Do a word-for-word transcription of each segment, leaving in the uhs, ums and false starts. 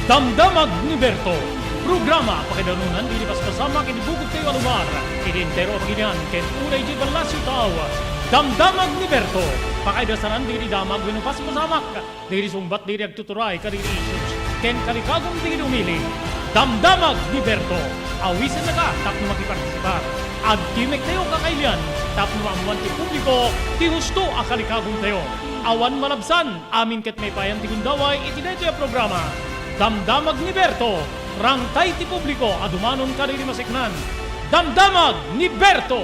Damdamag ni Berto, programa pakaidanunan iti paspasamak iti bukod tayo a lugar, iti entero a pagilian ken unay iti ballasiw tao. Damdamag ni Berto, pakaidasanan dagiti damag wenno paspasamak, dagiti sungbat dagiti agtuturay kadagiti issues, ken kalikagum dagiti umili. Damdamag ni Berto, awisennaka tapno makipartisipar. Agtimek tayo kakailian tapno maammoan ti publiko ti husto a kalikagum tayo. Awan malabsan, amin ket maipayan ti gundaway iti daytoy a programa. Damdamag ni Berto, rangtay ti publiko a dumanon kadagiti maseknan. Damdamag ni Berto!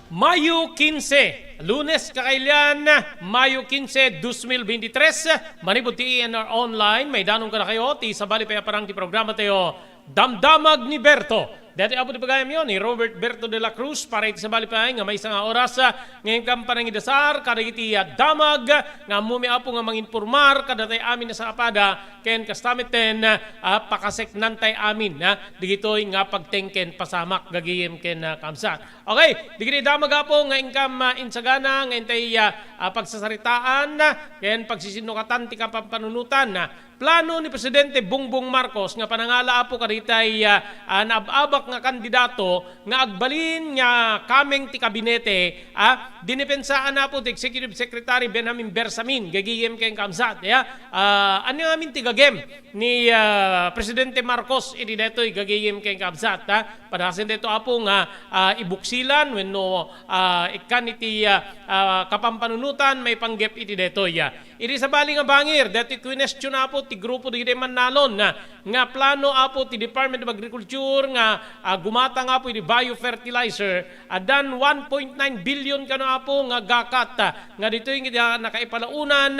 Mayo kinse, Lunes kakailian, Mayo kinse, dos mil bentitres, manipud ti E N R Online, maidanon kadakayo ti sabali pay a parang ti programa tayo, Damdamag ni Berto. Daytoy apo ti pagayamyo ni Robert Berto de la Cruz para iti sabali pay nga maysa nga oras, ah, nga inkam panangidasar kadagiti, ah, damag nga ammomi apo nga manginpormar kadatay amin a saapada ken kasta metten, ah, pakaseknantay amin, ah, digitoy nga pagtengken pasamak gagayem ken, ah, kamsat. Okay, digitoy damag apo nga inkam, ah, insagana nga intay, ah, ah, pagsasaritaan, ah, ken pagsisinnukatan ti kapampanunotan, ah, Plano ni Presidente Bongbong Marcos nga panangala apo kadagitay, ah, ah, naab-abak nga kandidato nga agbalin nga kameng ti kabinete, ah, dinipensaan apo ti Executive Secretary Benjamin Bersamin, gagayem ken kamsat, ya. Ah, ania ngamin ti gagem ni, ah, Presidente Marcos iti daytoy gagayem ken kamsat, ah? Padasen daytoy apo nga, ah, ibuksilan wenno, ah, ikkan iti, ah, ah, kapampanunotan maipanggep iti daytoy, ah. Iti sabali nga bangir, daytoy question apo ti grupo dagiti mannalon, ah, nga plano apo ti Department of Agriculture nga, ah, gumatang apo iti biofertilizer. Addan one point nine billion kano apo nga gakat, ah, nga ditoy nga nakaipalaonan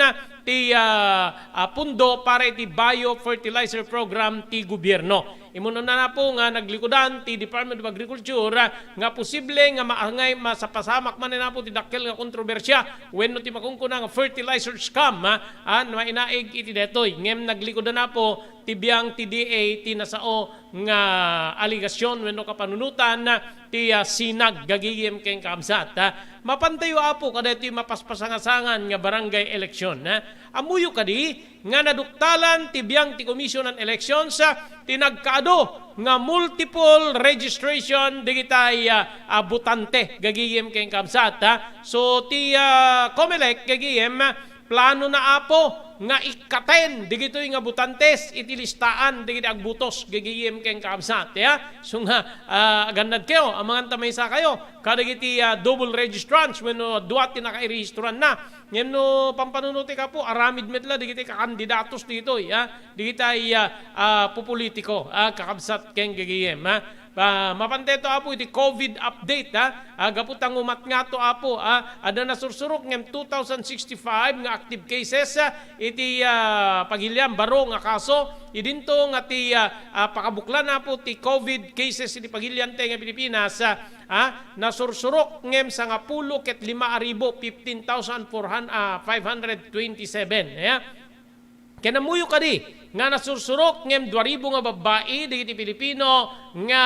ti, ah, ah, pundo para iti biofertilizer program ti gobierno. Immunan apo nga naglikudan ti Department of Agriculture, ah, nga posible nga maangay masapasamak manen apo ti dakkel nga kontrobersia wenno ti makunkuna nga fertilizer scam, ah, ah, mainaig iti daytoy. Ngem naglikudan apo ti biang ti D A ti nasao nga alegasyon wenno kapanunotan ti, ah, sinag gagayem ken kaamsat, ah. Mapantayo apo kadaytoy mapaspasangasangan nga barangay election, ah. Ammoyo kadi nga naduktalan ti biang ti Commission on Elections, ah, ti nagkaadu nga multiple registration digitay, ah, ah, botante gagayem ken kaamsat, ah. So ti, ah, Comelec gagayem, ah, planona apo nga ikkaten digitoy nga botantes iti listaan digiti agbutos gagayem ken kaamsat, ya. So nga, ah, agannadkayo, amanganta maysa kayo kadagiti, ah, double registrants wenno dua ti nakarehistraanna. Ngem no pampanunotek apo, aramid met la digiti kakandidatos ditoy, ah, digitay, ah, ah, pupolitiko, ah, kakabsat ken gagayem, ah. Ah, mapantayo apo iti COVID update, ah. Ah, gapu ta ngumatngato apo, ah, adda nasursurok ngem two thousand sixty-five nga active cases, ah, iti, ah, pagilian baro nga kaso. Idinto nga ti, ah, ah, pakabuklan apo ti COVID cases iti pagilian ti nga Pilipinas, ah, ah, nasursurok ngem sangapulo ket lima a ribu, fifteen thousand four hundred, ah, five hundred twenty-seven, ya. Ken ammoyo kadi nga nasursurok ngem dua ribu nga babbai dagiti Pilipino nga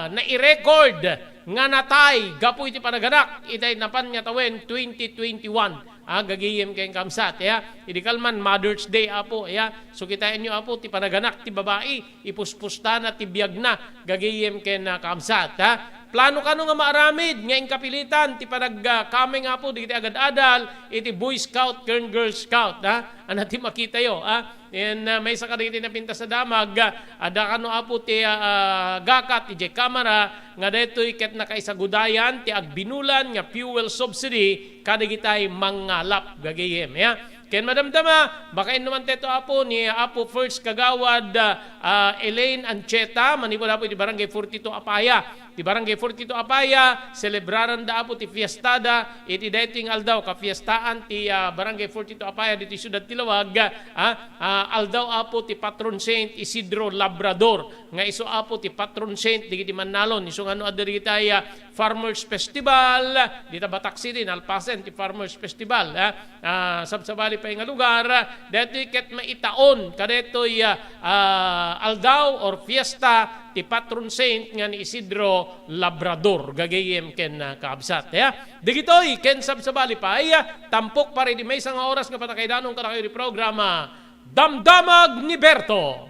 nairecord nga natay gapu iti panaganak iti napan nga tawen twenty twenty-one. Ah, gagayem ken kaamsat, ya. Idi kalman Mother's Day, apo, ya. So, kitaenyo, apo, ti panaganak ti babai, ipuspustana ti biagna, gagayem ken, ah, kaamsat, ha. Plano kano nga maaramid nga inkapilitan ti panag-, ah, kameng, apo, dagiti agad-adal iti Boy Scout ken Girl Scout, ha. Ania ti makitayo, ha? Ken, ah, maysa kadagiti napintas a damag, ah, adda kano, apo, ti, ah, ah, gakat idiay Kamara nga daytoy ket nakaisagudayan ti agbinulan nga fuel subsidy kadagitay mangngalap gagayem, ya. Ken madamdama, makainnuman tayo, apo, ni Apo First Kagawad, ah, ah, Elaine Ancheta, manipud, apo, iti Barangay forty-two Apaya. Ti Barangay forty-two Apaya, selebraranda, apo, ti fiestada iti daytoy nga aldaw, kafiestaan ti, ah, Barangay forty-two Apaya ditoy siudad ti Laoag, ah, ah, aldaw, apo, ti patron saint Isidro Labrador, nga isu, apo, ti patron saint dagiti mannalon. Isu nga no adda dagiti, ah, Farmers Festival, dita Batak City, nalpasen ti Farmers Festival, ah, ah, sabsabali pay nga lugar, daytoy ket maitaon kadaytoy, ah, ah, aldaw or fiesta ti patron saint nga ni Isidro Labrador, gagayem ken, ah, kaabsat. Ya, digitoy ken sabsabali pay, ah, tampok para idi maysa nga oras nga pannakaidanon kadakayo ti programa, Damdamag ni Berto.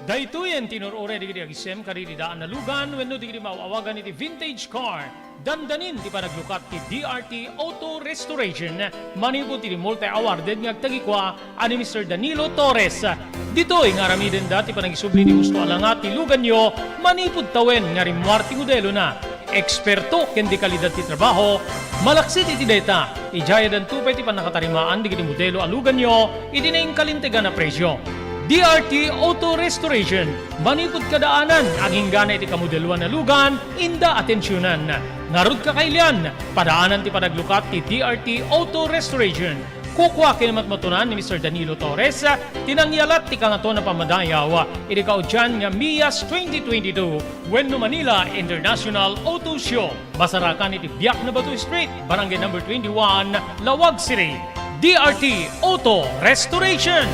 Daytoyen ti inur-uray dagiti agisem kadagiti daan a lugan wenno dagiti maaw-awagan iti vintage car. Dandanin ti panaglukat ti D R T Auto Restoration manipud ti multi-awarded nga agtagikua a ni Mister Danilo Torres. Ditoy nga aramidenda ti panangisubli ti husto a langa ti luganyo manipud tawen nga rimmuar ti modelona. Eksperto ken di kalidad ti trabaho, malaksid iti dayta, idiay addanto pay ti pannakatarimaan dagiti modelo a luganyo iti nainkalintegan a presio. D R T Auto Restoration, manipud kadaanan, aginggana iti kamodeloan a lugan, inda atensionan. Ngarud, kakailian, padaanan ti panaglukat ti D R T Auto Restoration. Kukua ken matmatunan ni Mister Danilo Torres ti nangyalat ti Kangatoan a Pammadayaw iti kaudian nga MIAS twenty twenty-two wenno Manila International Auto Show. Masarakan iti Biak na Bato Street, Barangay Number twenty-one, Laoag City. D R T Auto Restoration.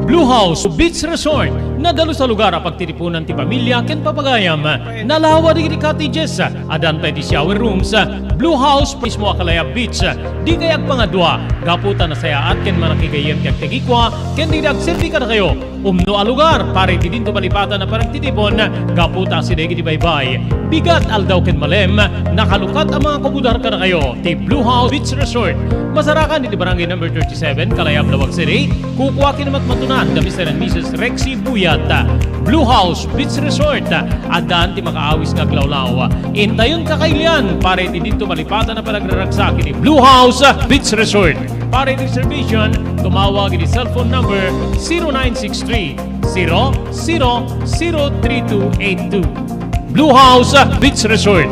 Blue House Beach Resort, nadalus a lugar a pagtitipunan ti pamilya ken papagayam. Nalawa dagiti cottages, addan pay ti shower rooms. Blue House mismo a kalayab beach. Dikay agpangadua, gapu ta nasayaat ken manakigayyem ti agtagikua ken dagiti agserbi kadakayo. Umno a lugar para iti dinto malipatan a panagtitipon, gapu ta asideg iti baybay. Bigat, aldaw ken malem, nakalukat a mga kumudar kadakayo ti Blue House Beach Resort. Masarakan iti Barangay Number thirty-seven, Kalayab, Laoag City. Kukua ken matmatunan da Mister and Missus Rexy Buyat. Blue House Beach Resort, addan ti makaawis nga aglawlaw. Intayon, kakailian, para iti dinto malipatan a panagraragsak iti Blue House Beach Resort. Para iti reservation, tumawag iti cellphone number zero nine six three, zero zero zero three two eight two. Blue House Beach Resort.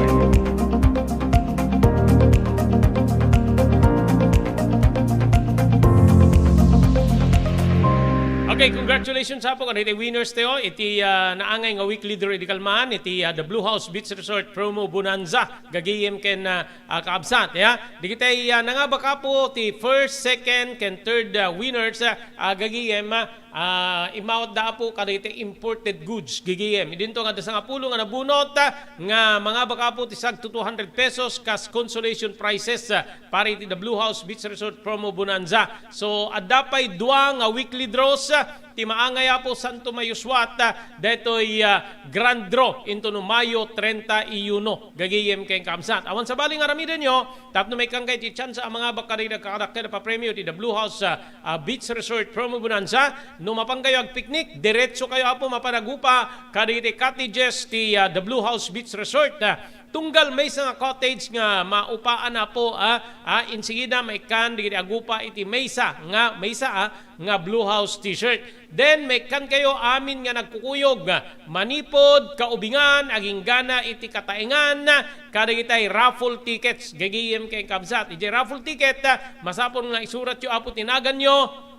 Okay, congratulations, Apo, kadagiti winners tayo iti, ah, naangay nga weekly draw idi kalman iti, ah, The Blue House Beach Resort Promo Bonanza, gagayem ken, ah, ah, kaabsat, ya. Dagiti, ah, nangabak, Apo, ti first, second, ken third, ah, winners, ah, ah, gagayem, ah, ah, immawatda, Apo, kadagiti imported goods, gagayem. Idinto nga adda sangapulo nga nabunot, ah, nga mangabak, Apo, ti sagto two hundred pesos kas consolation prizes, ah, para iti The Blue House Beach Resort Promo Bonanza. So, adda pay dua nga weekly draws, ah, ti maangay, Apo, santo mayuswat, ah, daytoy, ah, grand draw into no Mayo treinta y uno. Gagayem ken kaabsat. Awan sabali nga aramidenyo, tapno maikkan kayo ti tsansa a mangabak kadagiti agkakadakkel a papremio ti The Blue House, ah, ah, Beach Resort Promo Bonanza. No mapan kayo agpiknik, diretso kayo, Apo, mapan agupa kadagiti cottages ti, ah, The Blue House Beach Resort. Ah, tunggal maysa nga cottage nga maupaan, Apo, ah, ah, insigida maikkan dagiti agupa iti maysa nga, maysa, ah, nga Blue House T-shirt. Then, maikkan kayo amin nga nagkukuyog, ah, manipud, kaubingan, aginggana iti kataengan, ah, kadagitay raffle tickets, gagayem ken kaabsat. Idiay raffle ticket, ah, masapul nga isuratyo, Apo, ti naganyo,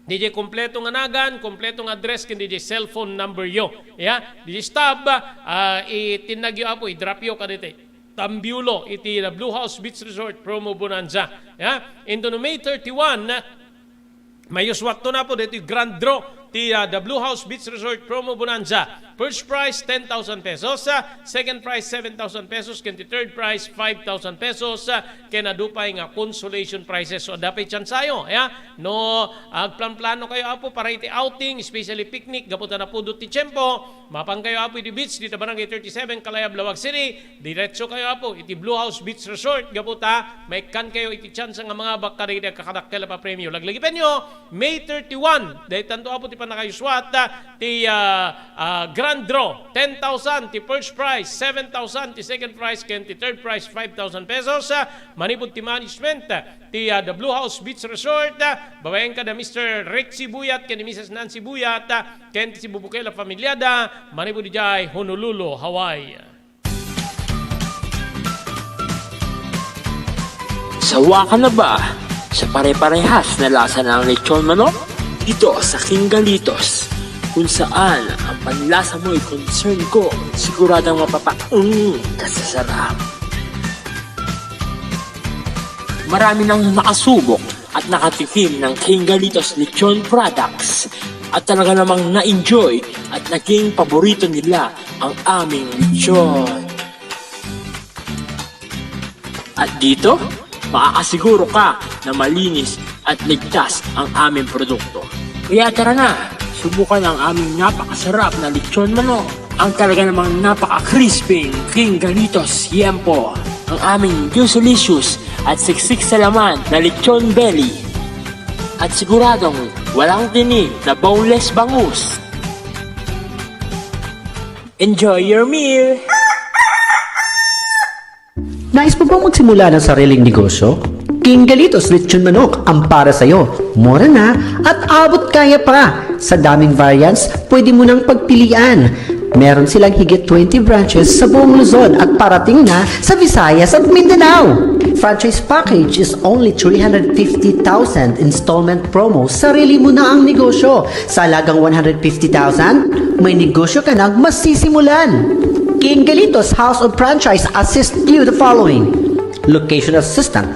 didiay kompleto nga nagan, kompleto nga address, ken didiay cellphone number yo. Ya, didiay stub, ah, itinnagyo, Apo, idropyo kadagitay tambiulo iti The Blue House Beach Resort Promo Bonanza. Ya, into no May thirty-one, ah, mayuswatto, Apo, daytoy grand draw ti, ah, The Blue House Beach Resort Promo Bonanza. First prize, ten thousand pesos, ah, second prize, seven thousand pesos, ken ti third prize, five thousand pesos, ah, ken adu pay nga consolation prizes. So, adda pay tsansayo, ya. No agplanplano kayo, Apo, para iti outing, especially picnic, gapu ta napudot ti tiempo, mapan kayo, Apo, iti beach, dita Barangay thirty-seven, Kalayab, Laoag City. Diretso kayo, Apo, iti Blue House Beach Resort, gapu ta maikkan kayo iti tsansa nga mangabak kadagiti agkakadakkel a papremio. Laglagipenyo, May thirty-one, daytanto, Apo, ti pannakayuswat, ah, ti, ah, ah, grand draw, ten thousand ti first prize, seven thousand ti second prize, ken ti third prize, five thousand pesos, ah, manipud ti management, ah, ti, ah, The Blue House Beach Resort, ah, babaen kada Mister Rexy Buyat ken ni Missus Nancy Buyat, ah, ken ti sibubukel a familiada, manipud idiay Honolulu, Hawaii. Sawa ka na ba sa pare-parehas na lasa ng lechon manok? Dito sa King Galitos, kung saan ang panlasa mo'y concern ko, siguradong mapapaung ka sa sarap. Marami nang nakasubok at nakatikim ng King Galitos Lechon Products at talaga namang na-enjoy at naging paborito nila ang aming lechon. At dito, makakasiguro ka na malinis at ligtas ang aming produkto. Kaya tara na, subukan ang aming napakasarap na lechon manok, ang talaga namang napaka-crispy King Galitos Yempo, ang aming juicylicious at siksik sa laman na lechon belly, at siguradong walang tinik na boneless bangus. Enjoy your meal! Nais mo bang magsimula ng sariling negosyo? King Galitos Lechon Manok ang para sa'yo. Mura na at abot kaya pa. Sa daming variants, pwede mo nang pagpilian. Meron silang higit twenty branches sa buong Luzon at parating na sa Visayas at Mindanao. Franchise package is only three hundred fifty thousand installment promo, sarili mo na ang negosyo. Sa halagang one hundred fifty thousand, may negosyo ka nang masisimulan. King Galitos House of Franchise assist you the following: location assistant,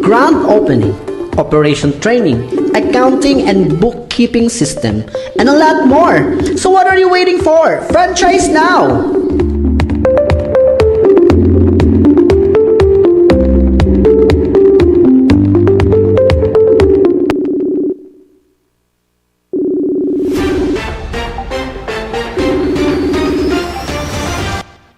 grand opening, operation training, accounting and bookkeeping system, and a lot more. So what are you waiting for? Franchise now!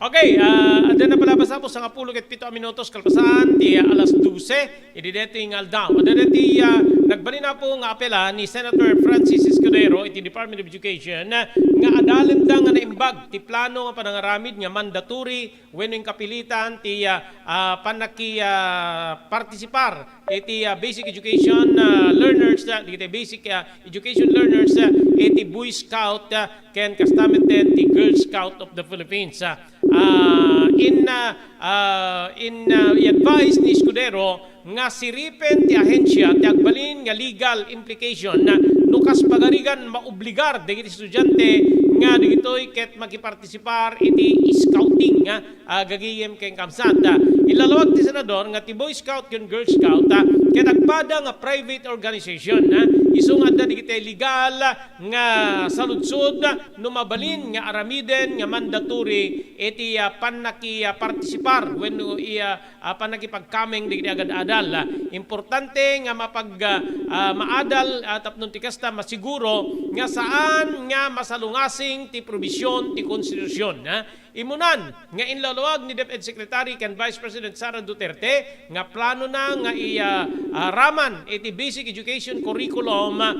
Okay, ah, adda na pala basta po sangapulo ket pito a minutos kalpasan ti, ah, alas dose. Idi daytoy nga aldaw, adda daytoy, ah, nagbalin, Apo, nga apela ni Senator Francis Escudero iti Department of Education, ah, nga adalem da nga naimbag ti plano nga panangaramid nga mandatory wenno inkapilitan ti, ah, ah, pannaki-, ah, partisipar iti, ah, basic education, ah, learners, ah, dagiti basic, ah, education learners, ah, iti Boy Scout, ah, ken kasta met ti Girl Scout of the Philippines, ah. Ah, in, ah, ah, in, ah, i-advise ni Escudero nga siripen ti ahensia ti agbalin nga legal implication, ah, no kas pagarigan maobligar dagiti estudiante nga dagitoy ket makipartisipar iti scouting, ah, ah, gagayem ken kabsat. Ah, inlalawag ti Senador nga ti Boy Scout ken Girl Scout, ah, ket agpada nga private organization, ah, isu nga adda dagiti legal, ah, nga saludsod, ah, no mabalin nga aramiden nga mandatory iti, ah, pannaki-, ah, partisipar wenno i-, ah, ah, pannakipagkameng dagiti agad-adal. Ah, importante nga mapag-, ah, ah, maadal, ah, tapno ti kasta masiguro nga saan nga masalungasing ti probision ti konstitusion, ah. Imunan nga inlawag ni DepEd Secretary ken Vice President Sara Duterte nga planona nga iya, ah, raman iti basic education curriculum, ah,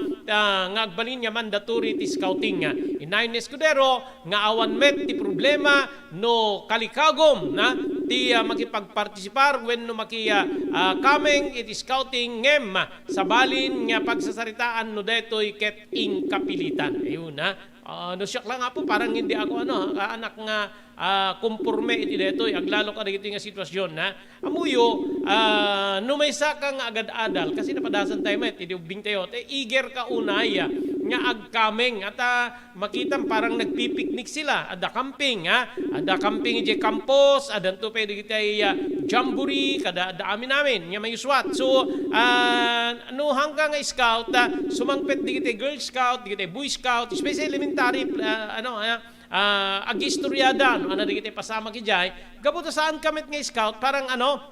nga agbalin nga mandatory ti scouting. Innayon ni Escudero nga awan met ti problema no kalikagum, ah, ti, ah, makipagpartisipar wenno maki-, ah, ah, kameng iti scouting ngem sabalin nga pagsasaritaan no daytoy ket inkapilitan. Ayun, ah. Ah, no siak lang, Apo, parang hindi ako, ano, ah, anak nga, ah, kumporme iti daytoy, aglalo kadagitoy nga sitwasyon, ha. Ammoyo, ah, no maysa ka nga agad-adal, kasi napadasan tayo met, idi ubbing tayo, te, eager ka unay, ah, nga agkameng, at, ah, makitam parang nagpipiknik sila, adda camping, ha, adda camping idiay campus, addanto pay dagiti, ah, jamboree, kada adda amin-amin nga mayuswat. So, ah, no hangka nga scout, ah, sumangpet dagiti Girl Scout, dagiti Boy Scout, especially elementary, ah, ano, ah, ah, agistoryada, no, ano, dagiti pasamak idiay, gapu ta saan ka met nga scout, parang, ano,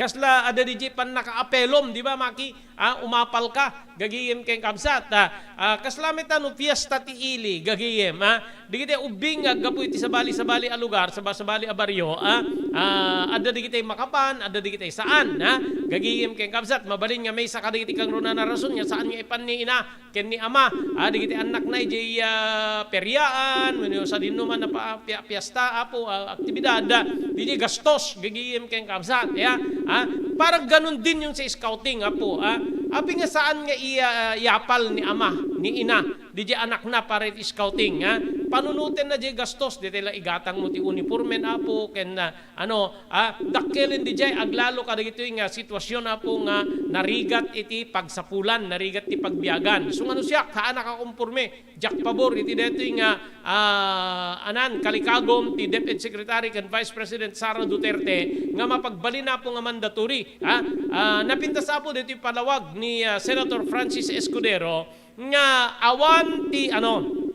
kasla adda didiay pannakaapelom, di ba, maki-, ah, umapal ka, gagayem ken kabsat, ah, ah, kasla met, ano, fiesta ti ili, gagayem, ah, dagiti ubbing nga aggapu iti sabali-sabali a lugar, saba-, sabali a barrio, ah, ah, adda dagiti makapan, adda dagiti saan, ah, gagayem ken kabsat, mabalin nga maysa kadagiti kangrunaan a rason nga saan nga ipan ni ina, ken ni ama, ah, dagiti annakna idiay, ah, periaan, wenno sadinoman a pa-, pia-, piesta, Apo, ah, aktibidad, ah, didiay gastos, gagayem ken kabsat, ya, ah, parang ganun din yung sa scouting, Apo, ah. Apay nga saan nga iya-, iyapal ni ama, ni ina, didiay anakna para iti scouting, ha? Panunotenna diay gastos, diay la igatangmo ti uniforme, apo, ken, ah, ano, ah, dakkelen didiay aglalo kadagitoy nga sitwasyon, apo, nga narigat iti pagsapulan, narigat ti pagbiagan. Isu nga no siak, haan a kakomporme, diak pabor iti daytoy nga, ah, anan, kalikagum ti DepEd Secretary ken Vice President Sara Duterte nga mapagbalin, apo, nga mandatory, ha? Ah, napintas, apo, daytoy palawag ni, ah, Senator Francis Escudero nga awan ti, ano,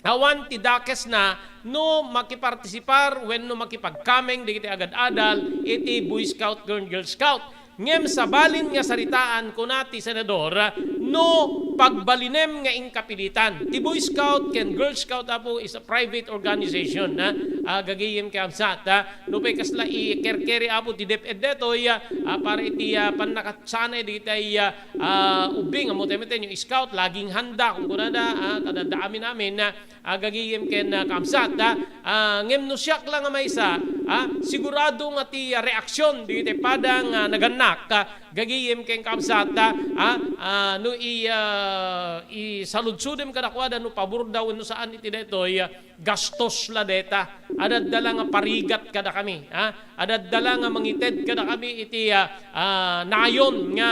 awan ti dakesna no makipartisipar wenno makipagkameng dagiti agad-adal iti Boy Scout ken Girl Scout. Ngem sabalin nga saritaan, kuna ti senador, no pagbalinem nga inkapilitan ti Boy Scout ken Girl Scout, apo, is a private organization, ha? Ah, gagayem ken kabsat, ha? Nupay kasla ikerkeri, apo, ti DepEd daytoy, ah, para iti, ah, pannakatsanay dagiti, ah, ah, ubbing, ammo tayo, tayo, scout, laging handa, kung kunada, ah, kadada amin-amin, ah, ah, gagayem ken, ah, kabsat, ah, ah, ngem no siak la nga maysa, ah, sigurado nga ti, ah, reaksyon dagiti pada nga nagannak, ah, gagayem ken kabsat, ah, ah, ah, no i-, ah, isaludsodem kadakuada no paborda wenno saan iti daytoy, ah, gastos la dayta. Adda la nga parigat kadakami, ha? Adda la nga mangited kadakami iti, ah, ah, nayon nga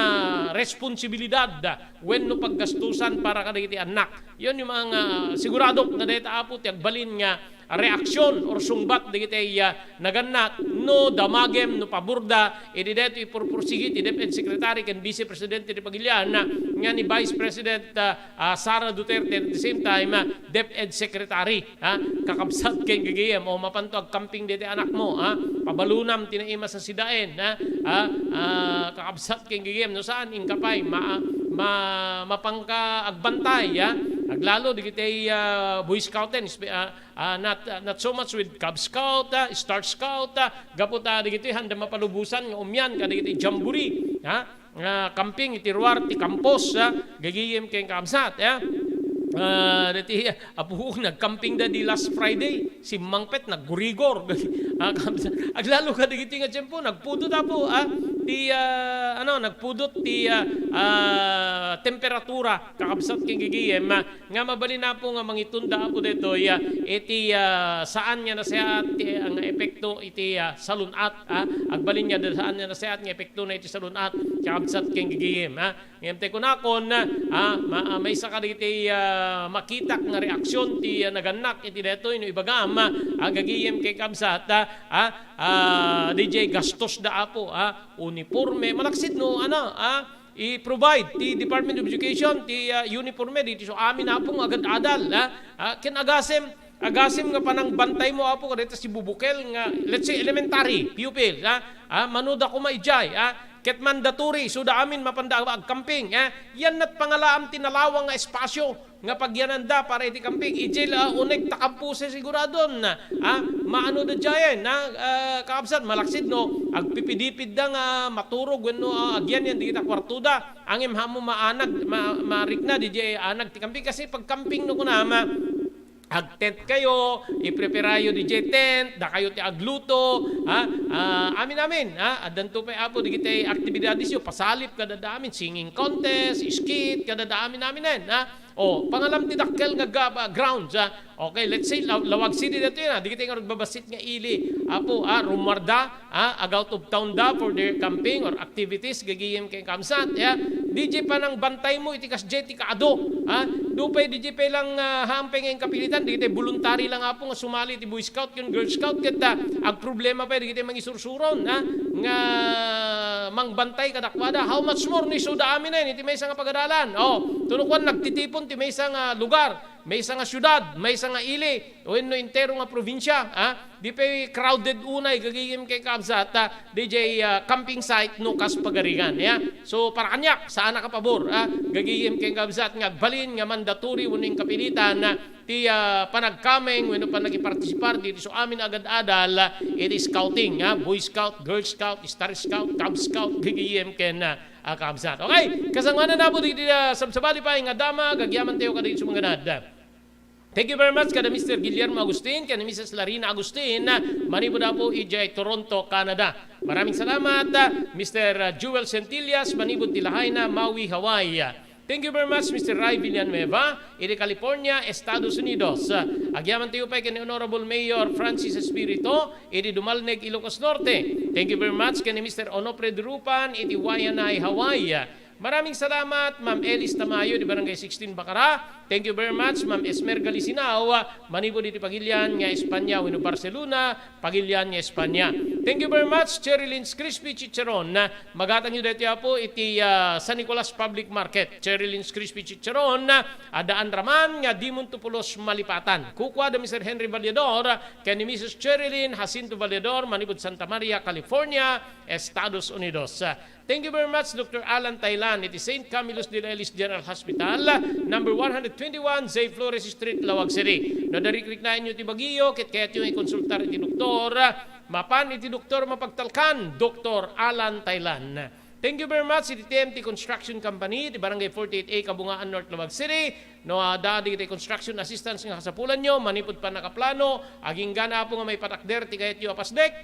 responsibilidad wenno paggastusan para kadagiti annak. Yan yung mga, ah, siguradok nga dayta, apo, ti agbalin nga reaksyon or sungbat dagiti, ah, nagannak no damagem, no paborda iti daytoy ipurpursigi ti DepEd Secretary ken Vice Presidente ti pagilian nga ni Vice President, ah, ah, Sara Duterte, at the same time, ah, DepEd Secretary, ha? Kakabsat ken gagayem, o mapanto agkamping dayta anakmo, ha? Pabalonam ti naimas a sidaen, ha? Ha? Ah, kakabsat ken gagayem, no saan, inka pay, ma-, ma-, mapanka agbantay, ha? Aglalo dagiti, ah, Boy Scouten, espe-, ah, ah, not, ah, not so much with Cub Scout, ah, Star Scout, ah, gapu ta dagitoy haanda mapalubosan nga umian kadagiti jamboree, ha? Nga camping iti ruar ti campus, ah, gagayem ken kabsat, ah. Ah, dati, apo, nagcamping da di last Friday, simmangpet, naggurigor. Ah, kabsat. Aglalo kadagitoy nga tiempo, nagpudot, apo, ah, ti, ah, ano, nagpudot ti, ah, ah, temperatura, kakabsat ken gagayem, ah, nga mabalin, apo, nga mangitunda, apo, daytoy, ah, iti, ah, saan nga nasayaat ti, ah, nga epekto iti, ah, salun-at, ah, agbalin nga adda saan nga nasayaat nga epektona iti salun-at, kakabsat ken gagayem, ah. Ngem ti kunakon, ah, ma-, ah, maysa kadagiti, ah, makitak nga reaksyon ti, ah, nagannak iti daytoy no ibagam, ah, gagayem ken kabsat, ah, ah, ah, didiay gastos da, apo, ah, uniforme, malaksid no, ano, ah, i-provide ti Department of Education ti, ah, uniforme ditoy so amin, apo, nga agad-adal, ah, ah, ken agasem, agasem nga panangbantaymo, apo, kadayta sibubukel nga, let's say, elementary pupil, ah, ah, mano da koma idiay, ah, ket mandatory, isuda amin mapanda ag-, agkamping, ah, yan nat pangalaam ti nalawang nga espasyo nga pagyananda para iti camping. Idiay la uneg ta kampusen siguradon, ah, maano da diayen, ah, ah, kakabsat, malaksid no agpipidipidda nga maturog wenno, ah, agyanyan dagita kuartoda. Angem haanmo maanag, ma-, marikna didiay anag ti camping, kasi pag camping no kunam, agtent kayo, ipreparayo didiay tent, dakayo ti agluto, ha? Ah, amin-amin, ha? Addanto pay, apo, dagiti aktibidadesyo, pasalip kadada amin, singing contest, skit, kadada amin-aminen, ha? O, pangalam ti dakkel nga gab-, ah, grounds, ha? Okay, let's say, Law-, Lawag City daytoy na, dagiti nga agbabassit nga ili, apo, ah, rummuarda, ah, ag-out of town da for their camping or activities, gagayem ken kabsat, ya. Didiay panangbantaymo iti kasdiay ti kaadu, ah. Nupay didiay pay lang, ah, haan pay nga inkapilitan, dagiti voluntary lang, apo, nga sumali iti Boy Scout ken Girl Scout, ket, ah, agproblema pay dagiti mangisursuron, ah, nga mangbantay kadakuada. How much more no isuda amin iti maysa nga pagadalan? O, tunukuan nagtitipon ti maysa nga lugar, maysa nga siudad, maysa nga ili, wenno entero nga probinsya, ha? Di pay crowded unay, gagayem ken kabsat, ha? Didiay, ah, camping site no kas pagarigan, ya? So, para kaniak, saan a kapabor, ha? Gagayem ken kabsat nga agbalin nga mandatory wenno inkapilitan, ha? Ti, ah, panagkameng wenno panakipartisipar ditoy so amin agad-adal, ah, iti scouting, ha? Boy Scout, Girl Scout, Star Scout, Cub Scout, gagayem ken, ah, ah, kabsat. Okay, kasangoanan, apo, dagiti, ah, sabsabali pay nga dama, agyamantayo kadagiti sumanganad. Thank you very much kada Mister Guillermo Agustin, ken ni Missus Larina Agustin, manipud apo idiay Toronto, Canada. Maraming salamat, ah, Mister Joel Centillas, manipud ti lahayna, Maui, Hawaii. Thank you very much, Mister Ray Villanueva, iti California, Estados Unidos. Agyaman tayo pay ken ni Honorable Mayor Francis Espiritu, iti Dumalneg, Ilocos Norte. Thank you very much ken ni Mister Onofre Durupan, iti Waianae, Hawaii. Maraming salamat, Ma'am Elis Tamayo, di Barangay sixteen Bacara. Thank you very much, Ma'am Esmer Galisinao, manipud iti pagilian nga Espanya wenno Barcelona, pagilian nga Espanya. Thank you very much, Cherry Lynn's Crispy Chicharon. Magatangyo daytoy, apo, iti, ah, San Nicolas Public Market. Cherry Lynn's Crispy Chicharon, adda anraman nga dimonto pulos malipatan. Kukua da Mister Henry Vallador ken ni Missus Cherry Lynn Jacinto Vallador, manipud Santa Maria, California, Estados Unidos. Thank you very much, Doctor Alan Tailan, iti Saint Camillus de Lelis General Hospital, number one hundred twenty-one, Zay Flores Street, Lawag City. No, darikriknaenyo ti bagiyo, ket kayatyo nga ikonsultar iti doktor, mapan iti doktor mapagtalkan, Doctor Alan Tailan. Thank you very much iti T M T Construction Company, iti Barangay forty-eight A, Kabungaan, North Lawag City. No, adda dagiti construction assistance nga kasapulanyo, manipud pannakaplano, agingga, apo, nga maipatakder ti kayatyo a pasdek,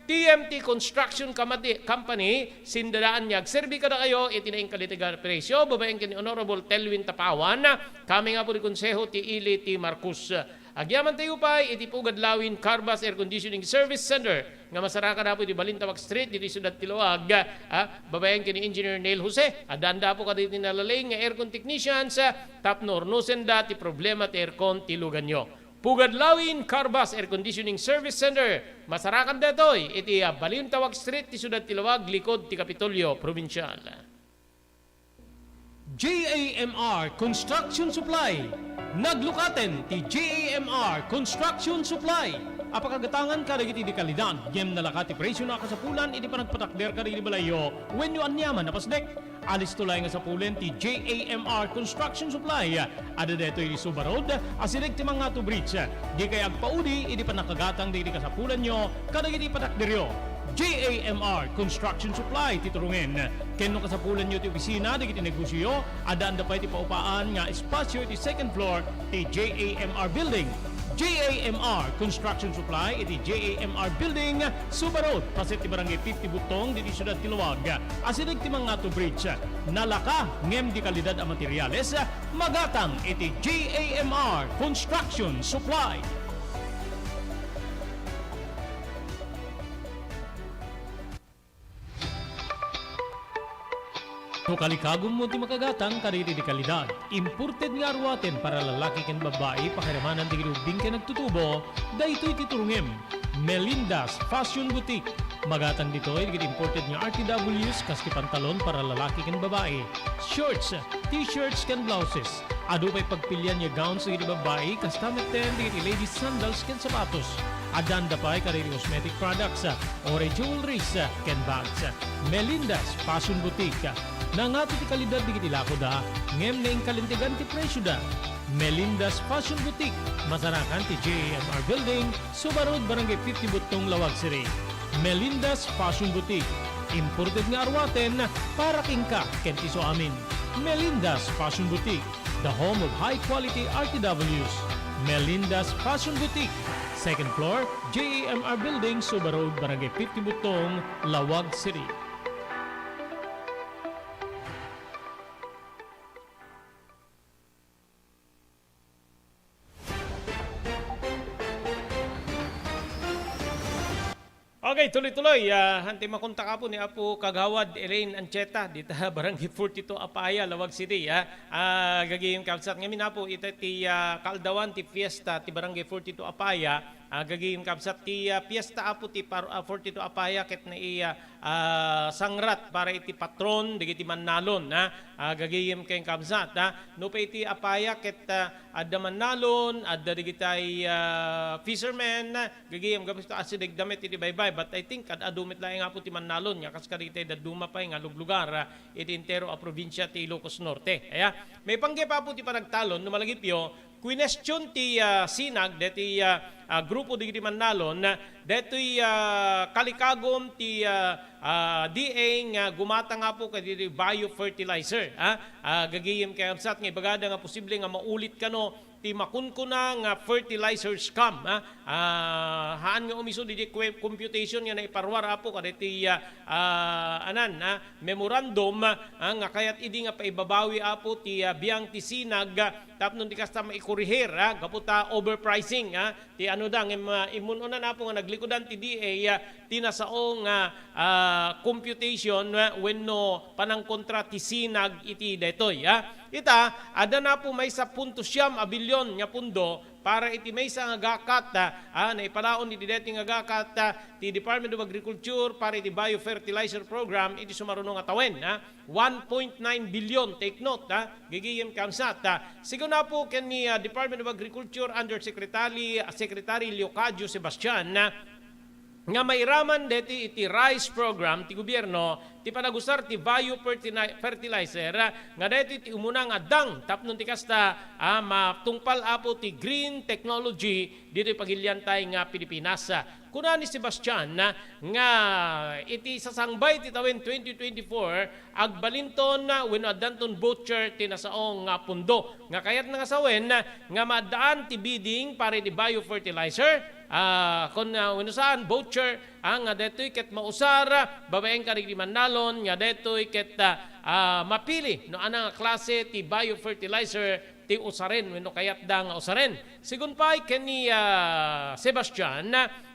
T M T Construction Kamati-, Company, sindadaan nga agserbi kadakayo iti naingkaliteg a presyo, babaen ken ni Honorable Telwin Tapawan, kami nga apo ti Konseho ti Ili ti Marcos. Agyaman tayo pay iti Pugad Lawin Carbas Air Conditioning Service Center nga masarakan apo iti Balintawak Street, ditoy siudad ti Laoag, ah, babaen ken ni Engineer Neil Jose. Addaanda apo kadagiti nalalaing nga aircon technicians, ah, tapno urnosenda ti problema ti aircon ti luganyo. Pugad Lawin Carbas Air Conditioning Service Center. Masarakan daytoy iti, ah, Balintawak Street ti siudad ti Laoag, likod ti Kapitolyo Probinsial. J A M R Construction Supply. Naglukaten ti J A M R Construction Supply a pakagatangan kadagiti di kalidad, ngem nalaka ti presyona a kasapulan iti panagpatakder kadagiti balayyo wenno aniaman a pasdek. Alisto laeng a sapulen ti J A M R Construction Supply. Adda daytoy iti Suba Road, asideg ti Mangato Bridge. Dikay agpaudi iti pannakagatang dagiti kasapulanyo kadagiti patakderyo. J A M R Construction Supply ti turongen. Ken no kasapulanyo ti opisina dagiti negosioyo, addaanda pay ti paupaan nga espasio iti second floor ti J A M R Building. J A M R Construction Supply iti J A M R Building, Suba Road, paset ti Barangay fifty Butong, ditoy siudad ti Laoag, asideg ti Mangato Bridge. Nalaka ngem di kalidad a materials, magatang iti J A M R Construction Supply. No kalikagummo ti makagatang kadagiti di kalidad, imported nga aruaten para lalaki ken babbai, pakiramanan dagiti ubbing ken agtutubo, daytoy ti turongem. Melinda's Fashion Boutique. Magatang ditoy dagiti imported nga R T Ws, kas ti pantalon para lalaki ken babbai, shorts, t-shirts ken blouses. Adu pay pagpilian nga gowns dagiti babbai, kasta metten dagiti ladies sandals ken sapatos. Addaanda pay kadagiti cosmetic products, oray jewelries, ken bags. Melinda's Fashion Boutique. Nangato ti kalidad dagiti lakoda, ngem naingkalintegan ti presioda. Melinda's Fashion Boutique, masarakan ti J A M R Building, Suba Road, Barangay fifty Butong, Laoag City. Melinda's Fashion Boutique, imported nga aruaten para kenka ken ti isuamin. Melinda's Fashion Boutique, the home of high quality R T Ws. Melinda's Fashion Boutique, second floor, J A M R Building, Suba Road, Barangay fifty Butong, Laoag City. Okay, tuloy-tuloy. Ah, hantay makontak, apo, ni Apo Kagawad Elaine Ancheta, dita Barangay forty-two Apaya, Laoag City, ah. Ah, gagayem kabsat ngamin, apo, ita ti, ah, kaaldawan ti fiesta ti Barangay forty-two Apaya. Ah, gagayem kabsat ti, ah, fiesta, apo, ti par-, ah, forty-two Apaya ket nai-, ah, ah, sangrat para iti patron dagiti mannalon, ah. Ah, gagayem ken kabsat, ah. Nupay iti Apaya ket, ah, adda mannalon, adda dagitay, ah, fishermen, gagayem, gapu ta asidegda met iti baybay, but I think ad-adu met laeng, apo, ti mannalon nga kas kadagitay dadduma pay nga luglugar, ah, iti entero a probinsia ti Ilocos Norte. Aya, maipanggep, apo, ti panagtalon no malagipyo, kwinestion ti, ah, sinag deti, ah, ah, grupo dagiti mannalon, ah, detoy, ah, kalikagum ti, ah, ah, D A nga gumatang, apo, kadagiti biofertilizer, ah. Ah, gagayem ken kabsat nga ibagada nga posible nga maulit kano ti makunkuna nga fertilizer scam, ha? Ah, haan nga umiso diay kwe-, computation nga naiparuar, Apo, kadaytoy, ah, ah, anan, ah, memorandum, ah, nga kayat idi nga paibabawi, Apo, ti, ah, biang ti sinag, ah, tapno ti kasta maikurihir, ah, gapu ta overpricing, ah, ti ano da, ngem, ah, immun-unan, Apo, nga naglikudan ti D A, ah, ti nasao nga, ah, computation, ah, wenno panangkontra ti sinag iti daytoy, ah. Ita, adda na, Apo, maysa punto siam a bilyon nga pundo para iti maysa nga gakat, ah, ah, naipalaon iti daytoy nga gakat, ah, ti Department of Agriculture para iti Biofertilizer Program iti sumaruno nga tawen, ah, one point nine billion, take note, ah, gigiyem kamsat, ah. Sigun, Apo, ken ni, ah, Department of Agriculture Undersecretary, ah, Secretary Leocadio Sebastian, ah, nga mairaman deti iti rice program ti gobierno ti panagusar ti bio fertili-, fertilizer, ah, nga deti ti umuna nga addang tapno ti kasta, ah, matungpal, Apo, ti green technology ditoy pagiliantay nga Pilipinas. Kuna ni Sebastian, ah, nga iti sasangbay ti tawen twenty twenty-four, agbalinton, ah, wenno addanton voucher ti nasao nga pundo. Nga kayatna nga sawen, ah, nga maaddaan ti bidding para iti biofertilizer, ah, kun, ah, wenno saan, voucher, ah, nga daytoy ket mausar, ah, babaen kadagiti mannalon, nga daytoy ket, ah, ah, mapili no ania nga klase ti biofertilizer ti usaren wenno kayatda nga usaren. Sigun pay ken ni, ah, Sebastian,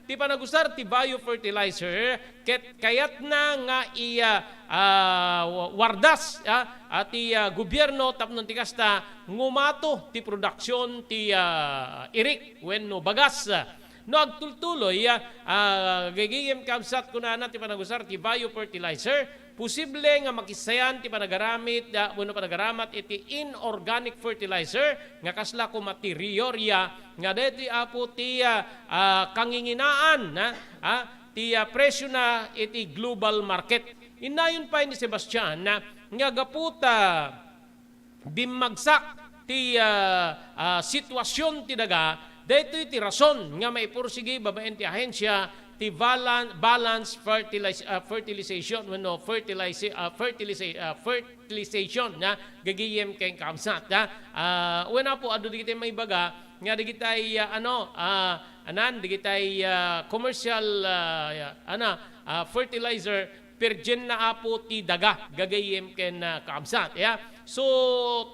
ti panagusar ti biofertilizer ket kayatna nga iya, ah, wa-, wardas, ah, ah, ti, ah, gobierno tapno ti kasta ngumato ti produksion ti, ah, irik wenno bagas. No agtultuloy, ah, ah, gigiyem kabsat, kunana ti panagusar ti biofertilizer, posible nga makissayan ti panagaramit, ah, wenno panagaramat iti inorganic fertilizer nga kasla koma ti urea nga daytoy, Apo, ti, ah, ah, kanginginaan, ah, ah, ti, ah, presiona iti global market. Innayon pay ni Sebastian, ah, nga gapu ta bimmagsak ti, ah, ah, situasion ti daga, daytoy ti rason nga maipursigi babaen ti ahensia ti balan-, balance fertilis-, ah, fertilization wenno fertiliza-, ah, fertiliza-, ah, fertilization, ah, gagayem ken kabsat, ah. Ah, wen, Apo, adu dagiti maibaga nga dagitay, ah, ano, ah, anan, dagitay, ah, commercial, ah, ano, ah, fertilizer, perdienna, Apo, ti daga, gagayem ken, ah, kaabsat, ya. So,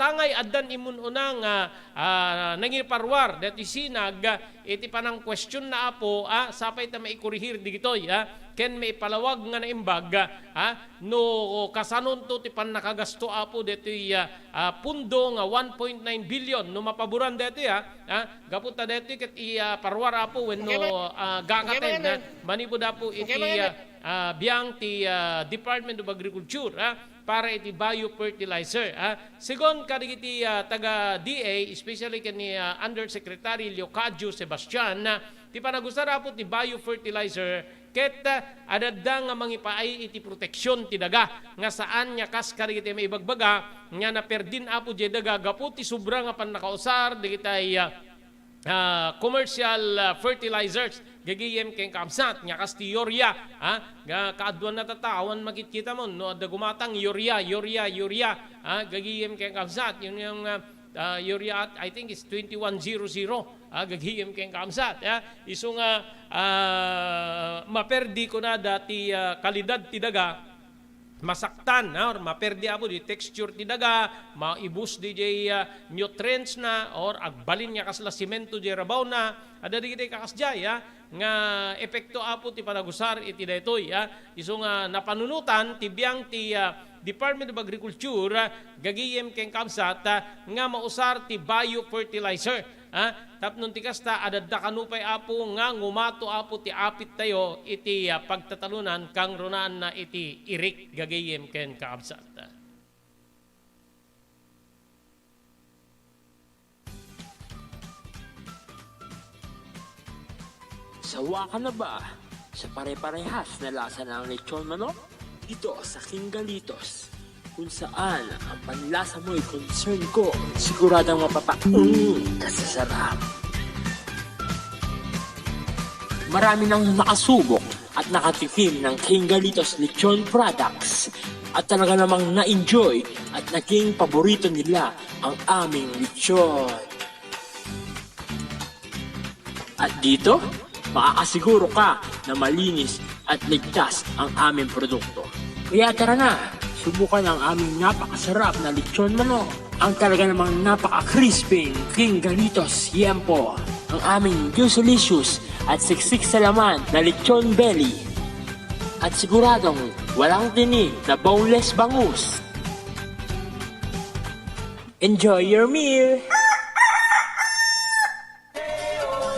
tangay addan immun-una nga, ah, nangiparuar daytoy sinag, ah, iti panangkuestionna, Apo, ah, sapay ta maikurihir digitoy, ah, ken maipalawag nga naimbag, ah, no kasanonto ti pannakagasto, Apo, daytoy, ah, ah, pundo nga one point nine billion, no mapaboran daytoy, ah, ah, gapu ta daytoy ket i, ah, paruar, Apo, wenno, ah, gagaten, ah, manipud, Apo, iti, ah, ah, biang ti, ah, Department of Agriculture, ah, para iti biofertilizer, ah. Sigun kadagiti, ah, taga D A, especially ken ni, ah, Undersecretary Leocadio Sebastian, ah, ti panagusar, Apo, ti biofertilizer ket, ah, adda nga mangipaay iti proteksion ti daga nga saan nga kas kadagiti maibagbaga nga naperdin, Apo, diay daga gapu ti sobra nga pannakausar dagitay, ah, ah, commercial, ah, fertilizers, gagayem ken kaabsat, nga kas ti urea, ah, nga kaaduanna tatta, awan makitkitamon, no adda gumatang, urea, urea, urea, ah, gagayem ken kaabsat, yung, yung, ah, ah, urea at, I think it's twenty-one zero zero, ah, gagayem ken kaabsat, ah, isu nga, ah, maperdi kunada ti, ah, kalidad ti daga, masaktan, ah, or maperdi, Apo, di texture ti daga, maibus di jay, ah, nutrients na, or agbalin nga kasla semento jay rabaw na, adda dagiti kakas jay, ah, nga epekto, Apo, ti panagusar iti daytoy, ah. Isu nga napanunotan ti biang ti, ah, Department of Agriculture, ah, gagayem ken kaabsat, ah, nga mausar ti biofertilizer. Ah, tapno ti kasta, adda kano pay, Apo, nga ngumato, Apo, ti appittayo iti, ah, pagtatalonan kangrunaanna iti irik, gagayem ken kaabsat. Sawa ka na ba sa pare-parehas na lasa ng lechon manok? Dito sa King Galitos, kung saan ang panlasa mo'y concern ko, siguradong mapapa-, mm, ka sa sarap. Marami nang nakasubok at nakatikim ng King Galitos Lechon Products at talaga namang na-enjoy at naging paborito nila ang aming lechon. At dito, makakasiguro ka na malinis at ligtas ang aming produkto. Kaya tara na, subukan ang aming napakasarap na lechon manok. Ang talaga namang napaka-crispy King Galitos Yempo. Ang aming juicy-licious at siksik sa laman na lechon belly. At siguradong walang tinik na boneless bangus. Enjoy your meal!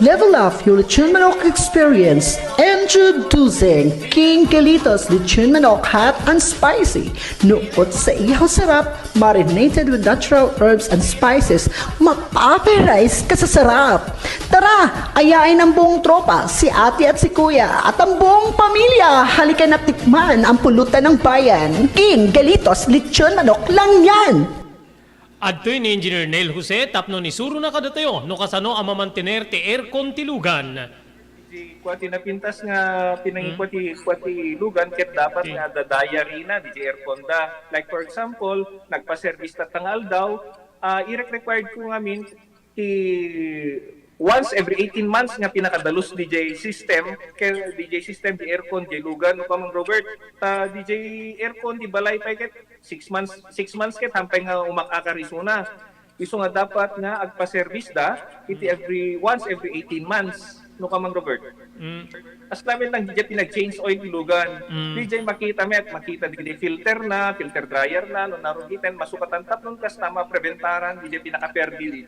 Level up your lechon manok experience. Introducing King Galitos Lechon Manok Hot and Spicy. Nukot sa ihaw sarap, marinated with natural herbs and spices, mapapahirais ka sa sarap. Tara, ayain ang buong tropa, si ate at si kuya, at ang buong pamilya. Halika na tikman ang pulutan ng bayan. King Galitos Lechon Manok lang yan! Adtoy ni Engineer Neil Jose tapno isurona kadatayo no kasano a mamantener ti aircon ti lugan. Di kua ti napintas nga pinangikua ti, kua ti lugan ket dapat nga adda diary na di aircon da. Like for example, nagpa-service tatta nga aldaw, ah, irek-required ko ngamin ti once every eighteen months nga pinakadalus D J system, kay D J system, di aircon, di lugan, no, Kamang Robert. Ta D J aircon, di balay pay ket six months, six months ket hampay nga umak-akar isuna. Isu nga dapat nga agpa-service da iti every, once every eighteen months, no, Kamang Robert. Mm. As namin lang, di pinag-change oil ti lugan. Mm. Di makita met, makita di filter na, filter dryer na, no, narugiten, masukatan tapnon kasta mapreventaran, di pinakaperdi, di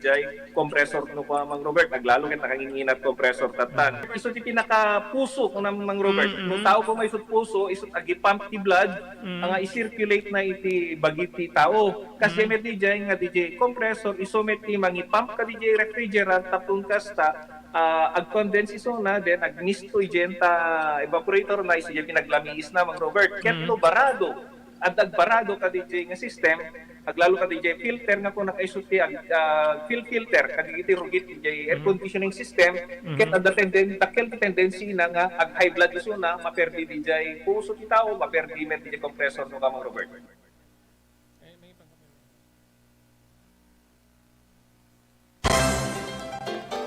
compressor, no, Kamang Robert, aglalo ket nakanginginat compressor tatan. Isu ti pinakapuso, no, Mang Robert. Mm, mm. No tao ko may isut puso, isut agipump ti blood, Mm. nga i-circulate na iti bagi ti tao. Kasi Mm. met di nga di compressor, isu met ti mangipump ka di refrigerant, tapno kasta, ah, ag-condense isuna, then agmisto idiay ta evaporator na, isu diay pinaglamiis na, Mang Robert. Ket Mm. no barado, adda agbarado ka di nga system, aglalo ka di filter nga kung nakaisu ti ag-, ah, fil-, filter, kadagiti rugit diay air Mm. conditioning system, Mm-hmm. ket adda tenden-, dakkel ti tendency na nga ag-high blood isuna, maperdi diay puso ti tao, maperdi met diay compressor, no, Kamang Robert.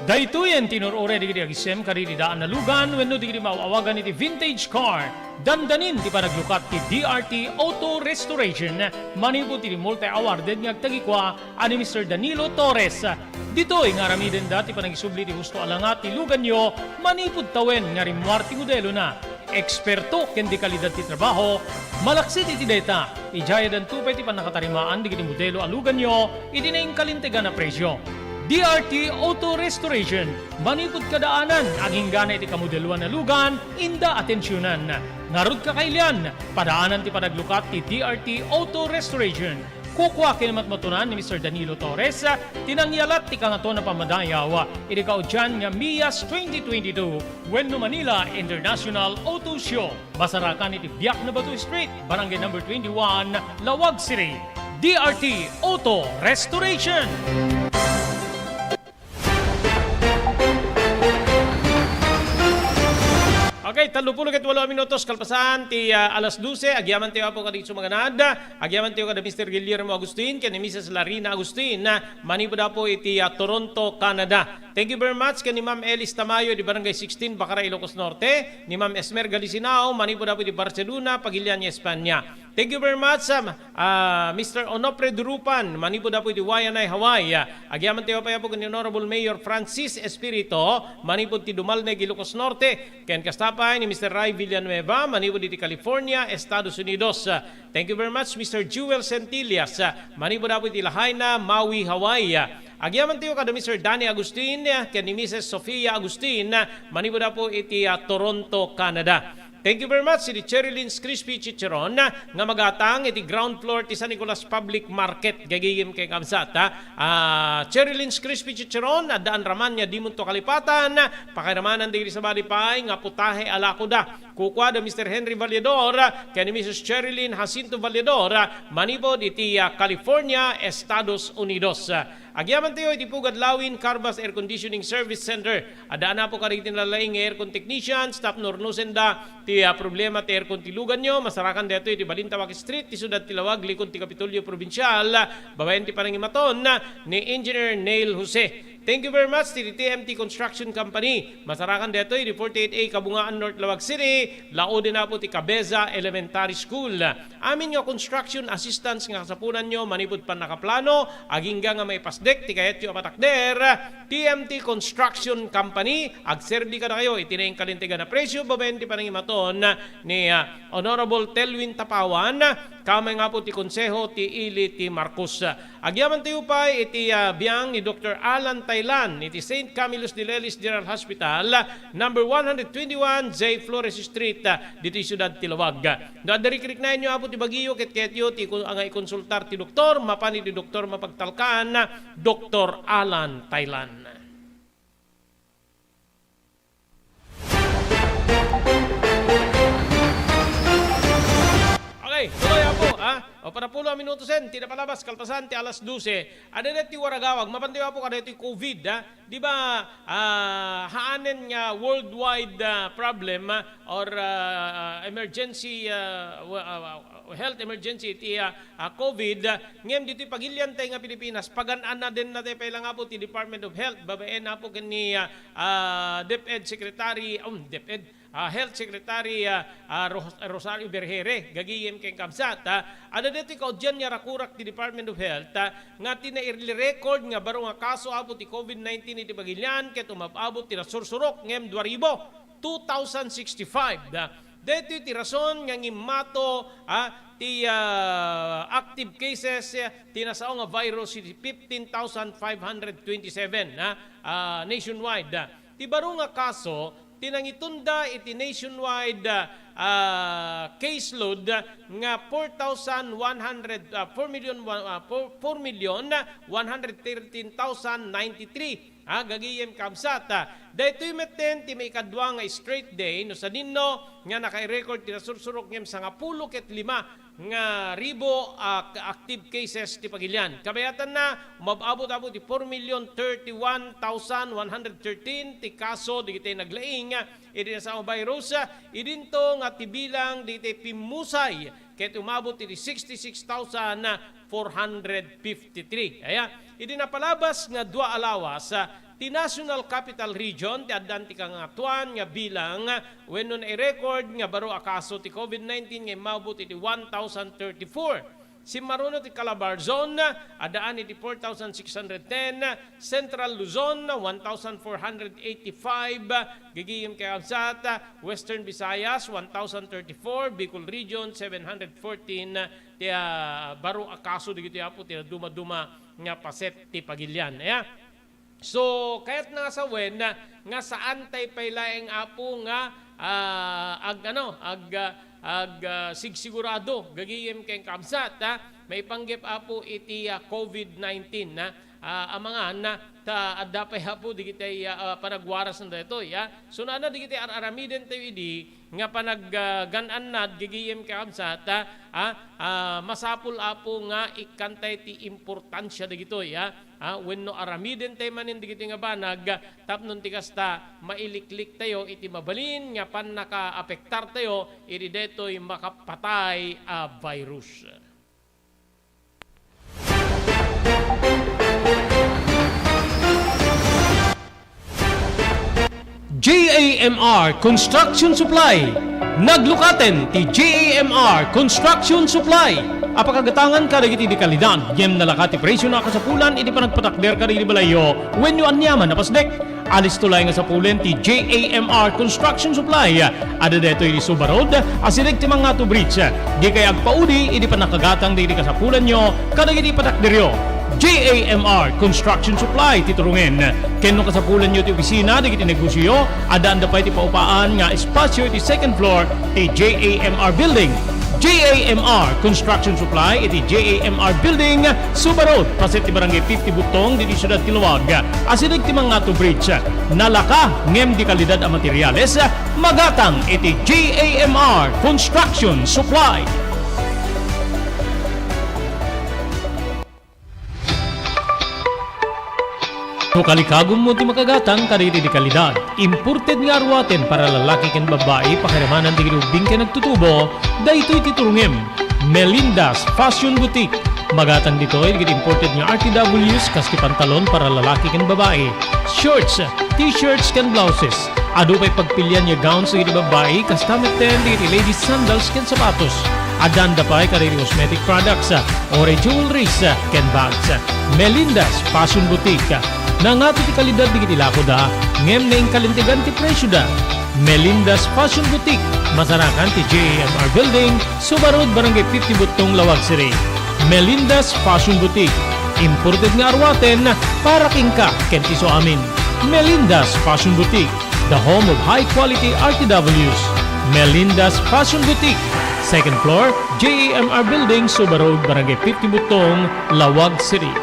Daytoyen ti inur-uray dagiti agisem kadagiti daan a lugan wenno dagiti maaw-awagan iti vintage car. Dandanin ti panaglukat ti D R T Auto Restoration manipud iti multi-awarded nga agtagikua a ni Mister Danilo Torres. Ditoy nga aramidenda ti panangisubli ti husto a langa ti luganyo manipud tawen nga rimmuar ti modelona. Eksperto ken di kalidad ti trabaho, malaksid iti dayta, idiay addanto pay ti pannakatarimaan dagiti modelo a luganyo iti nainkalintegan a presio. D R T Auto Restoration, manipud kadaanan, agingga iti kamodeloan a lugan, inda atensionan. Ngarud, kakailian, padaanan ti panaglukat ti D R T Auto Restoration. Kukua ken matmatunan ni Mister Danilo Torres ti nangyalat ti Kangatoan a Pammadayaw iti kaudian nga MIAS twenty twenty-two wenno Manila International Auto Show. Masarakan iti Biak Nabato Street, Barangay Number twenty-one, Laoag City. D R T Auto Restoration. Okay, tallopulo ket walo a minutos kalpasan ti, ah, alas dose. Agyamankatayo, Apo, kadagiti sumaganad. Agyamankatayo kada Mister Guillermo Agustin ken ni Missus Larina Agustin, ah, manipud, Apo, iti, ah, Toronto, Canada. Thank you very much ken ni Ma'am Elis Tamayo di Barangay sixteen, Bacara, Ilocos Norte, ni Ma'am Esmer Galisinao, manipud, Apo, iti Barcelona, Pagilian, Espanya. Thank you very much, um, Ah, Mister Onofre Durupan, manipud, Apo, iti Waianae, Hawaii. Ah, agyamankatayo pay, Apo, ken ni Honorable Mayor Francis Espirito, manipud ti Dumalneg, Ilocos Norte, ken kasta pay ni Mister Ray Villanueva, manipud iti California, Estados Unidos. Ah, thank you very much, Mister Jewel Centillas, ah, manipud, Apo, iti Lahaina, Maui, Hawaii. Ah, agyamankatayo kada Mister Danny Agustin, ah, ken ni Missus Sofia Agustin, ah, manipud, Apo, iti, ah, Toronto, Canada. Thank you very much, iti Cherylyn's Crispy Chicharon, nga magatang iti ground floor ti San Nicolas Public Market. Gagigim ken kabsat, ha? Ah, Cherylyn's Crispy Chicharon, addaan ramania dimonto kalipatan, pakairamanan dagiti sabali pay nga putahe a lakoda. Kukua da Mister Henry Valledor, ken ni Missus Cherilyn Jacinto Valledor, manipud iti, ah, California, Estados Unidos. Agyamantayo iti Pugad Lawin Carbas Air Conditioning Service Center. Adda, Apo, kadagiti nalaing nga aircon technicians tapno urnosenda ti, ah, problema ti aircon ti luganyo. Masarakan daytoy iti Balintawak Street, ti siudad ti Laoag, likod ti Kapitolyo Probinsial, babaen ti panangimaton ni Engineer Neil Jose. Thank you very much ti T M T Construction Company. Masarakan daytoy di forty-eight A Kabungaan, North Laoag City, laoden apo ti Cabeza Elementary School. Amin nga construction assistance nga kasapulanyo manipud pannakaplano, agingga nga maipasdek ti kayatyo a matakder, T M T Construction Company, agserbi kadakayo iti nainkalintegan a presyo babaen ti panangimaton ni, ah, Honorable Telwin Tapawan, kamay nga apo ti konseho ti ili ti Marcos. Agyamantayo pay iti, ah, biang ni Doktor Alan Taylan iti Saint Camillus de Lelis General Hospital, number one hundred twenty-one J Flores Street, ah, ditoy siudad ti Laoag. No adda rikriknaenyo apo ti bagiyo ket kayatyo ti ikon-, nga ikonsultar ti doktor, mapan iti doktor mapagtalkan, Doktor Alan Taylan. Okay, tuloy apo, ha? O, panapulo a minutos en, ti napalabas, kalpasan ti alas dose. Adda daytoy waragawag, mapantayo apo kadaytoy COVID, ha? Di ba, ah, haanen nga worldwide, ah, problem, ah, or, ah, emergency, ah, wa-, ah, health emergency ti, ah, ah, COVID, ah, ngem ditoy pagilian tayo nga Pilipinas, pagan-anadennatayo pay lang apo ti Department of Health, babaen apo ken ni, ah, ah, DepEd Secretary, um, DepEd, ah, Health Secretary, ah, ah, Ros-, Rosario Vergeire, gagayem ken kabsat, ah, adda daytoy kaudian nga rakurak ti Department of Health, ah, nga ti nairecord nga baro nga kaso apo ti COVID nineteen iti pagilian ket umab-abot ti nasursurok ngem dua ribu, two thousand sixty-five, ah. Daytoy ti rason nga ngimmato, ah, ti, ah, active cases, ah, ti nasao nga virus iti fifteen thousand five hundred twenty-seven, ah, ah, nationwide, ah. Ti baro nga kaso, ti nangitunda iti nationwide, ah, ah, caseload, ah, nga four thousand one hundred, ah, four million, ah, four, four million one hundred thirteen thousand ninety-three. Ah, gagayem kabsat, ah. Daytoy metten ti maikadua nga straight day no sadinno nga naka-record ti nasursurok ngem sangapulo ket lima nga ribu, ah, active cases ti pagilian. Kabayatanna, umab-abot apo ti four million thirty-one thousand one hundred thirteen ti kaso dagiti naglaing iti nasao nga virus, idinto nga ti bilang dagiti pimmusay ket umabot iti sixty-six thousand four hundred fifty-three. Aya, idi napalabas nga dua a lawas, ah, ti National Capital Region ti addan ti kangatoan nga bilang, ah, wenno nairecord nga baro a kaso ti COVID nineteen nga immabot iti one thousand thirty-four. Simmaruno ti Calabarzon, ah, addaan iti four thousand six hundred ten, Central Luzon, one thousand four hundred eighty-five, gagayem ken kabsat, Western Visayas, one thousand thirty-four, Bicol Region, seven hundred fourteen, ti, ah, baro a kaso dagitoy apo ti dumaduma nga paset ti pagilian. Aya. So, kayatna nga sawen nga saan tay pay laeng apo nga, ah, ag-, ano, ag-, ah, ag-, ah, sigsigurado gagayem ken kabsat, ha? Maipanggep apo iti, ah, COVID nineteen, ha? Ah, amangan, ha? Ta adda pay apo dagiti, ah, ah, panagwarasna daytoy, ha? So, naanna dagiti ar-aramiden tayo idi nga panag-, ah, gan-annad gagayem ken kabsat, ha? Ah, ah, masapul apo nga ikkantay ti importansia dagitoy, ha? Ah, wenno aramiden tay manen dagitoy nga banag, tapno ti kasta, mailiklik tayo iti mabalin nga pannakaapektar tayo iti daytoy makapatay a virus. J A M R Construction Supply. Naglukaten ti J A M R Construction Supply a pakagatangan kadagiti di kalidad ngem nalaka ti presyo a kasapulan iti panagpatakder kadagiti balayyo wenno aniaman a pasdek. Alisto laeng nga sapulen ti J A M R Construction Supply. Adda daytoy iti Suba Road, asideg ti Mangato Bridge. Dikay agpaudi idi pannakagatang dagiti kasapulanyo kadagiti patakderyo. J A M R Construction Supply ti turongen. Ken no kasapulanyo ti opisina dagiti negosioyo, addaanda pay ti paupaan nga espasyo iti second floor ti J A M R Building. J A M R Construction Supply iti J A M R Building, Suba Road, paset ti Barangay fifty Butong, ditoy siudad ti Laoag. Asideg ti Mangato Bridge. Nalaka ngem di kalidad a materiales, magatang iti J A M R Construction Supply. No kalikagummo ti makagatang kadagiti di kalidad, imported nga aruaten para lalaki ken babbai, pakiramanan dagiti ubbing ken agtutubo, daytoy ti turongem. Melinda's Fashion Boutique. Magatang ditoy dagiti imported nga R T Ws kas ti pantalon para lalaki ken babbai, shorts, t-shirts ken blouses. Adu pay pagpilian nga gowns dagiti babbai, kasta metten dagiti ladies sandals ken sapatos. Addaan da pay kadagiti cosmetic products, uray jewelries, ken bags. Melinda's Fashion Boutique. Nangato ti kalidad dagiti lakoda, ngem naingkalintegan ti presioda. Melinda's Fashion Boutique, masarakan ti J A M R Building, Suba Road, Barangay fifty Buttong, Laoag City. Melinda's Fashion Boutique. Imported nga aruaten para kenka ken ti isuamin. Melinda's Fashion Boutique, the home of high quality R T Ws. Melinda's Fashion Boutique, second floor, J A M R Building, Suba Road, Barangay fifty Buttong, Laoag City.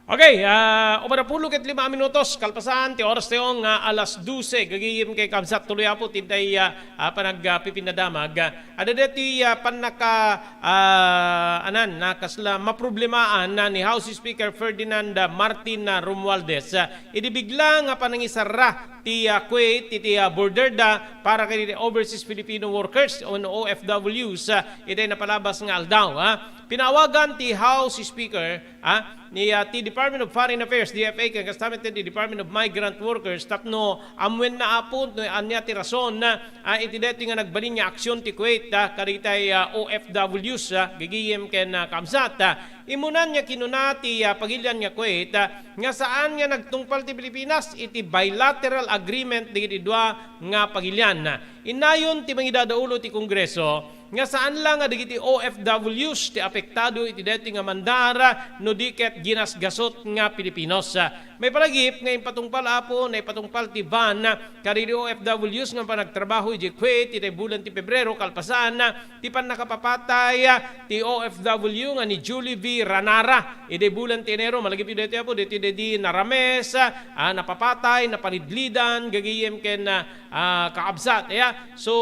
Okay, ah, upat a pulo ket lima a minutos, kalpasan ti oras tayo nga alas dose, gagayem ken kabsat, tuloy, Apo, ti day, ah, ah, panag-, ah, pipinadamag. Ah, adda daytoy, ah, pannaka, ah, anan, na kasla maproblemaan na ni House Speaker Ferdinand, ah, Martin, ah, Romualdez. Ah, idi bigla nga panangisarra ti, ah, Kuwait iti, ah, border da para kadagiti overseas Filipino workers o O F Ws, ah, iti napalabas nga aldaw, ah. Pinawagan ti House Speaker, ah, ni, ah, ti Department of Foreign Affairs, D F A, ken kasta met ti Department of Migrant Workers tapno ammuenna, Apo, no ania ti rason, ah, iti daytoy nga nagbalin nga aksyon ti Kuwait, ah, kadagiti, ah, O F Ws, ah, gagayem ken, ah, kabsat. Ah, immunan nga kinuna ti, ah, pagilian nga Kuwait, ah, nga saan nga nagtungpal ti Pilipinas iti bilateral agreement dagiti dua nga pagilian. Innayon ti mangidadaulo ti Kongreso nga saan la nga dagiti O F Ws ti apektado iti daytoy nga mandar no di ket ginasgasut nga Pilipinos. Maipalagip nga impatungpal, Apo, naipatungpal ti van kadagiti O F Ws nga panagtrabaho idiay Kuwait iti bulan ti Pebrero kalpasan ti pannakapapatay ti O F W nga ni Julie V Ranara idi bulan ti Enero. Malagipyo daytoy, Apo, daytoy, daydi narames, ah, napapatay, napanidlidan, gagayem ken, ah, ah, kakabsat, ya. So,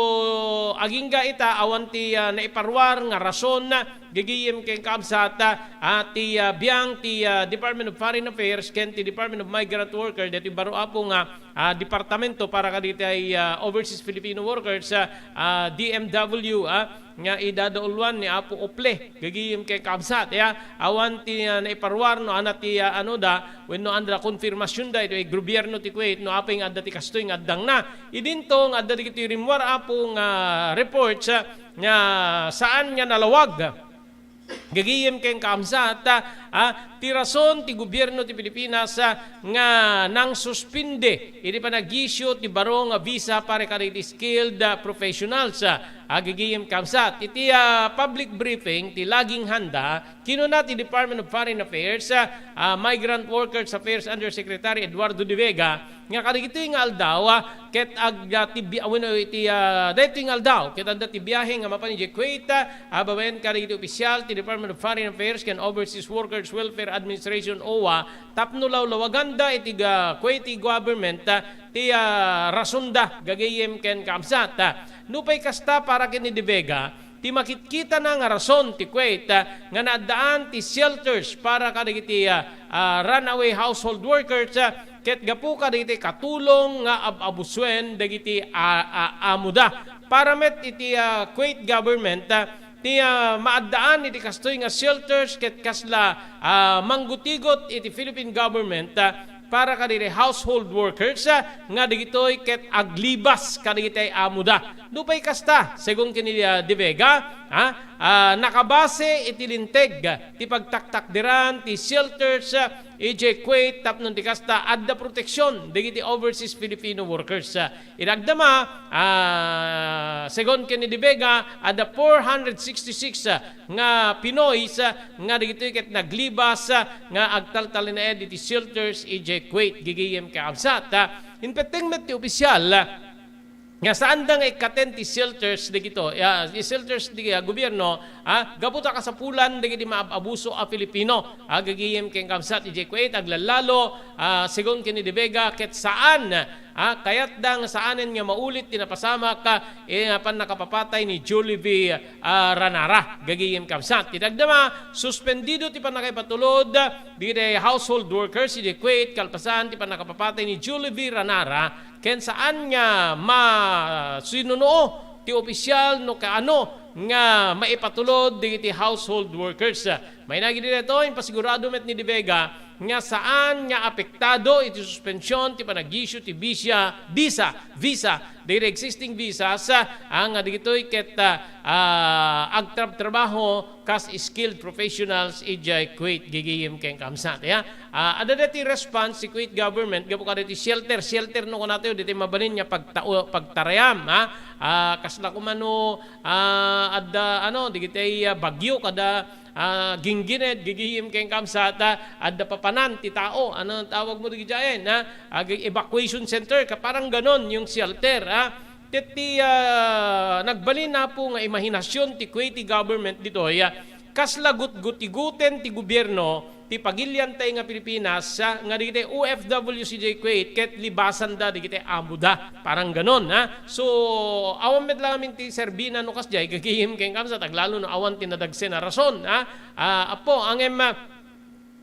agingga ita, awan ti, ah, naiparuar nga rason, gagayem ken kakabsat, ah, ti, ah, biang ti, ah, Department of Foreign Affairs ken ti Department of Migrant Worker, daytoy baro, Apo, nga ah, departamento para kadagiti, ah, overseas Filipino workers, ah, ah, D M W, ah, nga idadauluan ni Apo Ople, gagayem ken kabsat, ya. Awan ti, ah, naiparuar no ania ti, ah, ano da, wenno ania ti konfirmasion da iti gobierno ti Kuwait no apay nga adda ti kastoy nga addangna. Idinto nga adda dagiti rimmuar, Apo, nga reports, ah, nga saan nga nalawag gagayem ken kakabsat, ah, ti rason ti gobierno ti Pilipinas, ah, nga nangsuspindi iti panag-issue ti baro nga visa para kadagiti skilled, ah, professionals, ah, gagayem kakabsat. Iti, ah, public briefing ti Laging Handa, kinuna ti Department of Foreign Affairs, ah, ah, Migrant Workers Affairs Undersecretary Eduardo de Vega, nga kadagitoy nga aldaw, ah, ket ag-, ah, tibia-, wenno iti, ah, daytoy nga aldaw, ket adda ti biahe nga mapan idiay Kuwait, ah, babaen kadagiti opisyal ti Department of Foreign Affairs ken Overseas Workers Welfare Administration, O W A, tapno lawlawaganda iti ga-, Kuwaiti government, ah, ti, ah, rasonda, gagayem ken kakabsat. Ah, nupay kasta, para ken ni De Vega, ti makitkitana nga rason ti Kuwait, ah, nga naaddaan ti shelters para kadagiti, ah, ah, runaway household workers, ah, ket gapu kadagiti katulong nga ab-abusuen dagiti, ah, ah, amoda. Para met iti, ah, Kuwait government, ah, ti, ah, maaddaan iti kastoy nga shelters ket kasla, ah, manggutigot iti Philippine government, ah, para kadagiti household workers, ah, nga dagitoy ket aglibas kadagiti amoda. Nupay kasta, segun ken ni, ah, De Vega, ah, ah, nakabase iti linteg ti pagtaktakderan ti shelters, ah, idiay Kuwait tapno ti kasta adda proteksion dagiti overseas Filipino workers. Ah, iti agdama, ah, segun ken ni De Vega, adda four hundred sixty-six, ah, nga Pinoys, ah, nga dagitoy ket naglibas, ah, nga agtaltalinaed iti shelters idiay Kuwait, gagayem ken kakabsat. Ah, impetteng met ti opisyal, ah, nga saanda nga ikkaten ti shelters dagito, ya, ti shelters ti, ah, gobierno, ah, gapu ta kasapulan dagiti maab-abuso a Filipino, ah, gagayem ken kakabsat idiay Kuwait, aglallalo, ah, segun ken ni De Vega, ket saan, Ah, kayatda nga saanen nga maulit ti napasamak, ah, eh, nga pannakapapatay ni Julie V, ah, Ranara. Gagayem kabsat, ti dagdama, suspendido ti pannakaipatulod, ah, dagiti household workers idiay Kuwait, kalpasan ti pannakapapatay ni Julie V Ranara, ken saan nga masinunuo ti opisyal no kaano nga maipatulod dagiti household workers. Mainagi daytoy, impasigurado met ni De Vega nga saan nga apektado iti suspension ti panag-issue ti visa, visa, visa, dagiti existing visas, ah, nga dagitoy ket, ah, ah, agtrabtrabaho kas skilled professionals idiay Kuwait, gagayem ken kabsat, ya. Ah, adda daytoy response ti Kuwait government gapu kadagiti shelter, shelter no kunatayo, ditoy mabalin nga pagtao-, pagtarayam, ha? Ah, kasla kumano, ah, adda, ano, dagiti, ah, bagyo kada, ah, ginggined, gagayem ken kabsat, ah, adda papanan ti tao. Ano tawag mo dagiti ayan, ha? Ah, evacuation center, ka-, parang ganon yung shelter, ha? Ket ti, ah, nagbalin, Apo, nga imahinasion ti Kuwaiti government ditoy, ah, kasla gutgutiguten ti gobierno ti pagiliantay nga Pilipinas, ah, nga dagiti O F Ws idiay Kuwait ket libasanda dagiti amoda. Parang ganon, ha? So, awan met la ngamin ti serbina no kasdiay, gagayem ken kabsat, aglalo no awan ti nadagsen a rason, ha? Ah, Apo, ngem, ah,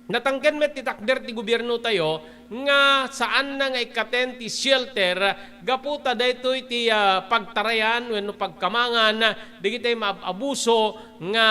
natangken met ti takder ti gobiernotayo nga saanna nga ikkaten ti shelter gapu ta daytoy ti, ah, pagtarayan wenno pagkamangan dagiti maab-abuso nga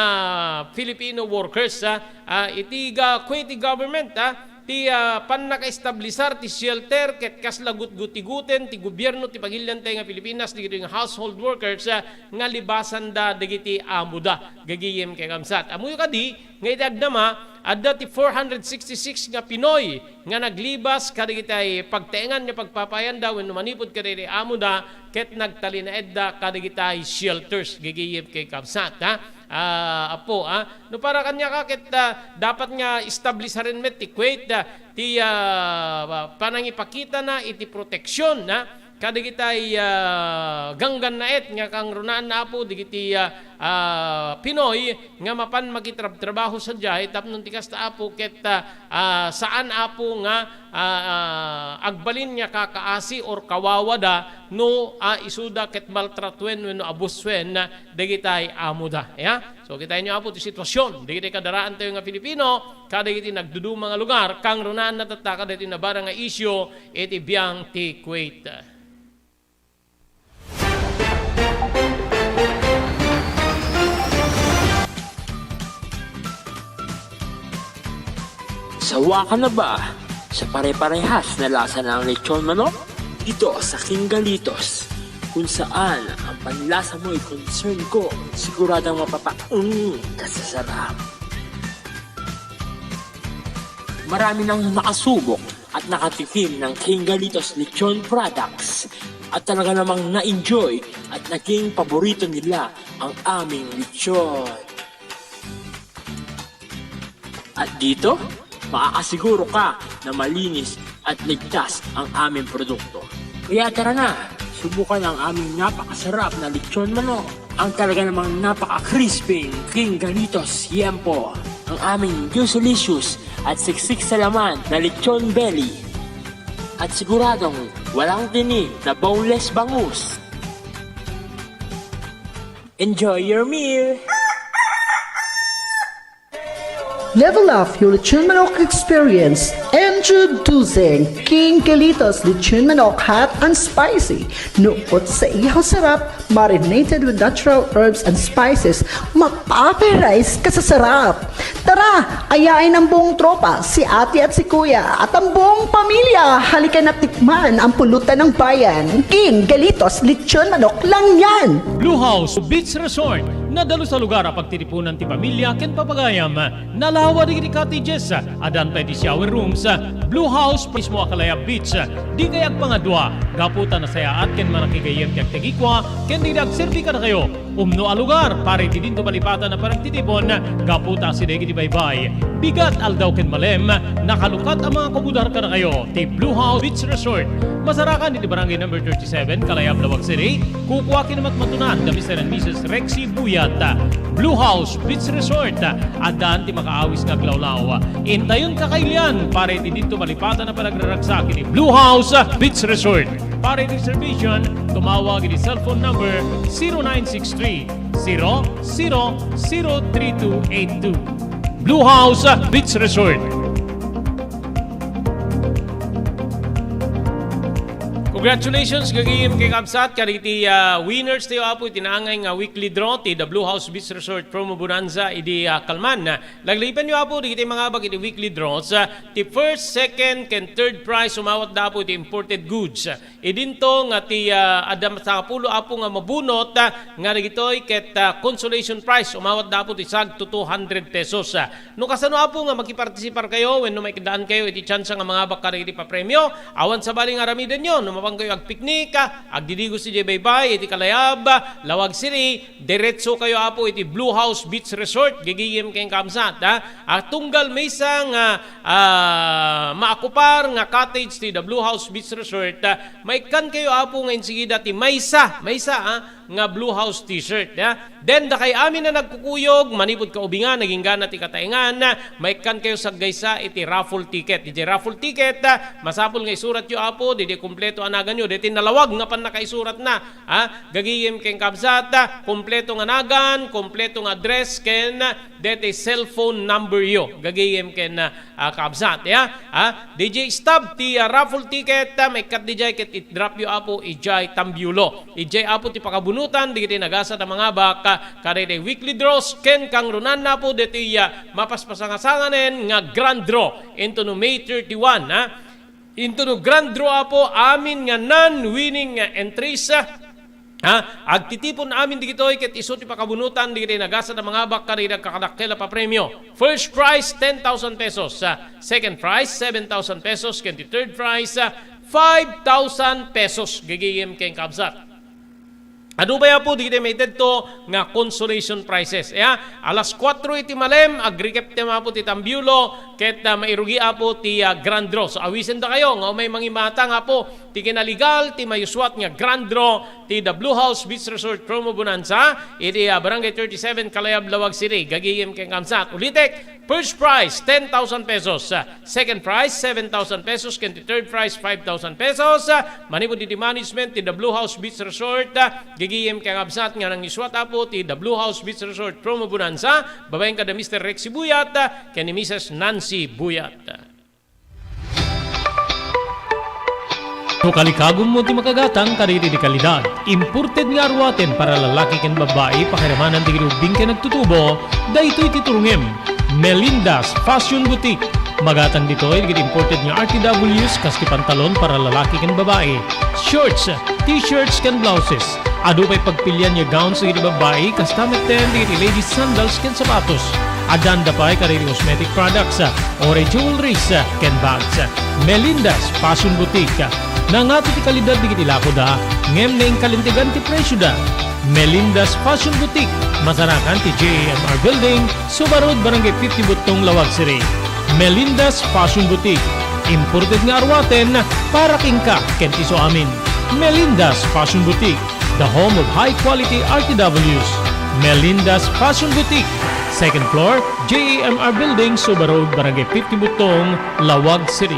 Filipino workers, ah, ah, iti ga-, Kuwaiti government, ah, ti, ah, pannakaestablisar ti shelter ket kasla gutgutiguten ti gobierno ti pagiliantay nga Pilipinas dagitoy nga household workers, ah, nga libasanda dagiti amoda. Gagayem ken kabsat. Ammoyo kadi, nga iti agdama, adda ti four hundred sixty-six nga Pinoy nga naglibas kadagiti pagtaengan nga pagpapayanda wenno manipud kadagiti amoda ket nagtalinaedda kadagiti shelters, gagayem ken kabsat, ha? Ah, Apo, ha? No para kaniaka ket, ah, dapat nga establisaren met ti Kuwait, ah, ti, ah, panangipakitana iti proteksyon, ha? Kadagiti, ah, ganggannaet nga kangrunaan, Apo, dagiti, ah, ah, Pinoy nga mapan makitrabtrabaho sadiay tapno ti kasta, Apo, ket, ah, ah, saan, Apo, nga, ah, ah, agbalin nga kakaasi or kawawada no, ah, isuda ket maltratuen wenno abusuen dagiti amoda. Ya? So, kitaenyo, Apo, ti sitwasion dagiti kadaraantayo nga Filipino kadagiti nagduduma nga lugar, kangrunaanna tatta kadagiti nabara nga isyu iti biang ti Kuwait. Sawa ka na ba sa pare-parehas na lasa ng lechon manok? Dito sa King Galitos, kung saan ang panlasa mo'y concern ko, siguradong mapapaung ka sa sarap. Marami nang nakasubok at nakatikim ng King Galitos Lechon Products at talaga namang na-enjoy at naging paborito nila ang aming lechon. At dito, makakasiguro ka na malinis at ligtas ang aming produkto. Kaya tara na, subukan ang aming napakasarap na lechon manok. Ang talaga namang napaka-crispy King Galitos Yempo. Ang aming juicy-licious at siksik sa laman na lechon belly. At siguradong walang tinik na boneless bangus. Enjoy your meal! Level up your lechon manok experience. Introducing King Galitos Lechon Manok Hot and Spicy. Nukot sa ihaw sarap, marinated with natural herbs and spices, mapaparise ka sa sarap. Tara, ayain ang buong tropa, si ate at si kuya, at ang buong pamilya. Halika na tikman ang pulutan ng bayan. King Galitos Lechon Manok lang yan! Blue House Beach Resort, nadalus a lugar a pagtitipunan ti pamilya ken papagayam. Nalawa dagiti cottages, addan pay ti shower rooms, Blue House mismo a Calaya Beach. Dikay agpangadua, gapu ta nasayaat ken manakigayyem ti agtagikua ken dagiti agserbi kadakayo. Umno a lugar para iti dinto malipatan a panagtitipon, gapu ta asideg iti baybay, bigat, aldaw ken malem, nakalukat a mga kumudar kadakayo ti Blue House Beach Resort. Masarakan iti Barangay Number thirty-seven, Calaya, Laoag City. Kukua ken matmatunan da Mister and Missus Rexy Buyat. Blue House Beach Resort, addan ti makaawis nga aglawlaw. Intayon kakailian para iti dinto malipatan a panagraragsak iti Blue House Beach Resort. Para iti reservation, tumawag iti cellphone number zero nine six three, zero zero zero three two eight two. Blue House Beach Resort. Congratulations, gagayem ken kabsat, kadagiti, ah, winners tayo, Apo, iti naangay nga weekly draw ti The Blue House Beach Resort Promo Bonanza idi, ah, kalman. Laglagipenyo, Apo, dagiti mangabak iti weekly draws, ah, ti first, second, ken third prize, umawatda, Apo, iti imported goods. Idinto nga ti, ah, adda sangapulo, Apo, nga mabunot, ah, nga dagitoy ket, ah, consolation prize, umawatda, Apo, ti sagto two hundred pesos. Ah, no kasano, Apo, nga makipartisiparkayo wenno maikdaan kayo iti tsansa nga mangabak kadagiti papremio, awan sabali nga aramidenyo, no mapankayo agpiknik, ah, agdidigos idiay baybay iti Kalayab, ah, Lawag City, diretso kayo, Apo, iti Blue House Beach Resort, gagayem ken kabsat, ha? Ah, tunggal maysa nga, ah, maakupar nga cottage ti The Blue House Beach Resort, ah, maikkan kayo, Apo, nga insigida ti maysa, maysa, ah, nga Blue House T-shirt, ha? Then, dakay amin a nagkukuyog, manipud kaubingan, agingga ti kataengan, maikkan kayo saggaysa iti raffle ticket. Iti raffle ticket, ah, masapul nga isuratyo, Apo, didi kompleto a naganyo, deti nalawag nga pannakaisuratna, ha? Gagayem ken kabsat, kompleto nga nagan, kompleto nga address, ken deti cellphone number yo. Gagayem ken, ah, kabsat, ya? Ha? D J stub ti, ah, raffle ticket, ah, maikkat dijay ket i-drop yo, Apo, ijay tambiulo. Ijay, Apo, ti pakabunotan dagiti nagasat a mangabak, ah, kadagiti weekly draws ken kangrunanna, Apo, deti, ah, mapaspasangasanganen nga grand draw into no May thirty-one, ha? Into no grand draw, Apo, amin nga non-winning nga entries, ah, ha? Agtitipon amin digitoy ket isu ti pakabunotan digitoy nagasat a mangabak kadagiti agkakadakkel a papremio. First prize, ten thousand pesos. Ah, second prize, seven thousand pesos. Ken ti third prize, ah, five thousand pesos. Gagayem ken kabsat. Adu pay, Apo, dagiti maitedto nga consolation prizes. Ya, alas kuatro iti malem, agrikeptem, Apo, ti tambiulo, ket, ah, mairugi, Apo, ti, ah, grand draw. So, awisendakayo nga umay mangimatang, Apo, ti kinalegal ti mayuswat nga grand draw ti The Blue House Beach Resort Promo Bonanza iti, ah, Barangay thirty-seven, Kalayab, Lawag City. Gagayem ken kabsat. Ulitek, first prize, ten thousand pesos. Ah, second prize, seven thousand pesos. Ken ti third prize, five thousand pesos. Ah, manipud iti management ti The Blue House Beach Resort, ah, gagayem ken kabsat nga nangisuat, Apo, ti The Blue House Beach Resort Promo Bonanza, babaen kada Mister Rexy Buyat, ah, ken ni Missus Nancy Buyat. No kalikagummo ti makagatang kadagiti kalidad, imported nga aruaten para lalaki ken babbai, pakiramanan dagiti ubbing ken nagtutubo, daytoy ti turongem. Melinda's Fashion Boutique. Magatang ditoy dagiti imported nga R T Ws kas ti pantalon para lalaki ken babbai, shorts, t-shirts ken blouses. Adu pay pagpilian nga gowns dagiti babbai, kasta metten dagiti ladies sandals ken sapatos. Addan da pay kadagiti cosmetic products, oray jewelries, ken bags. Melinda's Fashion Boutique. Nangato ti kalidad dagiti lakoda, ngem naingkalintegan ti presioda. Melinda's Fashion Boutique, masarakan ti J A M R Building, Suba Road, Barangay fifty Buttong, Lawag City. Melinda's Fashion Boutique, imported nga aruaten para kenka ken ti isuamin. Melinda's Fashion Boutique, the home of high quality R T Ws. Melinda's Fashion Boutique, second floor, J A M R Building, Suba Road, Barangay fifty Buttong, Lawag City.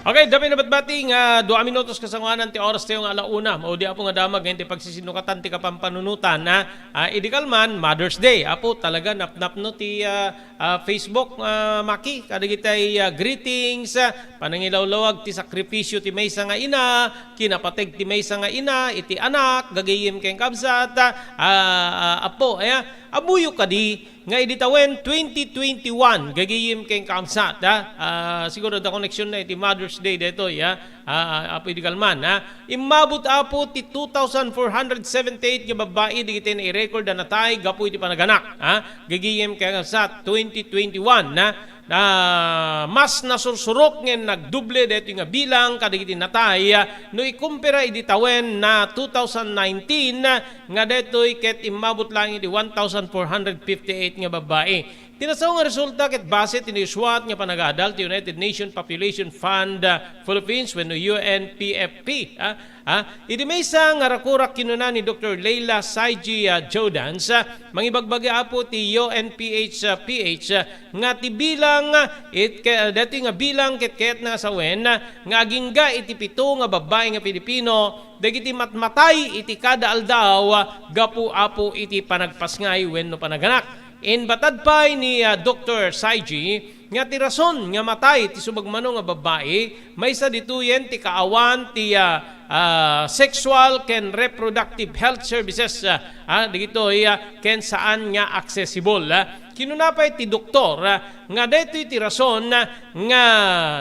Okay, dami na batbati nga dua minutos kasangoanan ti oras tayo nga ala una. Maudi, Apo, nga damag ngayon ti pagsisinukatan ti kapampanunutan, ha? Ah, idi kalman, Mother's Day. Apo, talaga napnapno ti, ah, ah, Facebook, ah, Maki, kadagitay, ah, greetings, ah, panangilawlawag ti sakripisyo ti maysa nga ina, kinapateg ti maysa nga ina, iti anak, gagayem ken kabsat, ah, ah, Apo, aya, abuyo kadi, nga idi tawen twenty twenty-one, gagayem ken kabsat, ha? Ah, siguro da connection na iti Mother's Day detoy, ha? Ah, Apo, idi kalman, ha? Immabot, Apo, ti two thousand four hundred seventy-eight nga babbai dagiti nai-record a natay gapu iti panaganak, ha? Gagayem ken kabsat, twenty twenty-one, ha? Ah, mas nasursurok ngem nagdoble daytoy nga bilang kadagiti natay, ah, no ikumpara idi tawen na two thousand nineteen, ah, nga daytoy ket immabot laeng iti one thousand four hundred fifty-eight nga babbai. Ti nasao nga resulta ket base ti naisuat nga panagadal ti United Nations Population Fund, ah, Philippines wenno U N P F P, ah, ah, idi maysa nga rakurak kinuna ni Doktor Leila Saiji, ah, Jordans, ah, mangibagbagi apo ti U N P H, ah, P H, ah, nga ti bilang, ah, it, ka-, dati nga bilang ket kayatna a sawen, ah, nga agingga iti pito nga babbai nga Filipino dagiti matmatay iti kada aldaw, ah, gapu apo iti panagpasngay wenno panaganak. Inbatad pay ni, ah, Doktor Saiji nga ti rason nga matay ti sumagmamano nga babbai, maysa ditoyen ti kaawan ti, ah, ah, sexual ken reproductive health services, ah, ah, dagitoy, ah, ken saan nga accessible, ah. Kinuna pay ti doktor, ah, nga daytoy ti rason, ah, nga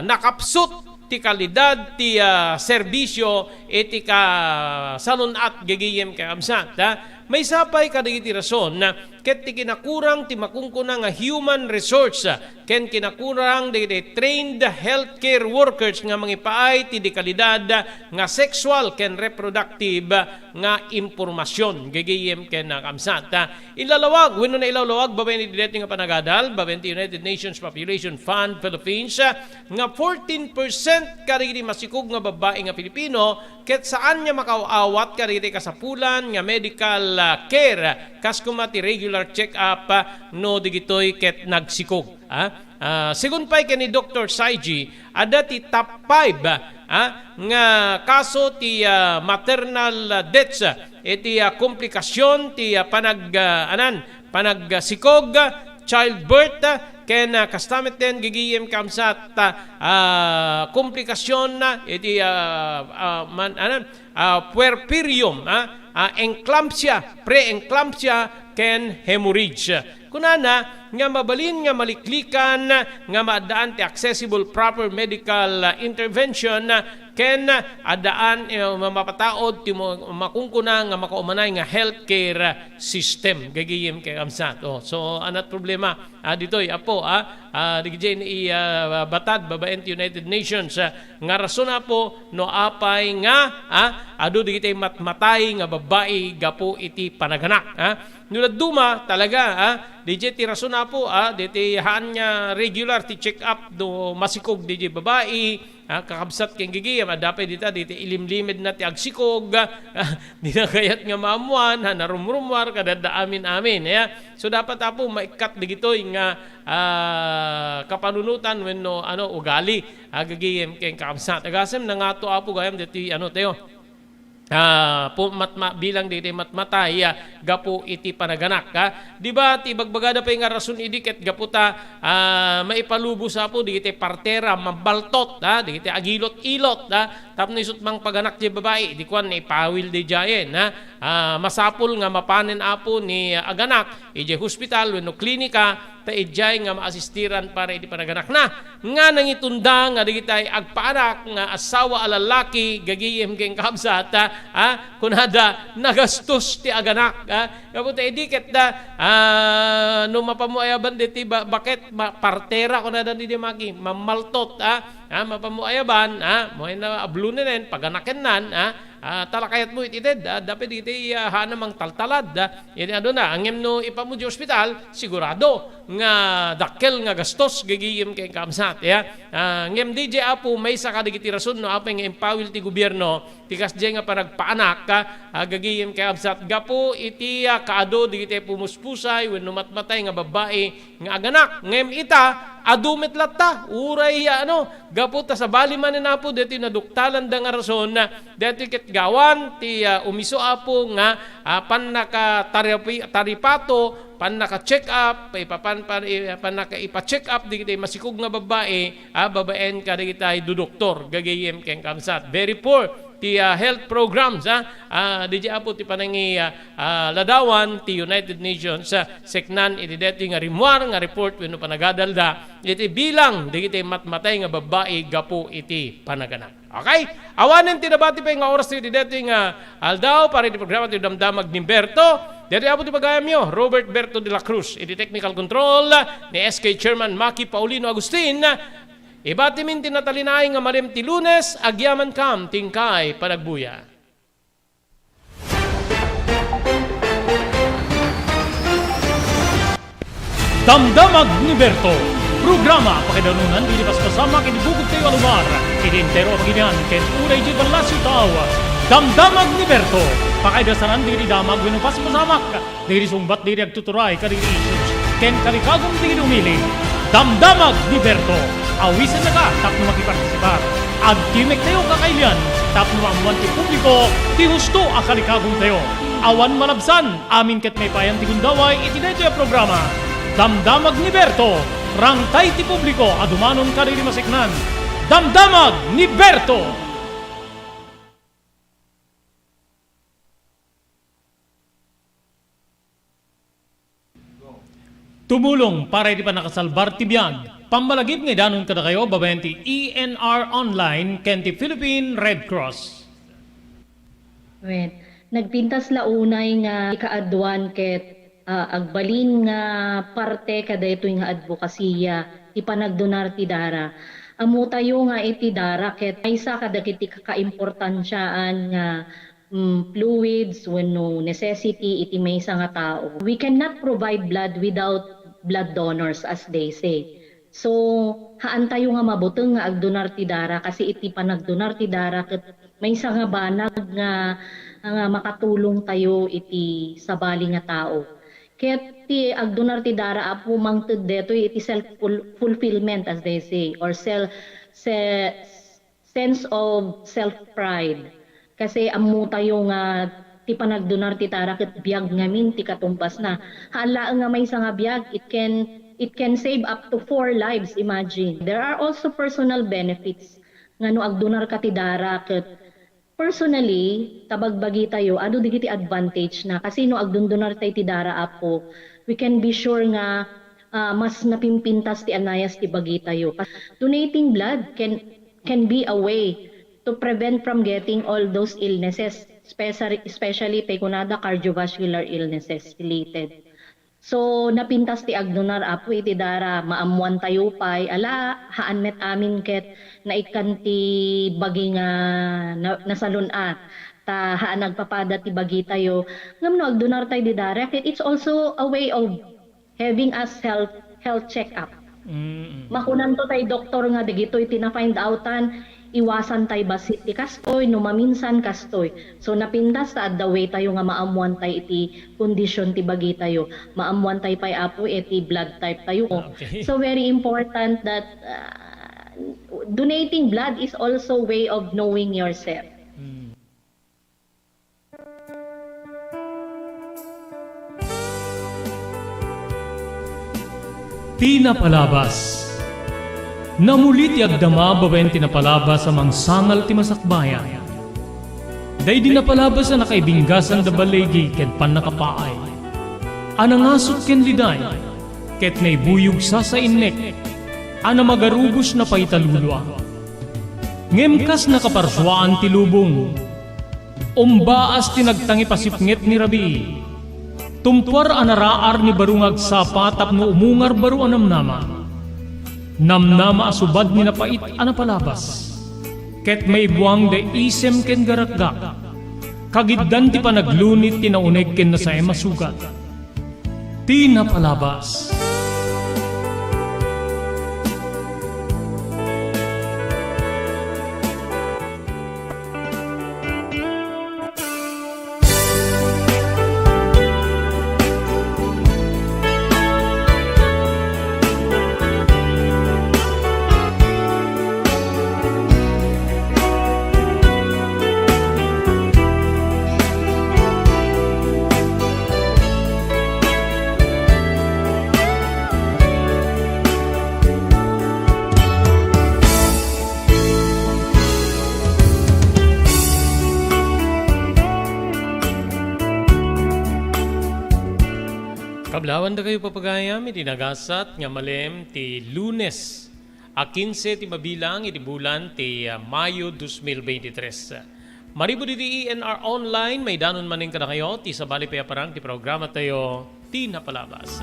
nakapsut ti kalidad ti, ah, serbisyo iti kasalun-at gagayem kakabsat, ah. Maysa pay kadagiti rason, ah, ket ti kinakurang ti makunkuna nga human resource, ah, ken kinakurang dagiti trained healthcare workers nga mangipaay ti di kalidad, ah, nga sexual ken reproductive, ah, nga impormasyon gagayem ken kakabsat, ah. Inlalawag wenno nailawlawag babaen iti daytoy nga panagadal, babaen ti United Nations Population Fund Philippines, ah, nga fourteen percent kadagiti masikog nga babbai nga Filipino ket saan nga makaaw-awat kadagiti kasapulan nga medical, ah, care, kas koma ti regular check-up, ah, no dagitoy ket nagsikog, ah. Ah, segun pay ken ni Doktor Saiji, adda ti top five, ah, nga kaso ti, ah, maternal, ah, deaths, ah, iti, ah, komplikasyon ti, ah, panag-, ah, anan, panagsikog, ah, childbirth, ah, ken, ah, kasta met den gagayem kakabsat, ah, ah, komplikasyon na iti, ah, ah, man-, anan, ah, puerperium, ah, ah, eclampsia, pre-eclampsia, ken hemorrhage. Kunana nga mabalin nga maliklikan nga maaddaan ti accessible proper medical, ah, intervention, ah, ken, ah, addaan, eh, ma-, mapataud ti mo-, makunkuna nga makaumanay nga healthcare system. Gagayem kakabsat. Oh, so, anat problema? Ah, ditoy, apo, ah, ah, di, i, ah, batad babaen ti United Nations, ah, nga rason apo no apay nga, ah, adu dagiti matmatay nga babbai gapu iti panaganak, ah. No dadduma talaga, ah, di ti rason apo, ah, diti haan nga regular ti check-up no masikog diti babai, ah, kakabsat ken gagayem, adda pay dita, diti ilimlimedna ti agsikog, ah, dina kayat nga maammuan, ha, narumrummuar, kadadda amin-amin, ya. So, dapat apo maikkat dagitoy nga, ah, kapanunotan wenno, ano, ugali, ah, gagayem ken kakabsat. Agasem, nangato apo gayam ditoy, ano, tayo. Ah, pu-, matma-, bilang dagiti matmatay, ah, gapu iti panaganak, ah. Di ba, ti ibagbagada pay nga rason idi ket gapu ta, ah, maipalubos apo dagiti partera, mambaltot, ah, dagiti agilot-ilot, ah, tapno isut' mangpaganak ti babai, di kuan, naipawil di diayen, ah. Ah, masapul nga mapanen apo ni, ah, aganak, idiay hospital wenno klinika, ta idiay nga maasistiran para iti panaganakna. Nga nangitunda nga dagiti agpaanak nga asawa a lallaki, gagayem ken kakabsat, ah, ah, kunada, nagastos ti aganak, ah. Gapu ta idi ket da, ah, no mapamuayaban diti ba-, baket, ma-, partera, kunada ni Dimaki, mamaltot, ah, ah, mapamuayaban, ah, mo na ablunen, paganakennan, ah, Ah, ta lakayatmo iti ted, ah, dapit iti, ah, haanna mangtaltalad, ah, iti aduna. Ngem no ipamo di ospital, sigurado nga dakkel nga gastos gagayem ken kakabsat, ya. Ah, ngem di di apo, maysa kadagiti rason no apay nga impawil ti gobierno ti kasdiay nga panagpaanak, ah, gagayem ken kakabsat gapu iti, ah, kaadu dagiti pumuspusay wenno matmatay nga babbai nga aganak. Ngem ita, adu met latta, uray, ah, ano, gapu ta sabali manen apo daytoy naduktalanda nga rason, daytoy ket gawan ti, ah, umiso apo nga, ah, pannakataripi-, taripato, pannaka-check up, ipapan-, pan-, i-, pannaka-ipa-check up dagiti masikog nga babbai, ah, babaen kadagiti dudoktor, gagayem ken kakabsat. Very poor ti, ah, health programs, ah, ah, di di apo ti panangi-, ah, ah, ladawan ti United Nations, ah, seknan iti daytoy nga rimmuar nga report wenno panagadalda iti bilang dagiti matmatay nga babbai gapu iti panaganak. Okay? Awanen ti nabati pay nga oras iti daytoy nga aldaw para iti programa ti Damdamag ni Berto. Daytoy apo ti pagayamyo, Robert Berto de la Cruz, iti technical control ni S K Chairman Maki Paulino Agustin. Ibatimin ti natalinaay nga malem ti Lunes, agyamankam ti inkay panagbuya. Damdamag ni Berto, programa pakaidanunan ti paspasama iti bukod tayo a lugar, iti entero a pagilian, ken unay iti Palacio Tao. Damdamag ni Berto, pakaidasanan dagiti damag wenno paspasamak, dagiti sungbat dagiti agtuturay kadagiti issues, ken kalikagum dagiti umili. Damdamag ni Berto, awisennaka tapno makipartisipar. Agtimek tayo kakailian tapno maammoan ti publiko ti husto a kalikagum tayo. Awan malabsan, amin ket maipayan ti gundaway iti daytoy a programa. Damdamag ni Berto, rangtay ti publiko a dumanon kadagiti maseknan. Damdamag ni Berto! Tumulong para iti pannakasalbar ti biag. Pammalagip nga idanon kadakayo babaen ti E N R Online ken ti Philippine Red Cross. Wen, nagpintas la unay nga ikaaduan ket, ah, agbalin nga parte kadaytoy nga adbokasiya ti panagdonar ti dara. Ammotayo nga iti dara ket maysa kadagiti kakaimportansiaan nga, mm, fluids wenno necessity iti maysa nga tao. We cannot provide blood without blood donors, as they say. So, haantayo nga mabuteng nga agdonar ti dara, kasi iti panagdonar ti dara ket maysa nga banag nga, nga makatulong tayo iti sabali nga tao. Ket ti agdonar ti dara, Apo, mangted detoy iti self ful-, fulfillment, as they say, or sel-, se-, sense of self-pride. Kasi ammotayo nga ti panagdonar ti dara ket biag ngamin ti katumbasna. Haan laeng nga maysa nga biag, it can, it can save up to four lives, imagine. There are also personal benefits nga no agdonarka ti dara ket personally, ta bagbagitayo, adu dagiti advantage na. Kasi no agdondonartay ti dara, Apo, we can be sure nga, ah, mas napimpintas ti anayas ti bagitayo. Donating blood can, can be a way to prevent from getting all those illnesses, especially, especially tay kunada cardiovascular illnesses related. So, napintas ti agdonar, Apo, iti dara, maammoantayo pay, ala, haan met amin ket naikkan ti bagi nga na-, nasalun-at, ta haan agpapada ti bagitayo. Ngem no agdonartay di dara, ket it's also a way of having a self, health check-up. Mm. Makunanto tay doktor nga dagitoy ti na-find outan, iwasan tay bassit ti kastoy, no maminsan kastoy. So, napintas ta adda way tayo nga maammuan tay iti kondisyon ti bagitayo. Maammuan tay pay, Apo, iti blood type tayo. Okay. So, very important that, uh, donating blood is also way of knowing yourself. Mm. Ti napalabas. Namuli ti agdama babaen ti napalabas a mangsangal ti masakbayan. Daydi napalabas a nakaibinggasan da baligi ken pannakapaay. A nangasut ken liday, ket naibuyog sasainnek, a namagarubos na pay talulua. Ngem kas nakaparsuaan ti lubong, umbaas ti nagtangipasipnget ni rabii. Tumpuar a naraar ni baro nga agsapa tapno umungar baro a namnama. Namnama a subad ni napait a napalabas. Ket maibuang da isem ken garakgak. Kagiddan ti panaglunit ti nauneg ken nasaem a sugat. Ti napalabas. Kablawan dakayo, papagayam, iti nagasat nga malem ti Lunes a kinse ti mabilang iti bulan ti, ah, Mayo dos mil veintitrés. Manipud iti E N R Online, maidanon manen kadakayo ti sabali pay a parang ti programa tayo, Ti Napalabas.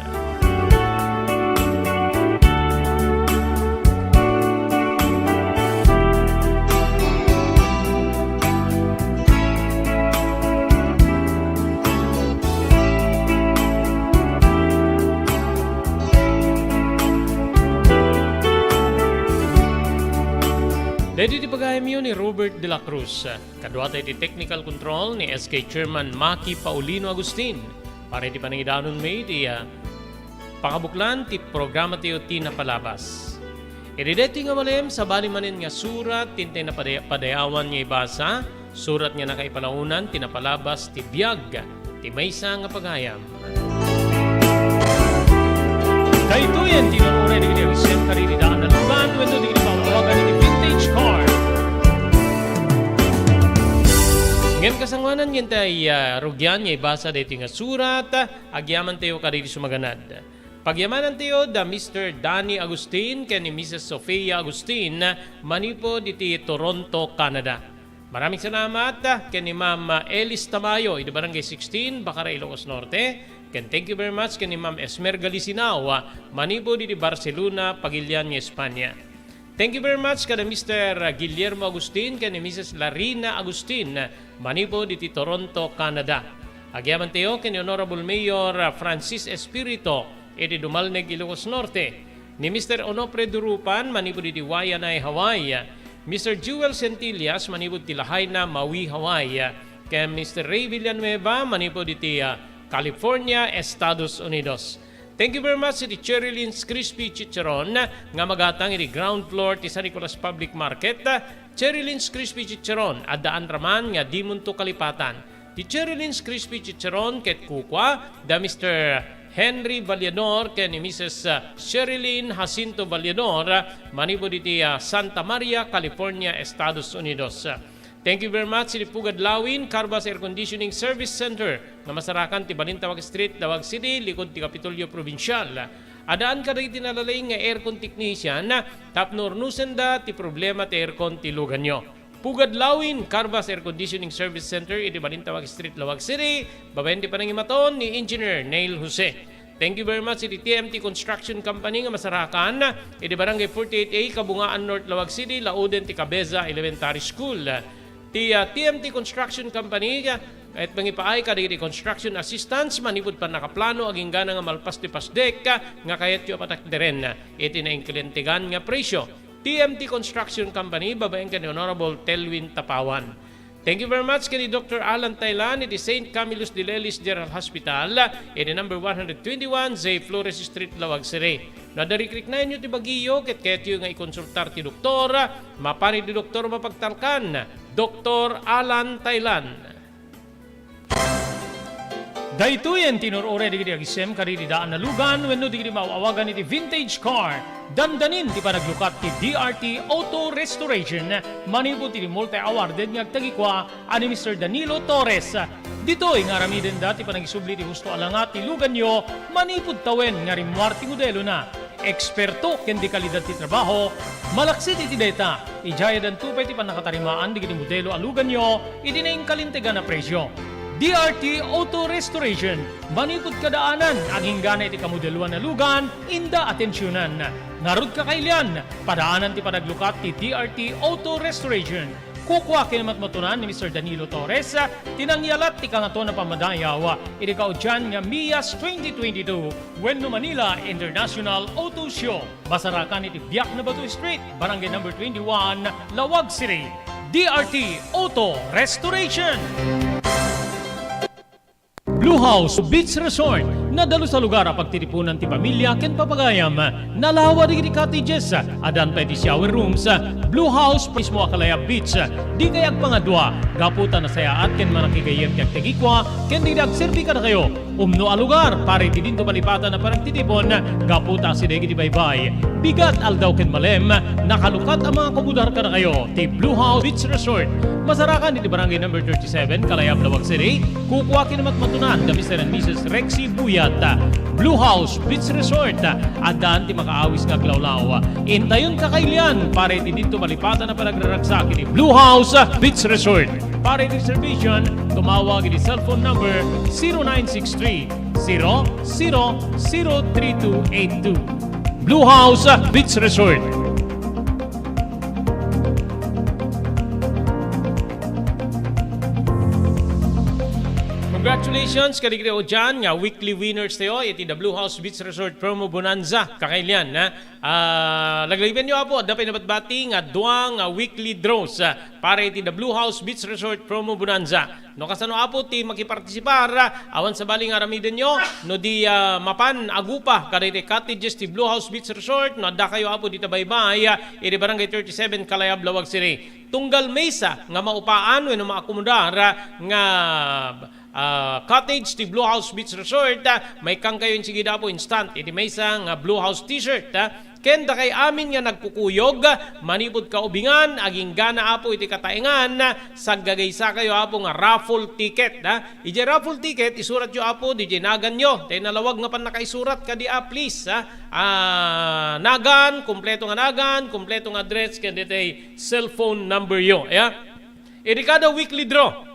Iti ti pagayamyo ni Robert de la Cruz. Kaduata iti technical control ni S K Chairman Maki Paulino Agustin. Para iti panangidanon mi iti, ah, pakabuklan ti programa tayo ti napalabas. Iti daytoy nga malem, sabali manen nga surat, ti intay napadayawan nga ibasa, surat nga nakaipalaonan ti napalabas ti biag ti maysa nga pagayam. Daytoyen ti inuray dagiti agsem kadagiti daan a lugan wenno dagiti maawagan iti vintage car. Ngem kasangoanan nga intay, ah, rugian nga ibasa daytoy nga surat, agyamantayo kadagiti sumaganad. Pagyamanantayo da Mister Danny Agustin ken ni Missus Sofia Agustin manipud iti Toronto, Canada. Maraming salamat, ah, ken ni Ma'am, ah, Elis Tamayo, iti Barangay sixteen, Bacara, Ilocos Norte. Ken thank you very much ken ni Ma'am Esmer Galisinao, ah, manipud iti Barcelona, Pagilian nga Espanya. Thank you very much kada Mister Guillermo Agustin ken ni Missus Larina Agustin, ah, manipud iti Toronto, Canada. Agyamantayo ken ni Honorable Mayor, ah, Francis Espirito, iti Dumalneg, Ilocos Norte, ni Mister Onofre Durupan manipud iti Waianae, Hawaii, Mister Jewel Centillas manipud ti Lahaina, Maui, Hawaii, ken Mister Ray Villanueva manipud iti, ah, California, Estados Unidos. Thank you very much iti Cherry Lynn's Crispy Chicharon nga magatang iti ground floor ti San Nicolas Public Market. Cherry Lynn's Crispy Chicharon, addaan raman nga dimonto kalipatan. Ti Cherry Lynn's Crispy Chicharon ket kukua da Mister Henry Vallador ken ni Missus Sherilyn Jacinto Vallador, ah, manipud iti, ah, Santa Maria, California, Estados Unidos. Thank you very much iti Pugad Lawin, Carvas Air Conditioning Service Center, nga masarakan ti Balintawak Street, Laoag City, likod ti Kapitolyo Probinsial. Addaan kadagiti nalalaing nga aircon technician tapno urnosenda ti problema ti aircon ti luganyo. Pugad Lawin, Carvas Air Conditioning Service Center iti Balintawak Street, Laoag City, babaen ti panangimaton ni Engineer Neil Jose. Thank you very much iti T M T Construction Company nga masarakan iti Barangay forty-eight A, Kabungaan North, Laoag City, lauden ti Cabeza Elementary School. Ti, ah, T M T Construction Company, ah, ket mangipaay kadagiti construction assistance manipud pannakaplano agingga nga malpas ti pasdek, ah, nga kayatyo a patakderen iti naingkalintegan nga presio. T M T Construction Company, babaen ken ni Honorable Telwin Tapawan. Thank you very much ken ni Doctor Alan Tailan iti Saint Camillus de Lelis General Hospital, iti number one hundred twenty-one J Flores Street, Laoag City. No adda rikriknaenyo ti bagiyo ket kayatyo nga ikonsultar ti doktor, mapan iti doktor mapagtalkan, Doktor Alan Tailan. Daytoyen ti inur-uray dagiti agsem kadagiti daan a lugan wenno dagiti maaw-awagan iti vintage car. Dandanin ti panaglukat ti D R T Auto Restoration manipud iti multi-awarded nga agtagikua a ni Mister Danilo Torres. Ditoy nga aramidenda ti panagisubli ti husto a langa ti luganyo manipud tawen nga rimmuar ti modelona. Eksperto ken dekalidad ti trabaho, malaksid iti dayta, idiay addanto pay ti pannakatarimaan dagiti modelo a luganyo iti naingkalintegan a presio. D R T Auto Restoration, manipud kadaanan, agingga iti kamodeloan a lugan, inda atensionan. Ngarud, kakailian, padaanan ti panaglukat ti D R T Auto Restoration. Kukua ken matmatunan ni Mister Danilo Torres ti nangyalat ti Kangatoan a Pammadayaw iti kaudian nga MIAS twenty twenty-two wenno Manila International Auto Show. Masarakan iti Biak na Bato Street, Barangay Number twenty-one, Laoag City. D R T Auto Restoration. Blue House Beach Resort, nadalus a lugar a pagtitipunan ti pamilya ken papagayam. Nalawa dagiti cottages, addan pay ti shower rooms. Blue House mismo a kalayab beach. Dikay agpangadua, gapu ta nasayaat ken manakigayyem ti agtagikua ken dagiti agserbi kadakayo. Umno a lugar para iti dinto malipatan a panagtitipon, gapu ta asideg iti baybay, bigat, aldaw ken malem, nakalukat a mga komodar kadakayo ti Blue House Beach Resort. Masarakan iti Barangay Number thirty-seven, Kalayab, Laoag City. Kukua ken matmatunan da Mister and Missus Rexy Buyat. Blue House Beach Resort, addaan ti makaawis nga aglawlaw. Intayon, kakailian, para iti dinto malipatan a panagraragsak iti Blue House Beach Resort. Para iti reservation, tumawag iti cellphone number zero nine six three, zero zero zero three two eight two. Blue House Beach Resort. Congratulations kadagiti diay nga weekly winners tayo iti The Blue House Beach Resort Promo Bonanza. Kakailian, ha? Ah, laglagipenyo, Apo, adda pay nabatbati nga dua nga weekly draws, ah, para iti The Blue House Beach Resort Promo Bonanza. No kasano, Apo, ti makipartisipar, ah, awan sabali nga aramidenyo, no di, ah, mapan agupa kadagiti cottages ti Blue House Beach Resort, no adda kayo, Apo, dita baybay, ah, iti Barangay thirty-seven, Kalayab, Laoag City. Tunggal maysa nga maupaan wenno maakomodar, ah, nga ah, cottage ti Blue House Beach Resort, ah, maikkan kayo insigi, Apo, instant iti maysa nga Blue House T-shirt, ah, ken dakay amin nga nagkukuyog, ah, manipud kaubingan, aginggana, Apo, iti kataengan, ah, saggagaysa kayo, Apo, nga raffle ticket, ah. Idiay raffle ticket, isuratyo, Apo, didiay naganyo. Tay nalawag nga pannakaisurat kadi, ah, please, ah. Ah, nagan, kompleto nga nagan, kompleto nga address, ken diay cellphone number yo, ya. Iti kada weekly draw,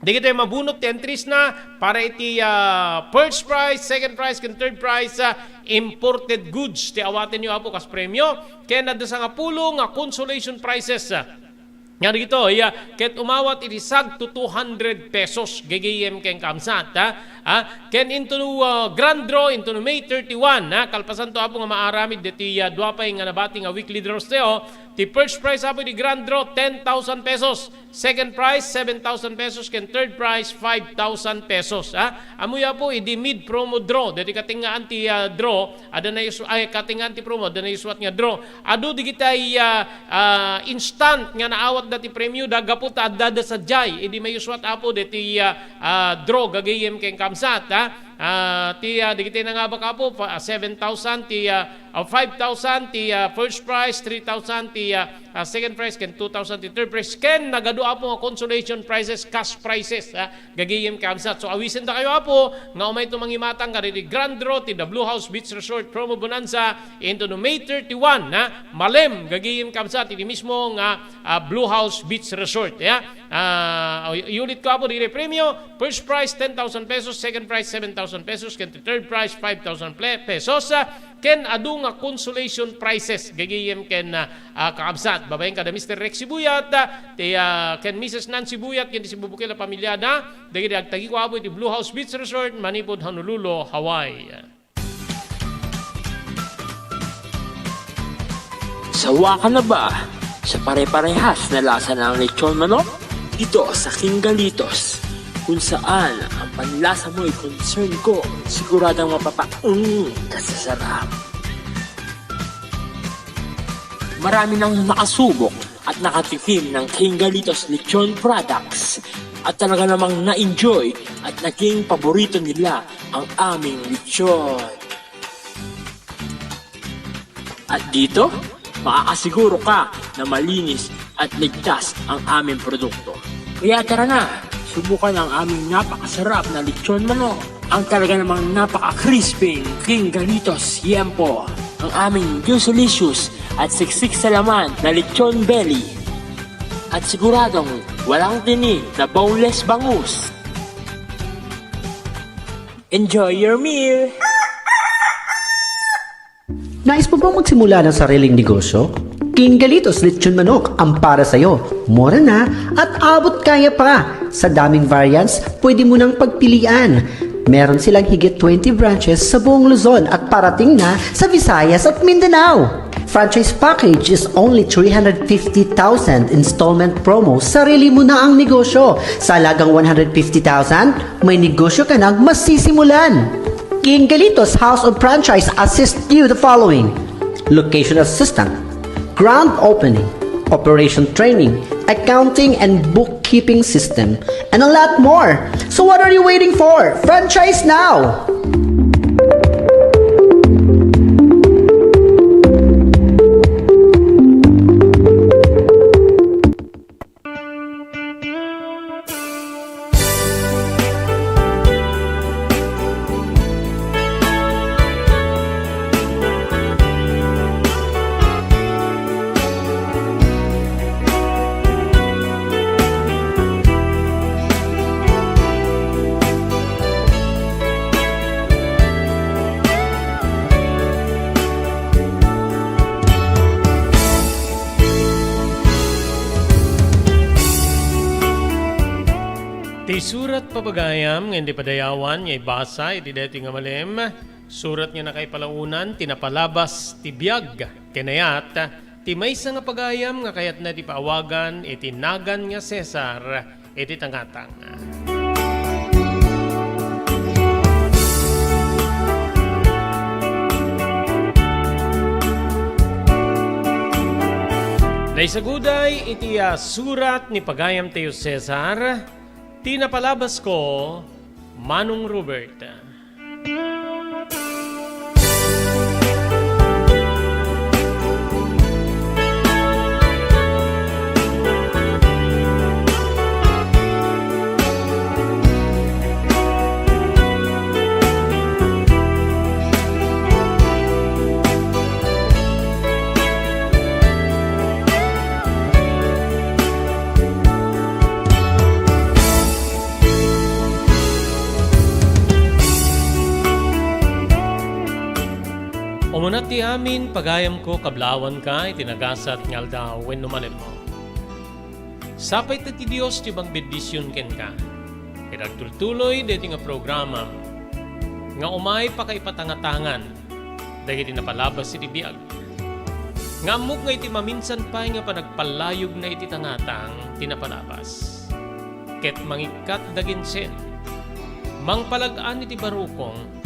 dagiti mabunot ti entries na para iti, ah, first prize, second prize, ken third prize, ah, imported goods ti awatenyo, Apo, kas premio. Ken adda sangapulo nga consolation prizes, ah, nga dagitoy, ah, ket umawat iti sagto two hundred pesos, gagayyem ken kaabsat, ah. Ah, ken into, ah, grand draw into May thirty-one, ah, kalpasanto, Apo, nga maaramid deti, ah, dua pay nga nabati nga weekly draws tayo. Ti first prize, Apo, iti grand draw, ten thousand pesos. Second prize, seven thousand pesos, ken third prize, five thousand pesos, ha? Ammoyo, Apo, idi mid-promo draw, deti katengngaan ti, ah, draw, adda naisu-, ay, katengngaan ti promo, adda naisurat nga draw. Adu digitay, ah, ah, instant nga naawatda ti premioda gapu ta addada sadiay idi maisurat, Apo, deti, ah, ah, draw, gagayyem ken kaabsat, ha? Ah, ti, ah, digitay nangabak, Apo, pa-, ah, seven thousand, ti, ah, ah, five thousand, ti, ah, first prize, three thousand, ti, ah, ah, second prize, ken two thousand, ti third prize, ken nagadu, Apo, nga consolation prizes, cash prizes, ah, gagayyem kaabsat. So, awisenda kayo, Apo, nga umayto mangimatang kadagiti grand draw ti The Blue House Beach Resort Promo Bonanza into no May thirty-one, ha? Malem, gagayyem kaabsat, iti mismo nga, ah, Blue House Beach Resort, ya. Ah, u-, iulit ko, Apo, dagiti premio, first prize, ten thousand pesos, second prize, seven thousand pesos, ken ti third prize, five thousand ple-, pesos, ah, ken adu nga consolation prizes, gagayyem ken, ah, ah, kaabsat. Babaen kada Mister Rex Sibuyat, ah, ti, ah, ken Missus Nancy Buyat, ken ti sibubukel a pamilyada, dagiti agtagiko, Apo, iti Blue House Beach Resort, manipud Honolulu, Hawaii. Sawa ka na ba sa pare-parehas na lasa ng lechon manok? Dito sa King Galitos, kung saan ang panlasa mo'y concern ko, siguradong mapapaung ka sa sarap. Marami nang nakasubok at nakatikim ng King Galitos Lechon Products at talaga namang na-enjoy at naging paborito nila ang aming lechon. At dito, makakasiguro ka na malinis at ligtas ang aming produkto. Kaya tara na, subukan ang aming napakasarap na lechon manok. Ang talaga namang napaka-crispy King Galitos Yempo. Ang aming juicy-licious at siksik sa laman na lechon belly. At siguradong walang tinik na boneless bangus. Enjoy your meal! Nais mo bang magsimula ng sariling negosyo? King Galitos Lechon Manok ang para sa'yo. Mura na at abot kaya pa. Sa daming variants, pwede mo nang pagpilian. Meron silang higit twenty branches sa buong Luzon at parating na sa Visayas at Mindanao. Franchise package is only three hundred fifty thousand, installment promo, sarili mo na ang negosyo. Sa halagang one hundred fifty thousand, may negosyo ka nang masisimulan. King Galitos House of Franchise assist you the following: location assistant, grand opening, operation training, accounting and bookkeeping system, and a lot more. So what are you waiting for? Franchise now! Isurat, pagayam, nga indi padayawan nga ibasa iti daytoy nga malem, surat nga nakaipalaonan ti napalabas ti biag ken ayat ti maysa nga pagayam nga kayatna ti paawagan iti nagan nga Cesar iti tangatang. Naisaguday iti, ah, surat ni pagayam tayo Cesar, ti napalabas ko, Manong Robert. Umuna ti amin, pagayamko, kablawanka iti nagasat nga aldaw wenno malemmo. Sapay ta ti Dios ti mangbendision kenka ket agtultuloy daytoy nga programa nga umay pakaipatangatangan dagiti napalabas iti biag. Nga ammok nga iti maminsan pay nga panagpallayogna iti tangatang ti napalabas, ket mangikkat da ginsen, mangpalag-an iti barukong,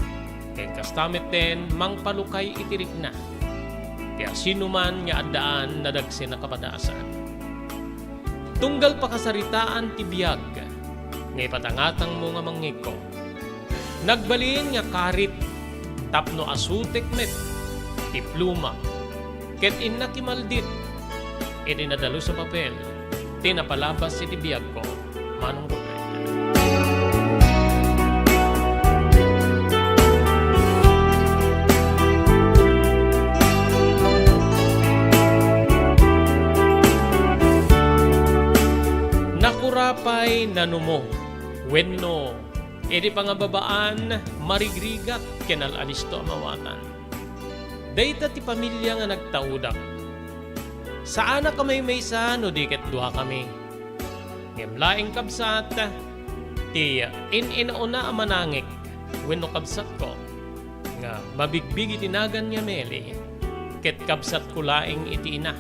ken kasta metten mangpalukay iti rikna ti asinoman nga addaan nadagsen a kapadasan. Tunggal pakasaritaan ti biag nga ipatangatangmo nga mangngegko. Nagbalin nga karit tapno asutek met ti pluma ket innak imaldit iti nadalus a papel ti napalabas iti biagko, Manong Robert. Nakurapay nanumo wenno iti pangababaan, marigrigat ken al-alisto a mawatan. Dayta ti pamilia nga nagtaudak. Saanak a maymaysa no di ket duakami. Ngem laeng, kabsat, ti in-inauna a manangik wenno kabsatko nga mabigbig iti nagan nga Meli, ket kabsatko laeng iti ina.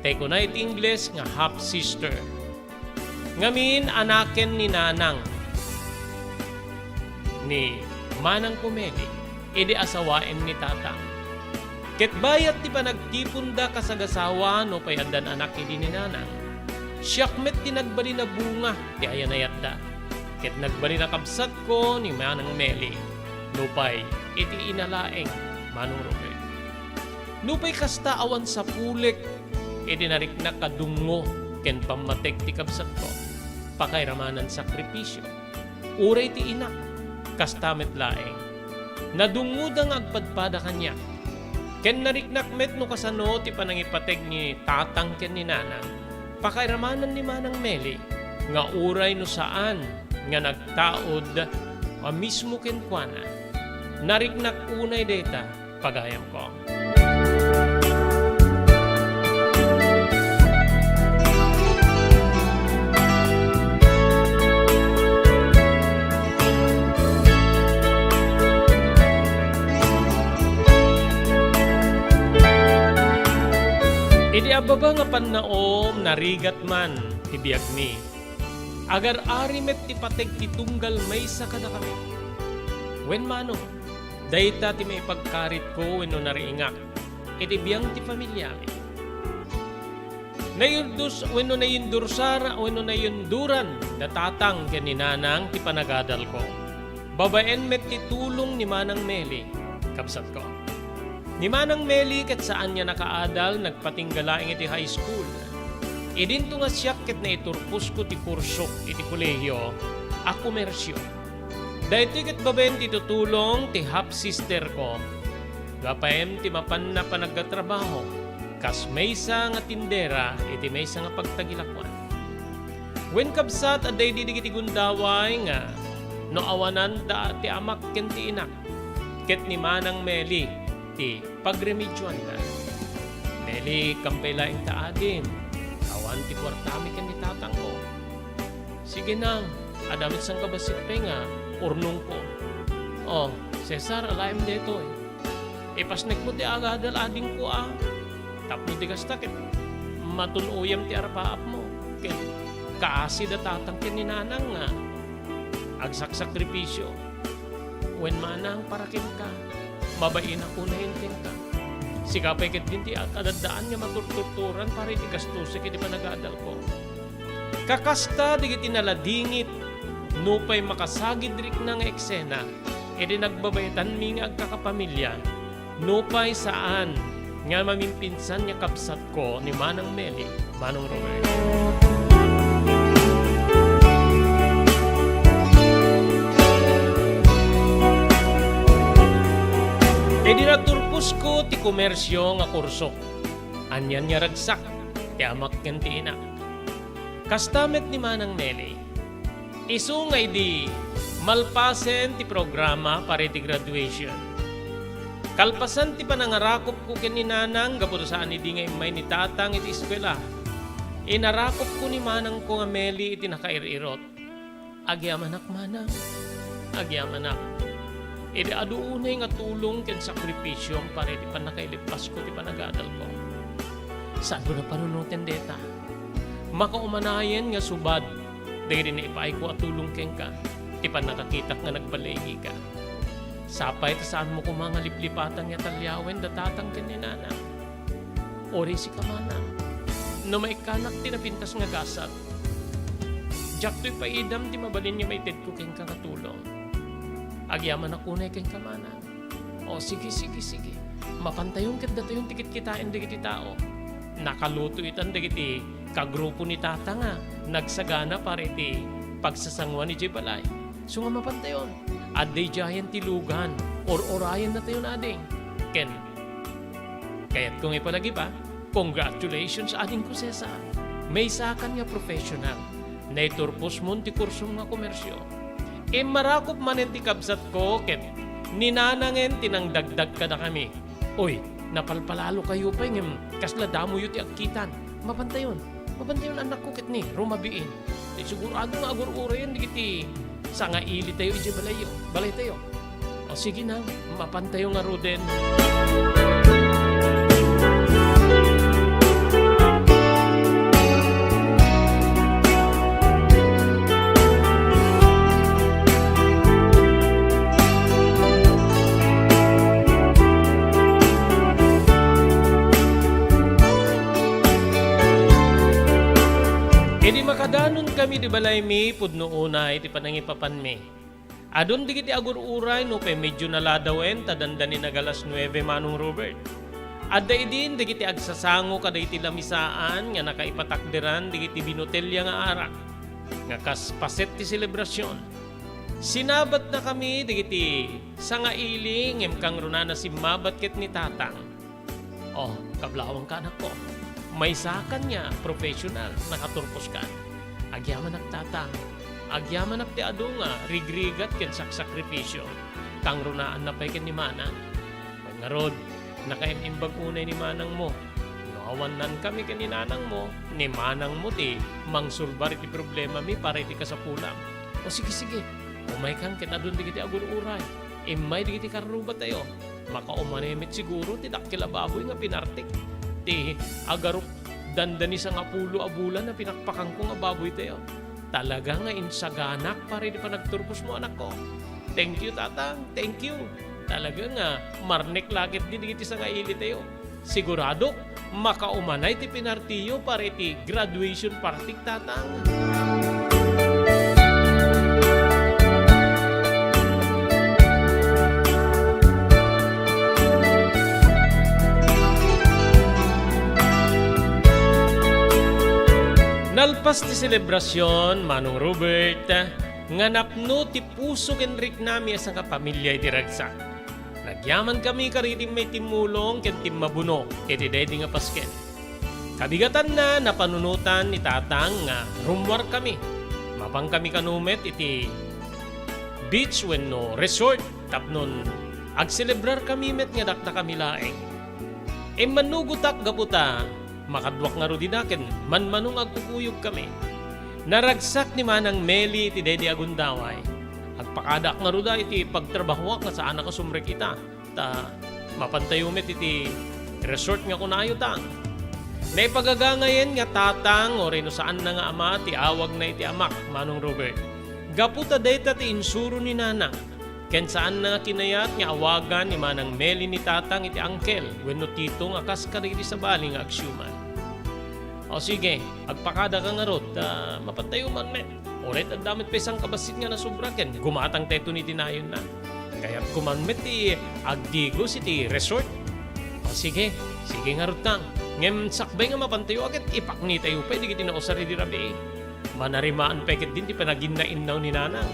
Tay kuna iti Ingles nga half sister. Ngamin, anaken ni nanang ni manangko Meli idi asawaen ni tatang. Ket bayat ti panagtiponda kasagasawa nupay addan anak idi ni nanang, siak met ti nagbalin a bunga ti ayanayatda. Ket nagbalin a kabsatko ni manang Meli, nupay iti ina laeng, Manong Robert. Nupay kasta, awan sapulek iti nariknak a dungngo ken pammateg ti kabsatko. Pakairamanan sakripisio. Uray ti inak, kasta met laeng. Nadungngoda nga agpadpada kaniak. Ken nariknak met no kasano ti panangipateg ni tatang ken ni nanang. Pakairamanan ni manang Meli nga uray no saan nga nagtaud a mismo kenkuana. Nariknak unay dayta, pagayamko. Idi abbaba nga pannaom, narigat man ti biagmi. Agar-ari met ti pateg ti tunggal maysa kadakami. Wen mano, dayta ti maipagkaritko wenno nariingak iti biang ti familiami. Nayurdos wenno nayindursar wenno nayunduran da tatang ken ni nanang ti panagadalko. Babaen met ti tulong ni Manang Meli, kabsatko. Ni Manang Meli ket saan nga nakaadal, nagpatingga laeng iti high school. Idinto nga siak ket naiturposko ti kursok iti kolehiyo a komersio. Daytoy ket babaen ti tutulong ti half-sisterko. Gapaem ti mapanna panagtrabaho kas maysa nga tindera iti maysa nga pagtagilakoan. Wen, kabsat, adda idi dagiti gundaway nga no awanan da ti amak ken ti inak, ket ni Manang Meli ti pagremedioanda. Meli, kampay laeng ta adin. Awan ti kuartami ken ni tatangmo. Sige, nang, Adda met sangkabassit pay nga urnongko. O, Cesar, alaem daytoy. Ipasnekmo ti agadal adingko a. Tapno di kasta ket matun-oyam ti arpaapmo. Ket kaasi da tatang ken ni nanang nga agsaksakripisio. Wen manang para kenka, mabainak unayen kenka. Sika pay ketdin ti kadaddaan nga maturturturan para iti gastusek iti panagadalko. Kakasta dagiti naladingit nupay makasagid rikna nga eksena iti nagbabaetanmi nga agkakapamilia, nupay saan nga mamimpinsan nga kabsatko ni Manang Meli, Manong Robert. Idi naturposko ti komersio nga kursok, anian nga ragsak ti amak ken ti inak. Kasta met ni Manang Meli. Isu nga idi malpasen ti programa para iti graduation, kalpasan ti panangarakupko ken ni Nanang gapu ta saan idi nga immay ni Tatang iti eskuela, inarakupko ni manangko nga Meli iti nakair-irot. Agyamanak, Manang. Agyamanak. Idi adu unay nga tulong ken sakripisiom para iti pannakailippasko ti panagadalko. Saanko a panunoten dayta. Makaumanayen nga subad dagiti naipaayko a tulong kenka ti pannakakitak nga nagballigika. Sapay ta saanmo koma nga liplipatan nga talliawen da Tatang ken ni Nanang. Uray sika, Manang. No maikkanak ti napintas nga gasat, diaktoy paidam ti mabalin nga maitedko kenka nga tulong. Agyamanak unay kenka, Manang. O, sige, sige, sige. Mapantayon ket datayon ti kitkitaen dagiti tao. Nakaluto itan dagiti kagrupo ni Tata nga nagsagana para iti pagsasanguan idiay balay. Isu nga mapantayon. Adda idiayen ti lugan. Ur-urayennatayon, ading. Ken, kayatko nga ipalagip, a, congratulations, adingko Cesar. Maysakan nga professional. Naiturposmon ti kursom nga komersio. Immarakop manen ti kabsatko ket ni Nanangen ti nangdagdag kadakami. Uy, napalpalalokayo pay ngem kasla damoyo ti agkitan. Mapantayon. Mapantayon, annakko, ket ni rumabiin. Ti sigurado nga agur-urayen dagiti sangailitayo idiay balayyo, balaytayo. O sige na, mapantayo ngaruden. Idi makadanon kami di balaymi, pudno unay ti panangipapanmi. Adun dagiti agur-uray nupay medio naladawen ta dandani nagalas nuebe, Manong Robert. Adda idin dagiti agsasango kadagiti lamisaan nga nakaipatakderan dagiti binutelya nga arak nga kas paset ti selebrasion. Sinabatnakami dagiti sangaili ngem kangrunana simmabat ket ni Tatang. O, kablawangka, anakko. Maysakan nga professional, nakaturposkan. Agyamanak, Tatang. Agyamanak ti adu nga rigrigat ken saksakrifisio. Kangrunaanna pay ken ni Manang. Wen ngarud, nakaim-imbag unay ni Manangmo. No awannankami ken ni Nanangmo, ni Manangmo ti mangsulbar iti problemami para iti kasapulam. O sige, sige. Umaykan ket adun dagiti agur-uray. Immay dagiti karrubatayo. Makaumani met siguro ti dakkel a baboy nga pinartik. Ti agarup dandani sangapulo a bulan a pinakpakanko nga baboytayo. Talaga nga insaganak para iti panagturposmo, anakko. Thank you, Tatang. Thank you. Talaga nga marnek la ketdi dagiti sangailitayo. Siguradok, makaumanay ti pinartiyo para iti graduation party, Tatang. Nalpas ti selebrasion, Manong Robert, nga napno ti puso ken riknami a sangapamilia iti ragsak. Nagyamankami kadagiti immay timmulong ken timmabuno iti daydi nga pasken. Kabigatanna, napanunotan ni Tatang nga rummuarkami. Mapankami kano met iti beach wenno resort tapno agselebrarkami met nga dakdakami laeng. Immannugotak gapu ta makaduak ngarud ida ken manmano nga agkukuyogkami. Naragsak ni Manang Meli iti daydi a gundaway. Agpakadaak ngarud iti pagtrabahoak nga saanak a sumrekita. Ta mapantayo met iti resort nga kunayo ta. Naipagagangayen nga tatang, uray no saanna nga ama ti awagna iti amak, Manong Robert. Gapu ta dayta ti insuro ni Nanang. Ken saanna nga kinayat nga awagan ni Manang Meli ni Tatang iti uncle wenno tito nga kas kadagiti sabali nga agsiuman. O sige, agpakadaka ngarud, ta mapantayo man met. Uray adda met pay sangkabassit nga nasobra ken gumatang tayo iti nayonna. Kayatko man met ti agdigos iti resort. O sige, sige ngarud, Tang. Ngem sakbay nga mapantayo a ket ipaknitayo pay dagiti nausar idi rabii. Manarimaan pay ketdin ti panaginnainnaw ni Nanang.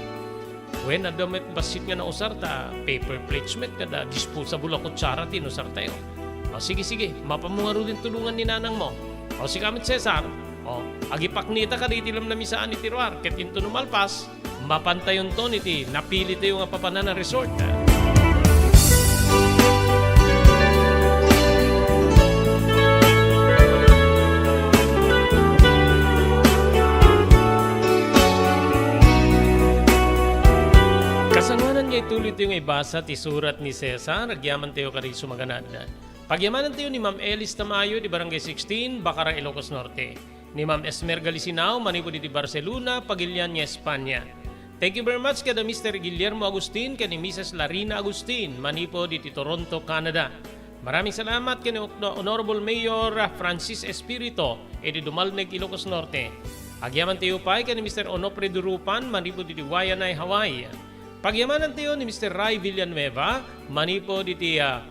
Wen, adda met bassit nga nausar ta paper plates met kada disposable a kutsara ti inusartayo. O, sige, sige, mapanmo ngaruden tulongan ni nanangmo. O, sika met, Cesar. O, agipaknita kadagiti lamlamisaan iti ruar, ket inton no malpas, mapantayonton iti napilitayo nga papanan a resort. Kasangoanan nga ituloytayo nga ibasa ti surat ni Cesar, agyamantayo kadagiti sumaganad. Pagyamanantayo ni Ma'am Elis Tamayo, di Barangay sixteen, Bacara, Ilocos Norte. Ni Ma'am Esmer Galisinao, manipud iti Barcelona, Pagilian nga Espanya. Thank you very much kada Mister Guillermo Agustin ken ni Missus Larina Agustin, manipud iti Toronto, Canada. Maraming salamat ken ni Honorable Mayor Francis Espirito iti Dumalneg, Ilocos Norte. Agyamantayo pay ken ni Mister Onofre Durupan, manipud iti Waianae, Hawaii. Pagyamanantayo ni Mister Ray Villanueva, manipud iti, ah,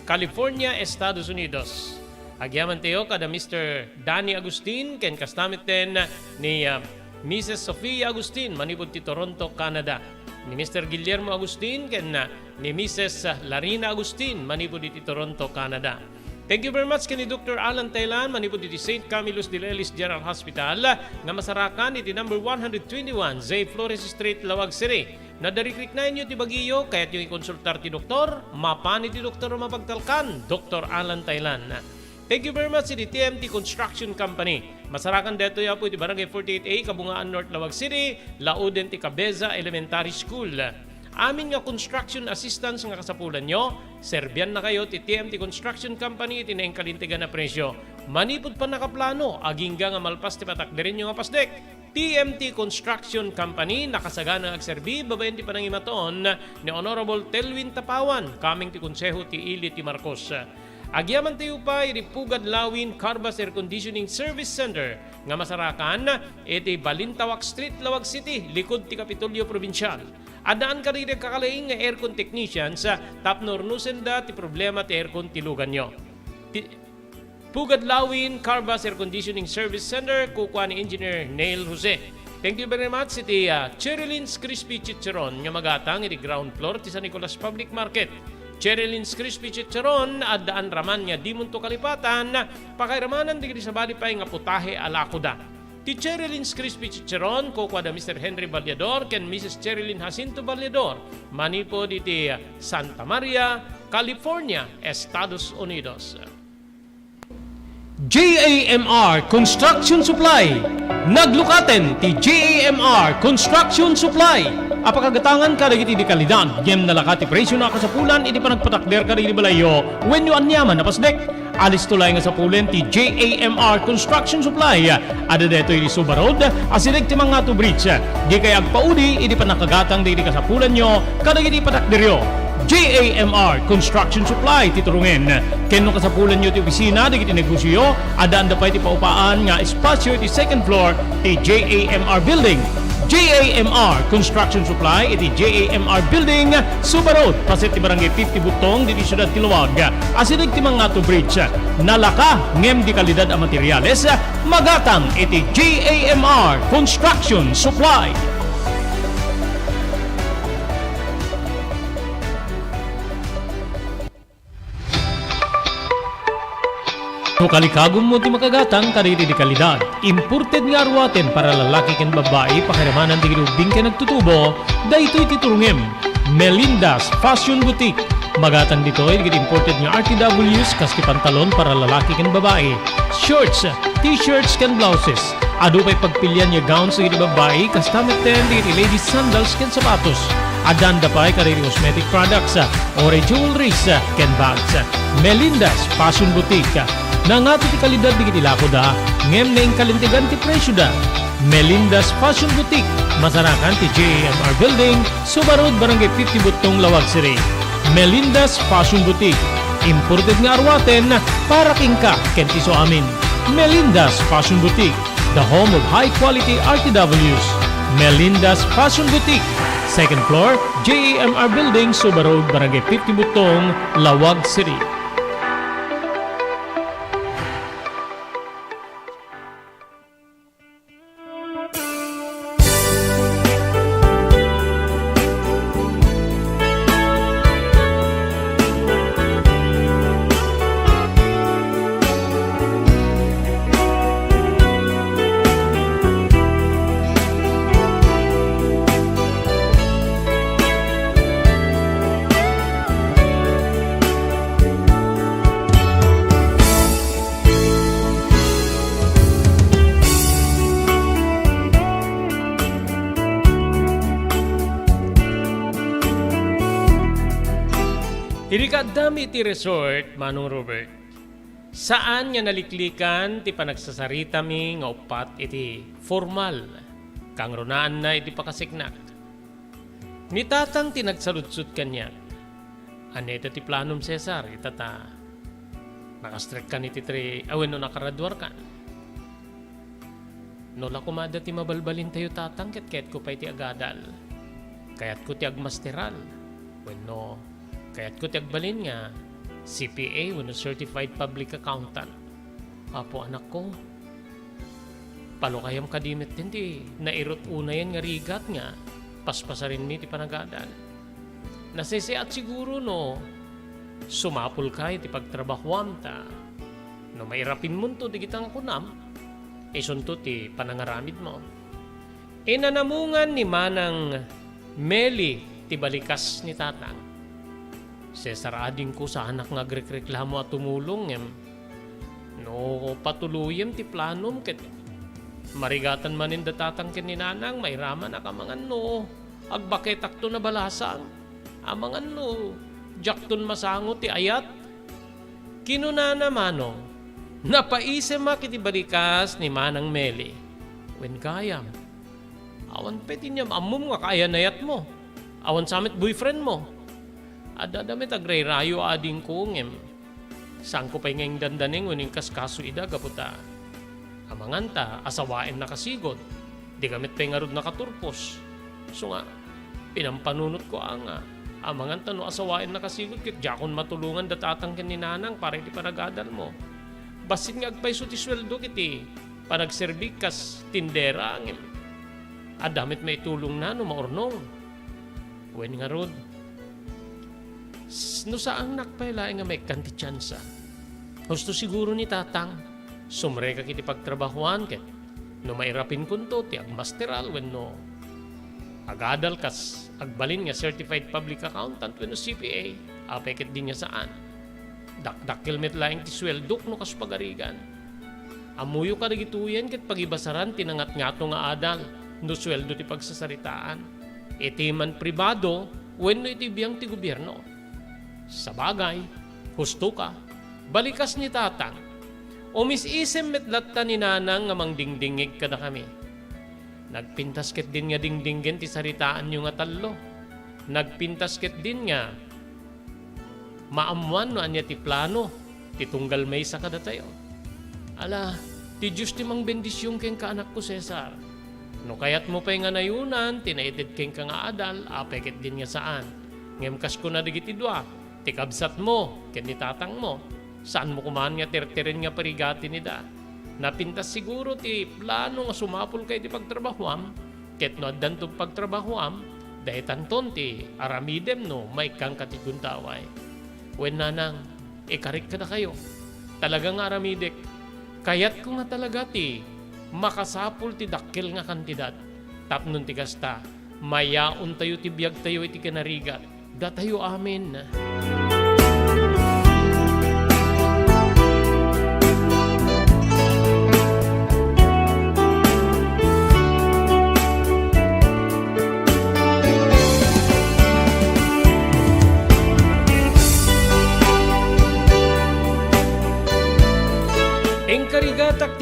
California, Estados Unidos. Agyamantayo kada Mister Danny Agustin ken kasta metten ni, ah, Missus Sofia Agustin manipud ti Toronto, Canada. Ni Mister Guillermo Agustin ken, ah, ni Missus Larina Agustin manipud iti Toronto, Canada. Thank you very much ken ni Doktor Alan Taylan manipud iti Saint Camillus de Lelis General Hospital nga masarakan iti number one hundred twenty-one Zay Flores Street, Laoag City. No adda rikriknaenyo ti bagiyo, kayatyo ikonsultar ti doktor, mapan iti doktor a mapagtalkan, Doktor Alan Taylan. Thank you very much iti T M T Construction Company. Masarakan daytoy, Apo, iti Barangay forty-eight A, Kabungaan North, Laoag City, lauden ti Cabeza Elementary School. Amin nga construction assistance nga kasapulanyo, serbiannakayo ti T M T Construction Company iti naingkalintegan a presyo. Manipud pannakaplano, agingga nga malpas ti patakderenyo nga pasdek, T M T Construction Company nakasagana nga agserbi babaen ti panangimatuon ni Honorable Telwin Tapawan, kameng ti Konseho ti Ili ti Marcos. Agyamantayo pay iti Pugad Lawin Carvas Air Conditioning Service Center nga masarakan iti Balintawak Street, Laoag City, likud ti Kapitolyo Probinsial. Addaan kadagiti agkakalaing nga aircon technicians, ah, tapno urnosenda ti problema ti aircon ti luganyo. Ti, Pugad Lawin, Carvas Air Conditioning Service Center, kukua ni Engineer Neil Jose. Thank you very much iti, ah, Cherilyn's Crispy Chicharon nga magatang iti ground floor ti San Nicolas Public Market. Cherilyn's Crispy Chicharon, addaan raman nga dimonto kalipatan, pakairamanan dagiti sabali pay nga putahe a lakoda. Ti Cherilyn's Crispy Chicharon, kukua da Mister Henry Ballador ken Missus Cherilyn Jacinto Ballador, manipud iti Santa Maria, California, Estados Unidos. J A M R Construction Supply. Naglukaten ti J A M R Construction Supply a pakagatangan kadagiti di kalidad ngem nalaka ti presyo a kasapulan iti panagpatakder kadagiti balayyo wenno aniaman a pasdek. Alisto laeng a sapulen ti J A M R Construction Supply. Adda daytoy iti Suba Road, asideg ti Mangato Bridge. Dikay agpaudi iti pannakagatang dagiti kasapulanyo kadagiti patakderyo. J A M R Construction Supply ti turungen. Ken no kasapulanyo ti opisina dagiti negosioyo, addaanda pay ti paupaan nga espasio iti second floor ti J A M R Building. J A M R Construction Supply iti J A M R Building, Suba Road, paset ti Barangay fifty Butong, ditoy siudad ti Laoag. Asideg ti Mangato Bridge. Nalaka ngem di kalidad a materiales, magatang iti J A M R Construction Supply. No kalikagummo ti makagatang kadagiti di kalidad, imported nga aruaten para lalaki ken babbai, pakiramanan dagiti ubbing ken nagtutubo, daytoy ti turungem. Melinda's Fashion Boutique. Magatang ditoy dagiti imported nga R T Ws kas ti pantalon para lalaki ken babbai, shorts, t-shirts ken blouses. Adu pay pagpilian nga gowns dagiti babbai, kasta metten dagiti ladies sandals ken sapatos. Addan da pay kadagiti cosmetic products, uray jewelries, ken bags. Melinda's Fashion Boutique. Nangato ti kalidad dagiti lakoda, ngem naingkalintegan ti presioda. Melinda's Fashion Boutique, masarakan ti J A M R Building, Suba Road, Barangay fifty Buttong, Laoag City. Melinda's Fashion Boutique. Imported nga aruaten para kenka ken ti isuamin. Melinda's Fashion Boutique, the home of high quality R T Ws. Melinda's Fashion Boutique, second floor, J A M R Building, Suba Road, Barangay fifty Buttong, Laoag City. Idi kaaddami iti resort, Manong Robert, saan nga naliklikan ti panagsasaritami nga uppat iti formal, kangrunaanna iti pakasiknak. Ni Tatang ti nagsaludsod kaniak. Ania ita ti planom, Cesar, ita ta nakastrekkan iti tri, a wenno nakaraduarkan? No la koma adda ti mabalbalintayo, Tatang, ket kayatko pay ti agadal. Kayatko ti agmasteral. Wenno, kayatko ti agbalin nga C P A wenno Certified Public Accountant. Apo, anakko, palukayam kadi metten ti nairut unayen nga rigat nga paspasarinmi ti panagadal. Naseseat siguro no sumapulka iti pagtrabahoam ta no mairapinmonto dagita nga kunam, isunto ti panangaramidmo. Inanamungan ni Manang Meli ti balikas ni Tatang. Cesar, adingko saanak nga agrekreklamo a tumulong, ngem no patuloyem ti planom ket marigatan manen da Tatang ken ni Nanang, mairamanak amangan no agbaketakto nabalasang, amangan no diakton masango ti ayat. Kinunana, Manong, napaisemak iti balikas ni Manang Meli. Wen gayam, awan pay ti niam-ammom nga kaayan-ayatmo. Awan sa met boyfriendmo. Adda-adda met agrayrayo, adingko, ngem saanko pay nga ingdandaneng wenno ingkaskaso ida gapu ta amangan ta asawaenna kasigud. Dika met pay ngarud nakaturpos. Isu nga, pinampanunotko a nga, amangan ta no asawaenna kasigud ket diakon matulongan da Tatang ken ni Nanang para iti panagadalmo. Bassit nga agpayso ti sueldok iti panagserbik kas tindera, ngem adda met maitulongna no maurnong. Wen ngarud, s-, no saannak pay laeng nga maikkan ti tiansa, husto siguro ni Tatang, sumrekak iti pagtrabahoan ket no mairapinkonto ti agmasteral wenno agadal kas agbalin nga Certified Public Accountant wenno C P A, apay ket diay nga saan? Dakdakkel met laeng ti sueldok no kas pagarigan. Ammoyo kadagitoyen ket pagibasaran ti nangatngato nga adal no sueldo ti pagsasaritaan, iti man pribado wenno iti biang ti gobierno. Sabagay, husto ka, balikas ni Tatang. Umis-isem met latta ni Nanang nga mangdingdingngeg kadakami. Nagpintas ketdin nga dingdinggen ti saritaanyo nga tallo. Nagpintas ketdin nga maammoan no ania ti plano ti tunggal maysa kadatayo. Ala, ti Dios ti mangbendision kenka, anakko Cesar. No kayatmo pay nga nayonan ti naited kenka nga adal, apay ketdin nga saan. Ngem kas kuna dagiti dua, ti kabsatmo ken ni tatangmo, saanmo koman nga terteren nga parigaten ida. Napintas siguro ti plano nga sumapulka iti pagtrabahoam, ket no addanto pagtrabahoam, daytanton ti aramidem no maikkanka ti gundaway. Wen nanang, ikarik kadakayo. Talaga nga aramidek, kayatko nga talaga ti makasapul ti dakkel nga kantidad. Tapno ti kasta, mayaontayo ti biagtayo iti kinarigat. Datayo amin.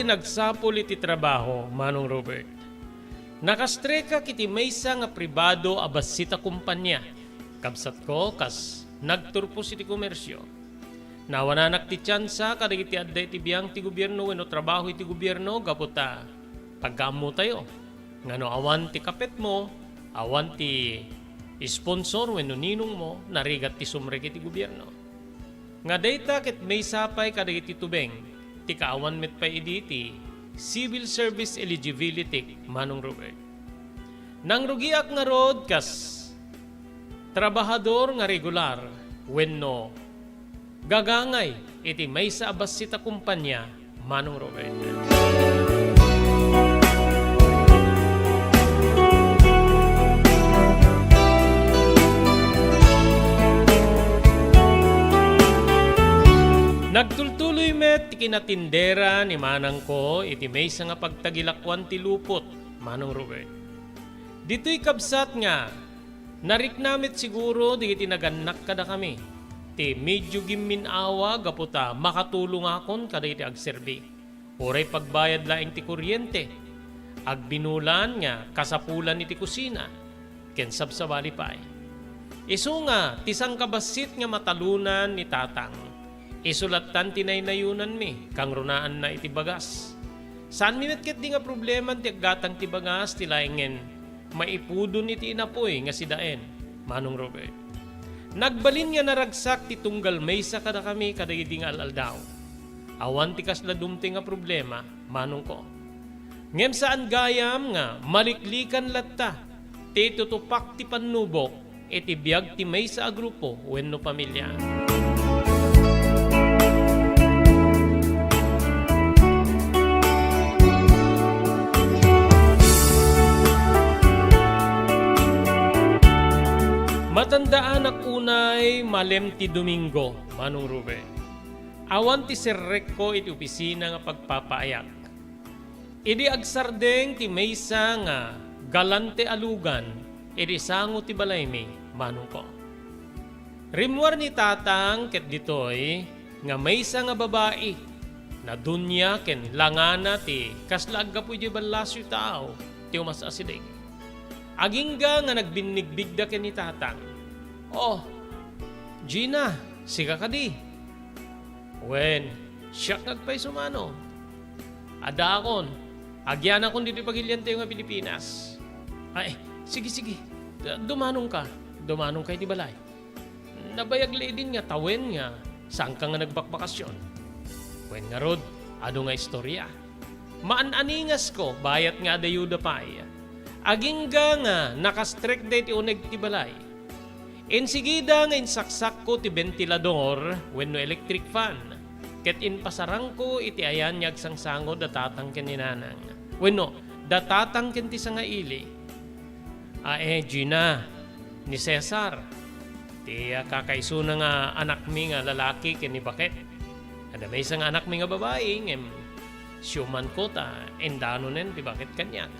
Nagsapul iti trabaho, Manong Robert. Nakastrek iti maysa nga pribado a bassit a kompania. Kabsatko, kas nagturpos iti komersio. Nawananak ti tiansa kadagiti adda iti biang ti gobierno wenno trabaho iti gobierno gapu ta pagkaammotayo nga no awan ti kapetmo, awan ti sponsor wenno ninongmo, narigat ti sumrek iti gobierno. Nga dayta ket maysa pay kadagiti tubeng ti kaawan met pay idi ti civil service eligibility, Manong Robert. Nangrugiak ngarud kas trabahador nga regular wenno gagangay iti maysa a bassit a kompania, Manong Robert. Nagtultuloy met ti kinatindera ni manangko iti maysa nga pagtagilakuan ti lupot, Manong Robert. Ditoy kabsat nga narikna met siguro dagiti nagannak kadakami ti medio gimmin-awa gapu ta makatulongakon kadagiti agserbi. Uray pagbayad laeng ti kuryente, agbinulan nga kasapulan iti kusina, ken sabsabali pay. Isu nga ti sangkabassit nga matalunan ni Tatang, isu lattan ti naynayonanmi, kangrunaanna iti bagas. Saanmi met ketdi nga probleman ti aggatang ti bagas, ti laengen maipudon iti inapuy nga sidaen, Manong Robert. Nagbalin nga naragsak ti tunggal maysa kadakami kadagidi nga al-aldaw. Awan ti kasla dumteng a problema, manongko. Ngem saan gayam nga maliklikan latta ti tutupak ti pannubok iti biag ti maysa a grupo wenno pamilia. Matandaanak unay malem ti Domingo, Manong Ruben. Awan ti serrekko iti opisina nga pagpapaayak. Idi agsardeng ti maysa nga galante a lugan iti sango ti balaymi, manongko. Rimmuar ni Tatang ket ditoy nga maysa nga babai, nadunia ken langana ti kasla aggapu idiay ballasio tao ti umas-asideg. Agingga nga nagbinnigbigda ken ni Tatang, "Oh, Gina, sika kadi?" "Wen, siak nga agpayso, manong. Addaakon, agiyanakon ditoy pagiliantayo nga Pilipinas." "Ay, sige, sige. Da-, dumanongka. Dumanongka iti balay. Nabayag la idin nga tawen nga saanka nga nagbakbakasyon." "Wen ngarud, adu nga istorya." Maan-aningasko, bayat nga adayuda pay. Agingga nga nakastrek daytoy uneg ti balay. Insigida nga insaksakko ti bentilador wenno electric fan, ket impasarangko iti ayan nga agsangsango da Tatang ken ni Nanang, wenno da Tatang ken ti sangaili. "Ah, eh, Gina, ni Cesar, ti, ah, kakaisuna nga anakmi nga lalaki ken ni Baket. Adda maysa nga anakmi nga babai, ngem siumanko ta indanonen ti Baket kaniak."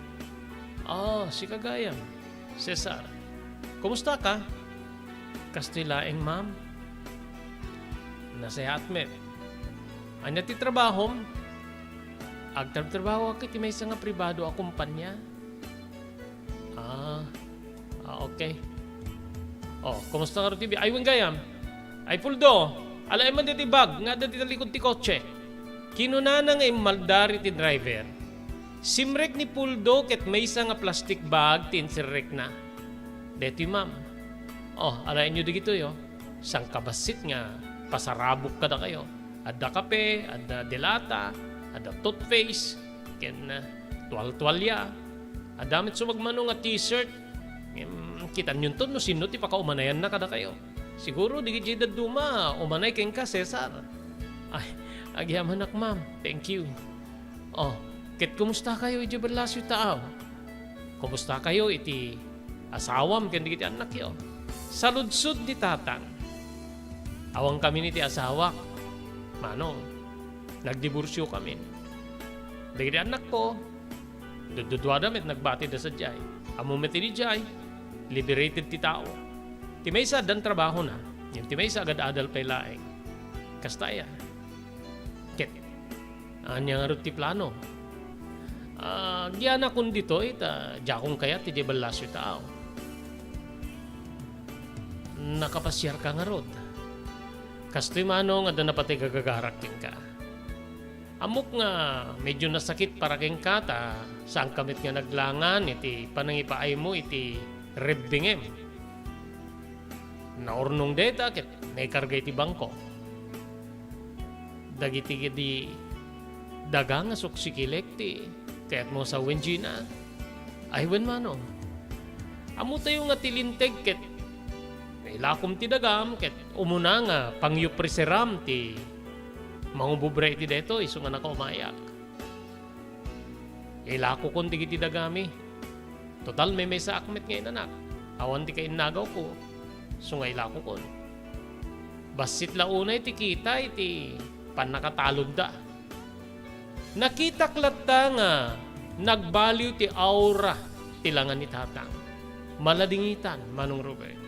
"Ah, sika gayam, Cesar. Kumusta ka?" "Kastoy laeng, ma'am." "Nasayaat met. Ania ti trabahom?" "Agtrabtrabahoak iti maysa nga pribado a kompania." "Ah, ah, okay. Oh, kumusta ngarud ti bi-, ay, wen gayam? Ay, Puldo, alaem man daytoy bag nga adda ti talikod ti kotse." Kinunana nga immaldar iti driver. Simrek ni Puldo ket maysa nga plastic bag ti inserrekna. "Daytoy, ma'am. Oh, alaenyo dagitoy, oh. Sangkabassit nga pasarabok kadakayo. Adda kape, adda delata, adda toothpaste, ken, ah, tualtualia. Adda met sumagmamano nga t-shirt. Ngem, kitaenyo no sinno ti pakaumanayanna kadakayo. Siguro, dagiti dadduma, umanay kenka, Cesar." "Ay, agyamanak, ma'am. Thank you. Oh, ket kumustakayo idiay ballasyo taaw? Kumustakayo iti asawam ken dagiti annakyo?" Saludsod ni Tatang. "Awankamin iti asawak, manong. Nagdiborsiokamin. Dagiti annakko, dudduduada met nagbatida sadiay. Ammom met idiay, liberated ti tao. Ti maysa, addan trabahona. Ngem ti maysa, agad-adal pay laeng. Kasta aya. Ket, Ania ngarud ti plano? Ah, agianakon ditoy ta diakon kayat ti diay ballasyo taaw. Nakapasiarka ngarud. Kastoy manong adda napateg a gagarak kenka. Ammok nga medio nasakit para kenka ta saanka met nga naglangan iti panangipaaymo iti rebbingem. Naurnong dayta ket naikarga iti bangko. Dagiti idi daga nga suksikilek ti kayatmo a sawen, Gina? Ay, wen manong. Ammotayo nga ti linteg ket ilakom ti dagam ket umuna nga pangyopreseram ti mangubobra iti daytoy isu nga nakaumayak. Ilakokon dagiti dagami. Total, maymaysaak met nga inanak. Awan ti kainnagawko. Isu nga ilakokon. Bassit la unay ti kita iti pannakatalonda. Nakitak latta nga nagbaliw ti aura ti langa ni Tatang. Maladingitan, Manong Robert.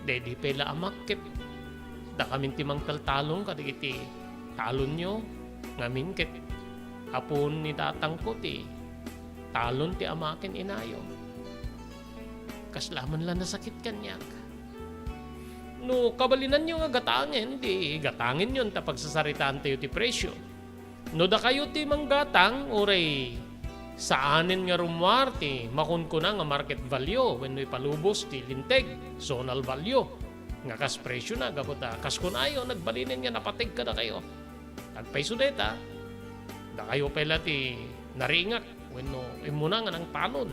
Daydi pay la amak ket dakamin ti mangtaltalon kadagiti talonyo, ngamin ket apon ni tatangko ti talon ti ama ken inayo. Kasla man la nasakit kaniak. No kabalinanyo nga gatangen, di gatangenyon ta pagsasaritaantayo ti presio. No dakayo ti manggatang, uray saanen nga rummuar ti makunkuna nga market value wenno ipalubos ti linteg, zonal value, nga kas presiona, gapu ta kas kunayo, nagbalinen nga napateg kadakayo. Agpayso dayta, dakayo pay la ti naringak wenno immuna nga nangtalon.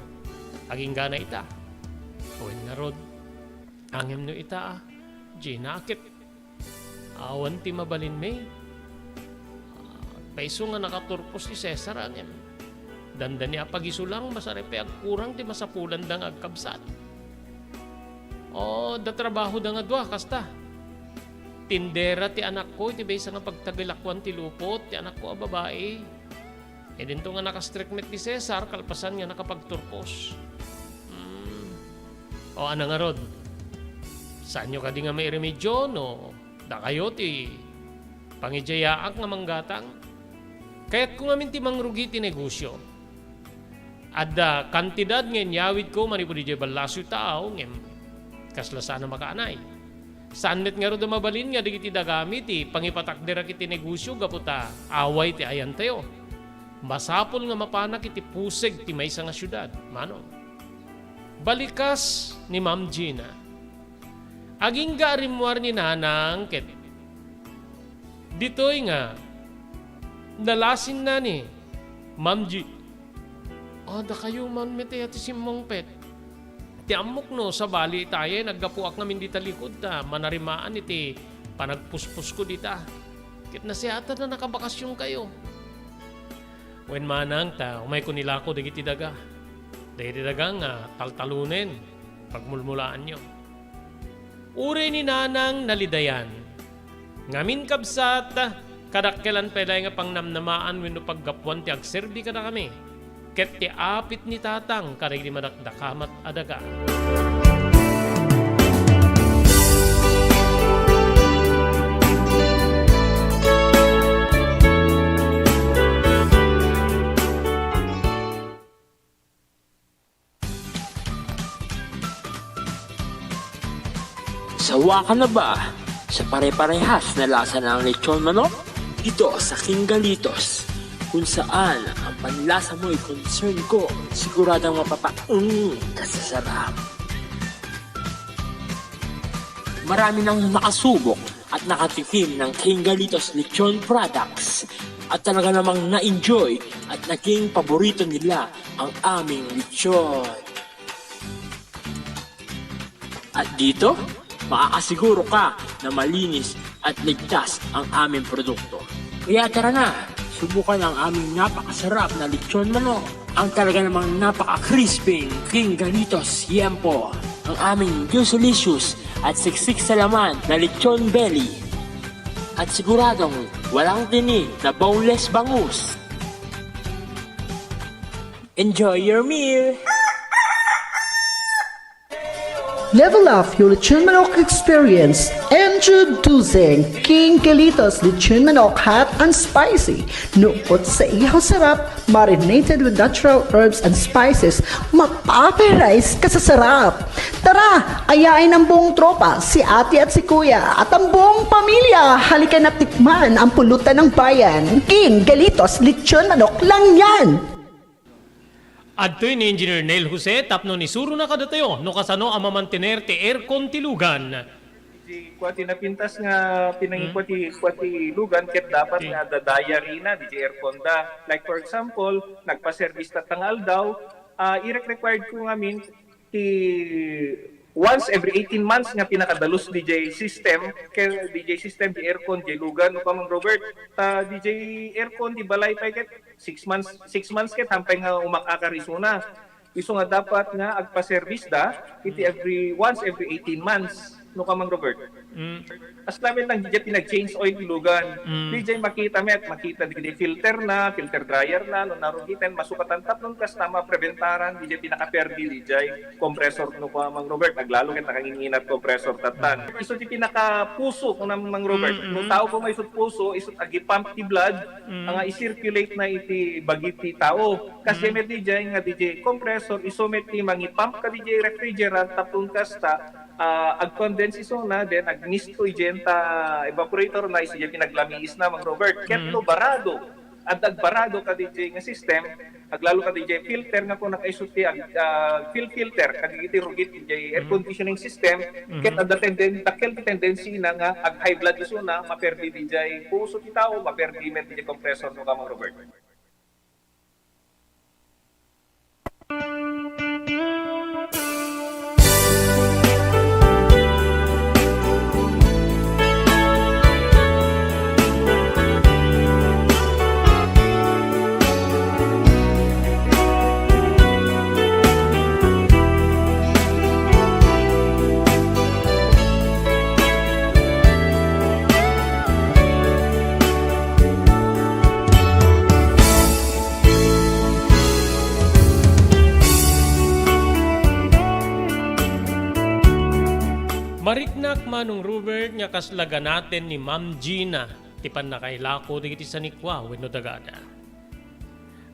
Agingga ita. Wen ngarud, ngem no ita, Gina, ket awan ti mabalinmi. Agpayso nga nakaturpos ti Cesar, ngem dandani a pagiso lang, masarip pay agkurang ti masapulanda nga agkabsat. O, adda trabahoda nga dua, kasta. Tindera ti anakko iti maysa nga pagtagilakoan ti lupot ti anakko a babai. Idinto nga nakastrek met ni Cesar kalpasan nga nakapagturpos. Hmm. O, ania ngarud? Saanyo kadi nga mairemedio no dakayo ti pangidiayaak nga manggatang? Kayatko ngamin ti mangrugi ti negosio. Adda kantidad nga inyawidko manipud idiay ballasyo taaw, ngem kasla saan a makaanay. Saan met ngarud a mabalin nga dagiti dagami ti pangipatakderak iti negosio gapu ta away ti ayantayo. Masapul nga mapanak iti puseg ti maysa nga siudad, manong. Balikas ni Ma'am Gina. Agingga a rimmuar ni Nanang ket ditoy nga nalasinna ni Ma'am G. A, dakayo man met aya ti simmungpet. Ti ammok no sabali ita aya naggapuak ngamin dita likud ta manarimaan iti panagpuspusko dita. Ket nasiaten a nakabakasionkayo. Wen manang ta umayko ilako dagiti daga. Dagiti daga nga taltalonen, pagmulmulaanyo. Uray ni Nanang nalidayan. Ngamin, kabsat, kadakkelan pay laeng a pangnamnamaan wenno paggapuan ti agserbi kadakami, ket ti apit ni Tatang kadagiti madakdakamat a daga. Sawa ka na ba sa pare-parehas na lasa ng lechon manok? Dito sa King Galitos, kung saan ang panlasa mo'y concern ko, siguradong mapapa-, mm, kasasarap. Marami nang nakasubok at nakatikim ng King Galitos Lechon Products at talaga namang na-enjoy at naging paborito nila ang aming lechon. At dito, makakasiguro ka na malinis at ligtas ang aming produkto. Kaya tara na, subukan ang aming napakasarap na lechon manok, ang talaga namang napaka-crispy King Galitos Yempo, ang aming juicylicious at siksik sa laman na lechon belly. At siguradong walang tinik na boneless bangus. Enjoy your meal! Level up your lechon manok experience. Introducing King Galitos Lechon Manok Hot and Spicy. Nukot sa ihaw sarap, marinated with natural herbs and spices, mapaparise ka sa sarap. Tara, ayain ang buong tropa, si ate at si kuya, at ang buong pamilya. Halika na tikman ang pulutan ng bayan. King Galitos Lechon Manok lang yan! Adtoy ni Engineer Neil Jose tapno isurona kadatayo no kasano a mamantener ti aircon ti lugan. Di kua ti napintas nga pinangikua ti, kua ti lugan ket dapat nga adda diary na, di aircon da. Like, for example, nagpa-service ta nga aldaw, ah, irek-required ko ngamin ti once every eighteen months nga pinakadalus D J system, kay D J system, di aircon, di lugan, no, Kamang Robert. Ta D J aircon, di balay pay ket six months, six months ket hampay nga umakakar isuna. Isu nga dapat nga agpa-service da, iti every, once every eighteen months, no, Kamang Robert. Mm. As namin lang, di pinag-change oil ti lugan. Mm. Di makita met, makita di filter na, filter dryer na, no, narugiten, masukatan tapnon kasta mapreventaran, di pinakaperdi, di compressor, no, kua, Mang Robert, aglalo ket nakanginginat compressor tatan. Isu ti pinakapuso, kuna, Mang Robert. Mm, mm. No tao ko maisut puso, isut agipump ti blood, mm, nga i-circulate na iti bagi ti tao. Kasi mm, met di nga di compressor, isu met ti mangipump ka di refrigerant, tapno kasta, ah, ag-condense isuna, then agmisto idiay ta evaporator na, isu diay pinaglamiis na, Mang Robert. Ket mm, no barado, adda agbarado ka diay nga system, aglalo ka diay filter nga kung nakaiso ti ag-, ah, fil-, filter, kadagiti rugit diay air mm, conditioning system, mm, ket adda tenden-, dakkel ti tendency na nga ag-high blood isuna, maperdi diay puso ti tao, maperdi met diay compressor no ka, Mang Robert. Mariknak, Manong Robert, nga kasla ganaten ni Ma'am Gina ti pannakailako dagiti sanikua wenno dagada.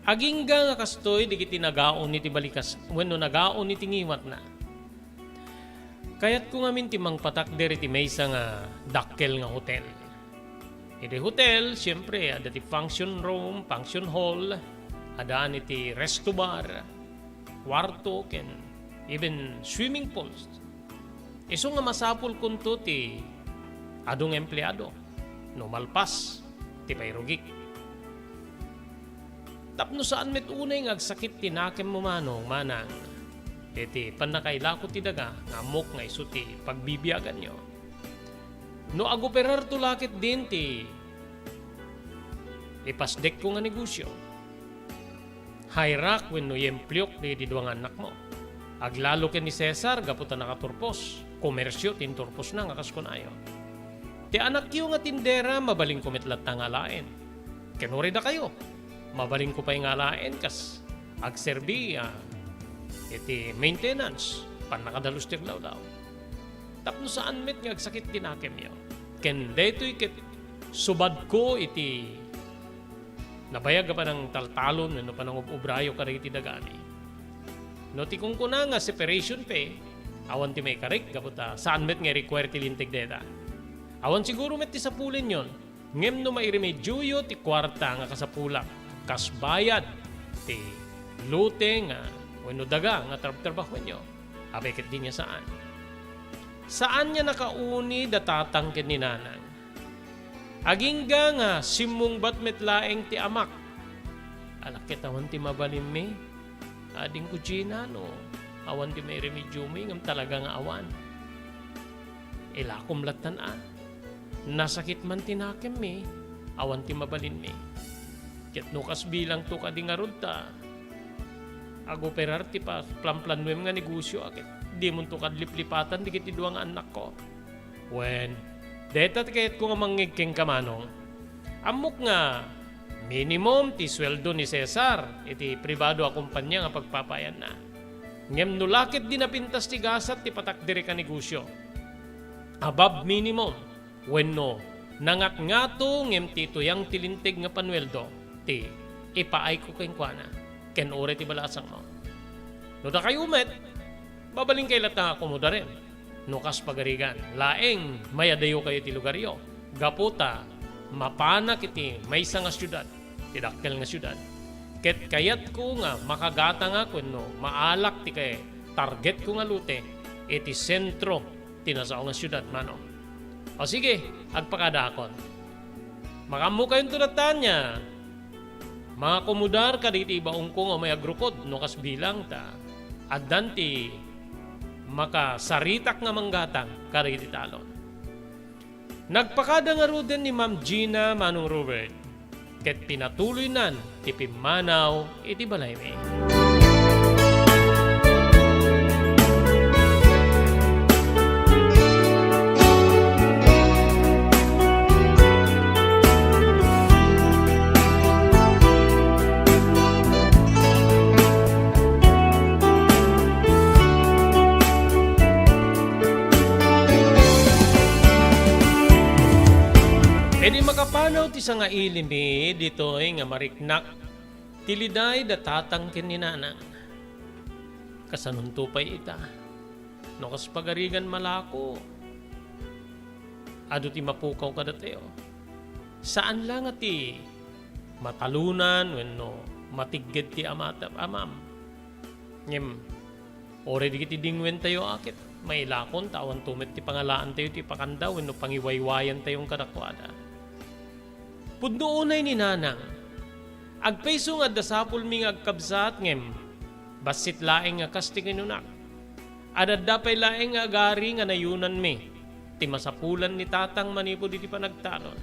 Agingga nga kastoy dagiti nagaon iti balikas wenno nagaon iti ngiwatna. Kayatko ngamin ti mangpatakder iti maysa nga dakkel nga hotel. Iti hotel, siempre, adda ti function room, function hall, adda iti resto bar, kuarto, ken even swimming pools. Isu nga masapulkonto ti adu nga empleado, no malpas ti pairugik. Tapno saan met unay nga agsakit ti nakemmo, Manong, manang, iti pannakailako ti daga nga ammok nga isu ti pagbibiaganyo. No agoperarto la ketdin ti ipasdekko nga negosio, hayrak wenno iempliok dagiti dua nga annakmo. Aglalo ken ni Cesar gapu ta nakaturpos, komersio ti inturposna nga kas kunayo. Ti anakyo nga tindera, mabalinko met latta nga alaen. Ken uray dakayo, mabalinko pay nga alaen kas agserbi, ah, iti maintenance, pannakadalus ti aglawlaw. Tapno saan met nga agsakit ti nakemyo. Ken daytoy ket subadko iti nabayag a panangtaltalon wenno panangub-ubrayo kadagiti dagami. No ti kunkuna nga separation pay, awan ti maikarik gapu ta saan met nga i-require ti linteg dayta. Awan siguro met ti sapulenyon, ngem no mairemedioyo ti kuarta nga kasapulak kas bayad ti lote nga wenno daga nga trabtrabahuenyo, apay ket diay saan. Saanyo nakauni da tatang ken ni nanang. Agingga nga simmungbat met laeng ti amak. Ala ket awan ti mabalinmi? Adingko Gina no awan ti mairemediomi ngem talaga nga awan. Ilakom lattan a. Nasakit man ti nakemmi, awan ti mabalinmi. Ket no kas bilangto kadi ngarud ta agoperar ti pa-, planplanuem nga negosio a ket dimonto kad liplipatan dagiti dua nga annakko. Wen, dayta ti kayatko nga mangngeg kenka, Manong. Ammok nga minimum ti sueldo ni Cesar iti pribado a kompania nga pagpapaayanna. Ngem no la ketdi napintas ti gasat ti patakderik a negosio, above minimum, wenno nangatngato ngem ti ituyang ti linteg nga panueldo ti ipaayko kenkuana ken uray ti balasangmo. No dakayo met, babalinkayo latta nga akomodaren. No kas pagarigan laeng, mayadayokayo ti lugaryo gapu ta mapanak iti maysa nga siudad, ti dakkel nga siudad, ket kayatko nga makagatangak wenno maalak ti kay targetko nga lote iti sentro ti nasao nga siudad, mano. O sige, agpakadaakon. Makaammokayon to, Natanya. Mangakomodar kadagiti ibaonko nga umay agrukod no kas bilang ta addan ti makasaritak nga manggatang kadagiti talon. Nagpakada ngaruden ni Ma'am Gina, Manong Robert, ket pinatuloynan ti pimmanaw iti balaymi. Idi makapanaw ti sangailimi ditoy nga mariknak ti liday da tatang ken ni nanang. Kasanonto pay ita? No kas pagarigan malako, adu ti mapukaw kadatayo. Saan la nga ti matalonan wenno matigged ti amata, amam. Ngem, uray dagiti dingwentayo a ket mailakon ta awanto met ti pangalaantayo ti ipakanda wenno pangiwaywayantayon kadakuada. Pudno unay ni nanang. Agpayso nga adda sapulmi nga agkabsat ngem bassit laeng nga kas ti kinunak. Adda pay laeng nga agari nga nayunanmi ti masapulan ni tatang manipud iti panagtalon.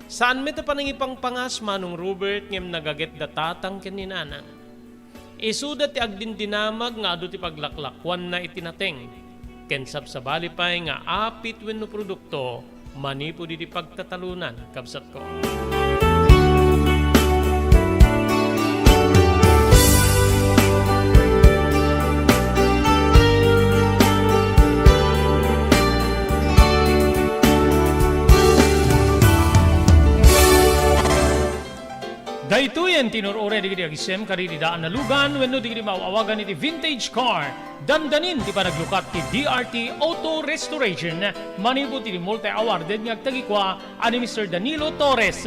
Saan met a panangipangpangas, Manong Robert, ngem nagaget da tatang ken ni nanang. Isuda ti agdindinamag nga adu ti paglaklakuanna iti nateng, ken sabsabali pay nga apit wenno produkto manipud iti pagtatalonan, kabsatko. Daytoyen ti inur-uray dagiti agisem kadagiti daan a lugan wenno dagiti maaw-awagan iti vintage car. Dandanin ti panaglukat ti D R T Auto Restoration manipud iti multi-awarded nga agtagikua a ni Mister Danilo Torres.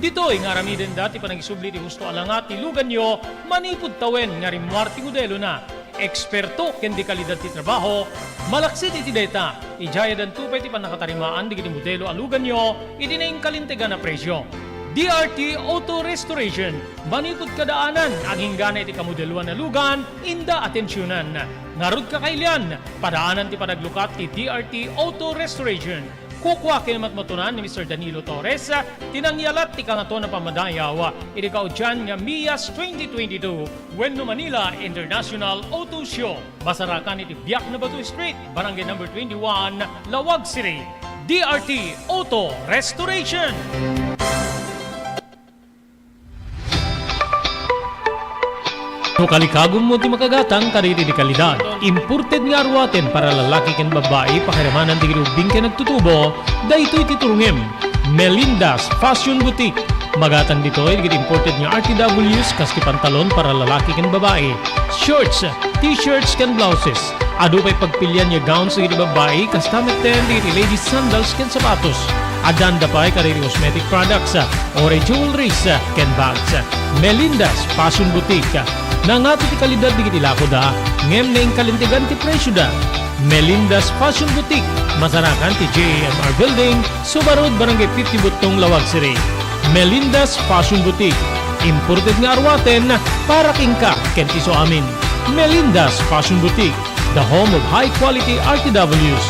Ditoy nga aramidenda ti panagisubli ti husto a langa ti luganyo manipud tawen nga rimmuar ti modelona. Eksperto ken dekalidad ti trabaho, malaksid iti dayta, idiay addanto pay ti pannakatarimaan dagiti modelo a luganyo iti nainkalintegan a presio. D R T Auto Restoration, manipud kadaanan, agingga iti kamodeloan a lugan, inda atensionan. Ngarud, kakailian, padaanan ti panaglukat ti D R T Auto Restoration. Kukua ken matmatunan ni Mister Danilo Torres ti nangyalat ti Kangatoan a Pammadayaw iti kaudian nga MIAS twenty twenty-two wenno Manila International Auto Show. Masarakan iti Biak na Bato Street, Barangay Number twenty-one, Laoag City. D R T Auto Restoration. No kalikagummo ti makagatang kadagiti dekalidad, imported nga aruaten para lalaki ken babbai, pakiramanan dagiti ubbing ken agtutubo, daytoy ti turongem. Melinda's Fashion Boutique. Magatang ditoy dagiti imported nga R T Ws, kas ti pantalon para lalaki ken babbai, shorts, t-shirts ken blouses. Adu pay pagpilian nga gowns dagiti babbai, kasta metten dagiti ladies sandals ken sapatos. Addanda pay kadagiti cosmetic products, uray jewelries, ken bags. Melinda's Fashion Boutique. Nangato ti kalidad dagiti lakoda, ngem nainkalintegan ti presioda. Melinda's Fashion Boutique. Masarakan ti J A M R Building, Suba Road, Barangay fifty Buttong, Laoag City. Melinda's Fashion Boutique. Imported nga aruaten para kenka ken ti isuamin. Melinda's Fashion Boutique, the home of high quality R T Ws.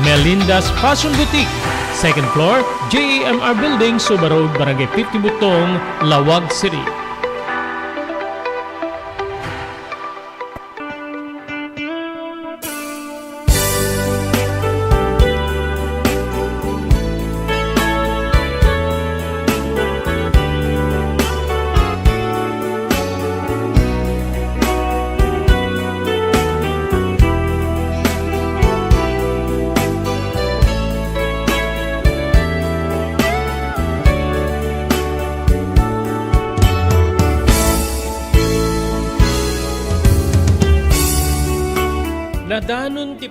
Melinda's Fashion Boutique, second floor, J A M R Building, Suba Road, Barangay fifty Buttong, Laoag City.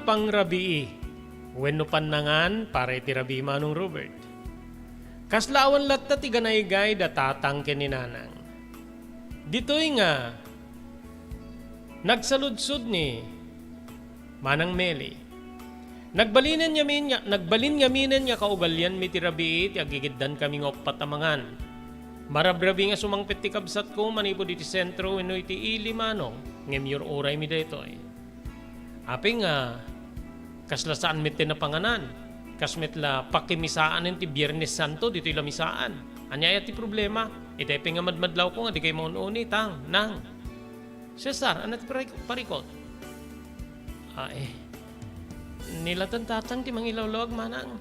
pangrabii wenno pannangan para iti rabii, Manong Robert. Kasla awan latta ti ganaygay da tatang ken ni nanang. Ditoy nga nagsaludsod ni Manang Meli. Nagbalinen ngamin nga, nagbalin ngaminen nga kaugalianmi ti rabii ti agigiddankami nga uppat a mangan. Marabrabi nga sumangpet ti kabsatko manipud iti sentro wenno iti ili, Manong, ngem yur-uraymi daytoy. Apay nga, kasla saan met ti napanganan? Kas met la pakimisaanen ti Biernes Santo, ditoy la misaan. Ania aya ti problema? Iti pay nga madmadlawko nga di kay maun-uni, tang, nang. Cesar, ania ti pari-, parikot? Ay, ni la tatang ti mangilawlawag, manang.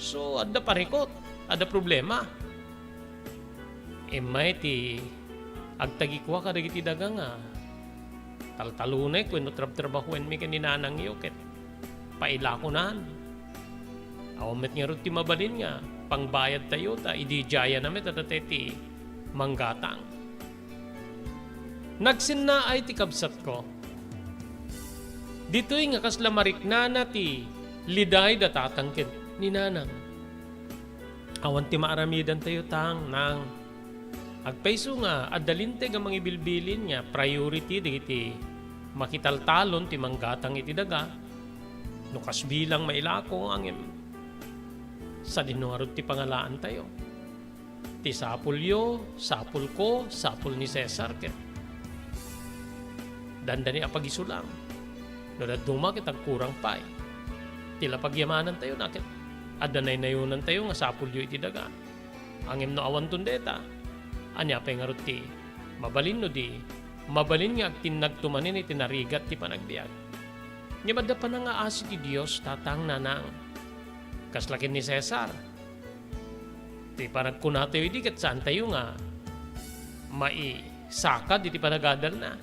So, adda parikot, adda problema. Immay ti agtagikua kadagiti daga nga taltalunek wenno trabtrabahuenmi ken ni nanangyo ket pailakonan. Awan met ngarud ti mabalin nga pangbayadtayo ta idi diayen met adda ti manggatang. Nagsennaay ti kabsatko. Ditoy nga kasla mariknana ti liday da tatang ken ni nanang. Awan ti maaramidantayo, tang, nang. Agpayso nga adda linteg a mangibilbilin nga priority dagiti makitaltalon ti manggatang iti daga, no kas bilang mailako, ngem sadino ngarud ti pangalaantayo? Ti sapulyo, sapulko, sapul ni Cesar, ket dandani a pagisu lang. No dadduma ket agkurang pay. Ti la pagyamanantayo na ket adda naynayonantayo nga sapulyo iti daga. Ngem no awanton dayta, ania pay ngarud ti mabalin no di mabalin nga agtinnagto manen iti narigat ti panagbiag? Ngem adda panangaasi ti Dios, tatang, nanang. Kasla ken ni Cesar, ti panagkunatayo idi ket saantayo nga maisakad iti panagadalna.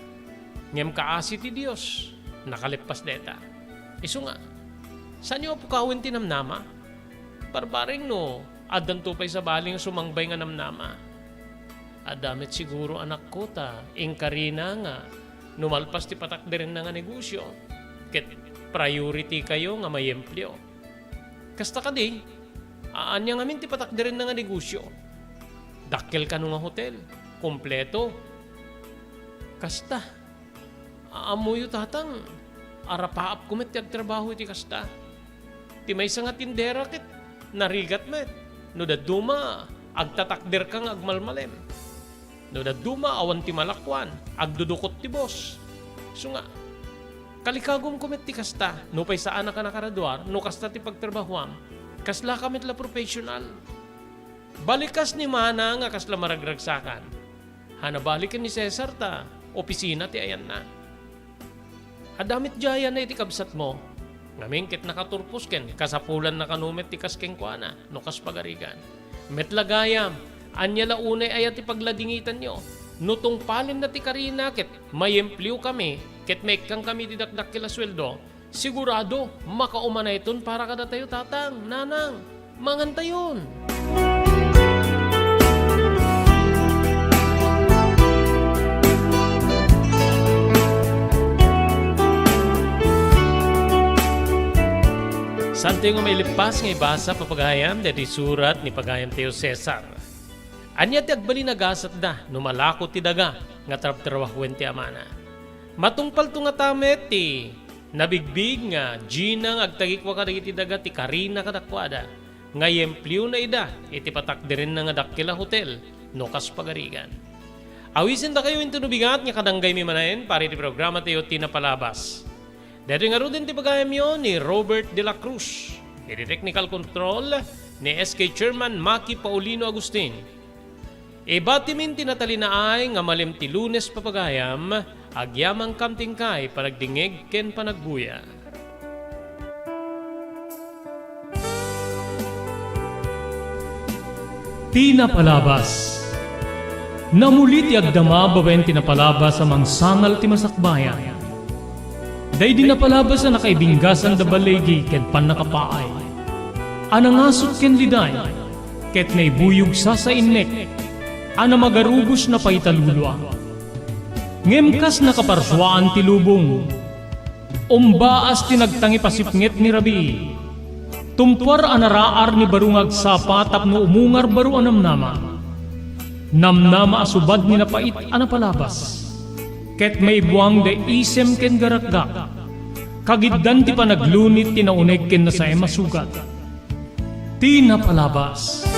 Ngem kaasi ti Dios, nakaleppas dayta. Isu nga, saanyo a pukawen ti namnama? Barbareng no addanto pay sabali nga sumangbay nga namnama. Adda met siguro, anakko, ta inkarina nga no malpas ti patakderenna nga negosio, ket priority kayo nga mayempleo. Kasta kadi, a-, ania ngamin ti patakderenna nga negosio? Dakkel kano nga hotel, kompleto. Kasta, a-, ammoyo, tatang, arapaapko met ti agtrabaho iti kasta. Ti maysa nga tindera ket narigat met. No dadduma, agtatakderka nga agmalmalem. No dadduma, awan ti malakuan, agdudukot ti boss. Isu nga, kalikagumko met ti kasta, nupay saanaka nakaraduar, no kasta ti pagtrabahuam, kaslaka met la professional. Balikas ni Mana nga kasla maragragsakan. Hanabaliken ni Cesar ta opisina ti ayanna. Adda met diayen iti kabsatmo. Ngamin ket nakaturpos ken kasapulanna kano met ti kas kenkuana, no kas pagarigan. Met la gayam, ania la unay aya ti pagladingitanyo? No tungpalenna ti karina ket mayempleo kami ket maikkan kami ti dakdakkel a sueldo, sigurado, makaumanayton para kadatayo, tatang, nanang. Mangantayon! Saantayo nga mailippas nga ibasa, papagayam, daytoy surat ni pagayamtayo Cesar. Ania ti agbalin a gasatda no malako ti daga nga trabtrabahoen ti amana? Matungpalto ngata met ti nabigbig nga Gina nga agtagikua kadagiti daga ti karina kadakuada nga iyempleona ida iti patakderenna nga dakkel a hotel no kas pagarigan. Awisendakayo inton no bigat nga kadanggaymi manen para iti programatayo ti napalabas. Daytoy ngaruden ti pagayamyo ni Robert de la Cruz. Iti technical control ni S K Chairman Maki Paulino Agustin. Ibatimin ti natalinaay nga malem ti Lunes, papagayam, agyamankam ti inkay panagdingngeg ken panagguya. Ti napalabas. Namuli ti agdama babaen ti napalabas a mangsangal ti masakbayan. Daydi napalabas a nakaibinggasan da baligi ken pannakapaay, a nangasut ken liday, ket naibuyog sasainnek, a namagarubos napaita lulua. Ngem kas nakaparsuaan ti lubong, Umbaas ti nagtangipasipnget ni Rabii. Tumpuar a naraar ni baro nga agsapa tapno umungar baro a namnama. Namnama a subad ni napait a napalabas. Ket maibuang da isem ken garakgak. Kagiddan ti panaglunit ti nauneg ken nasaem a sugat. Ti napalabas.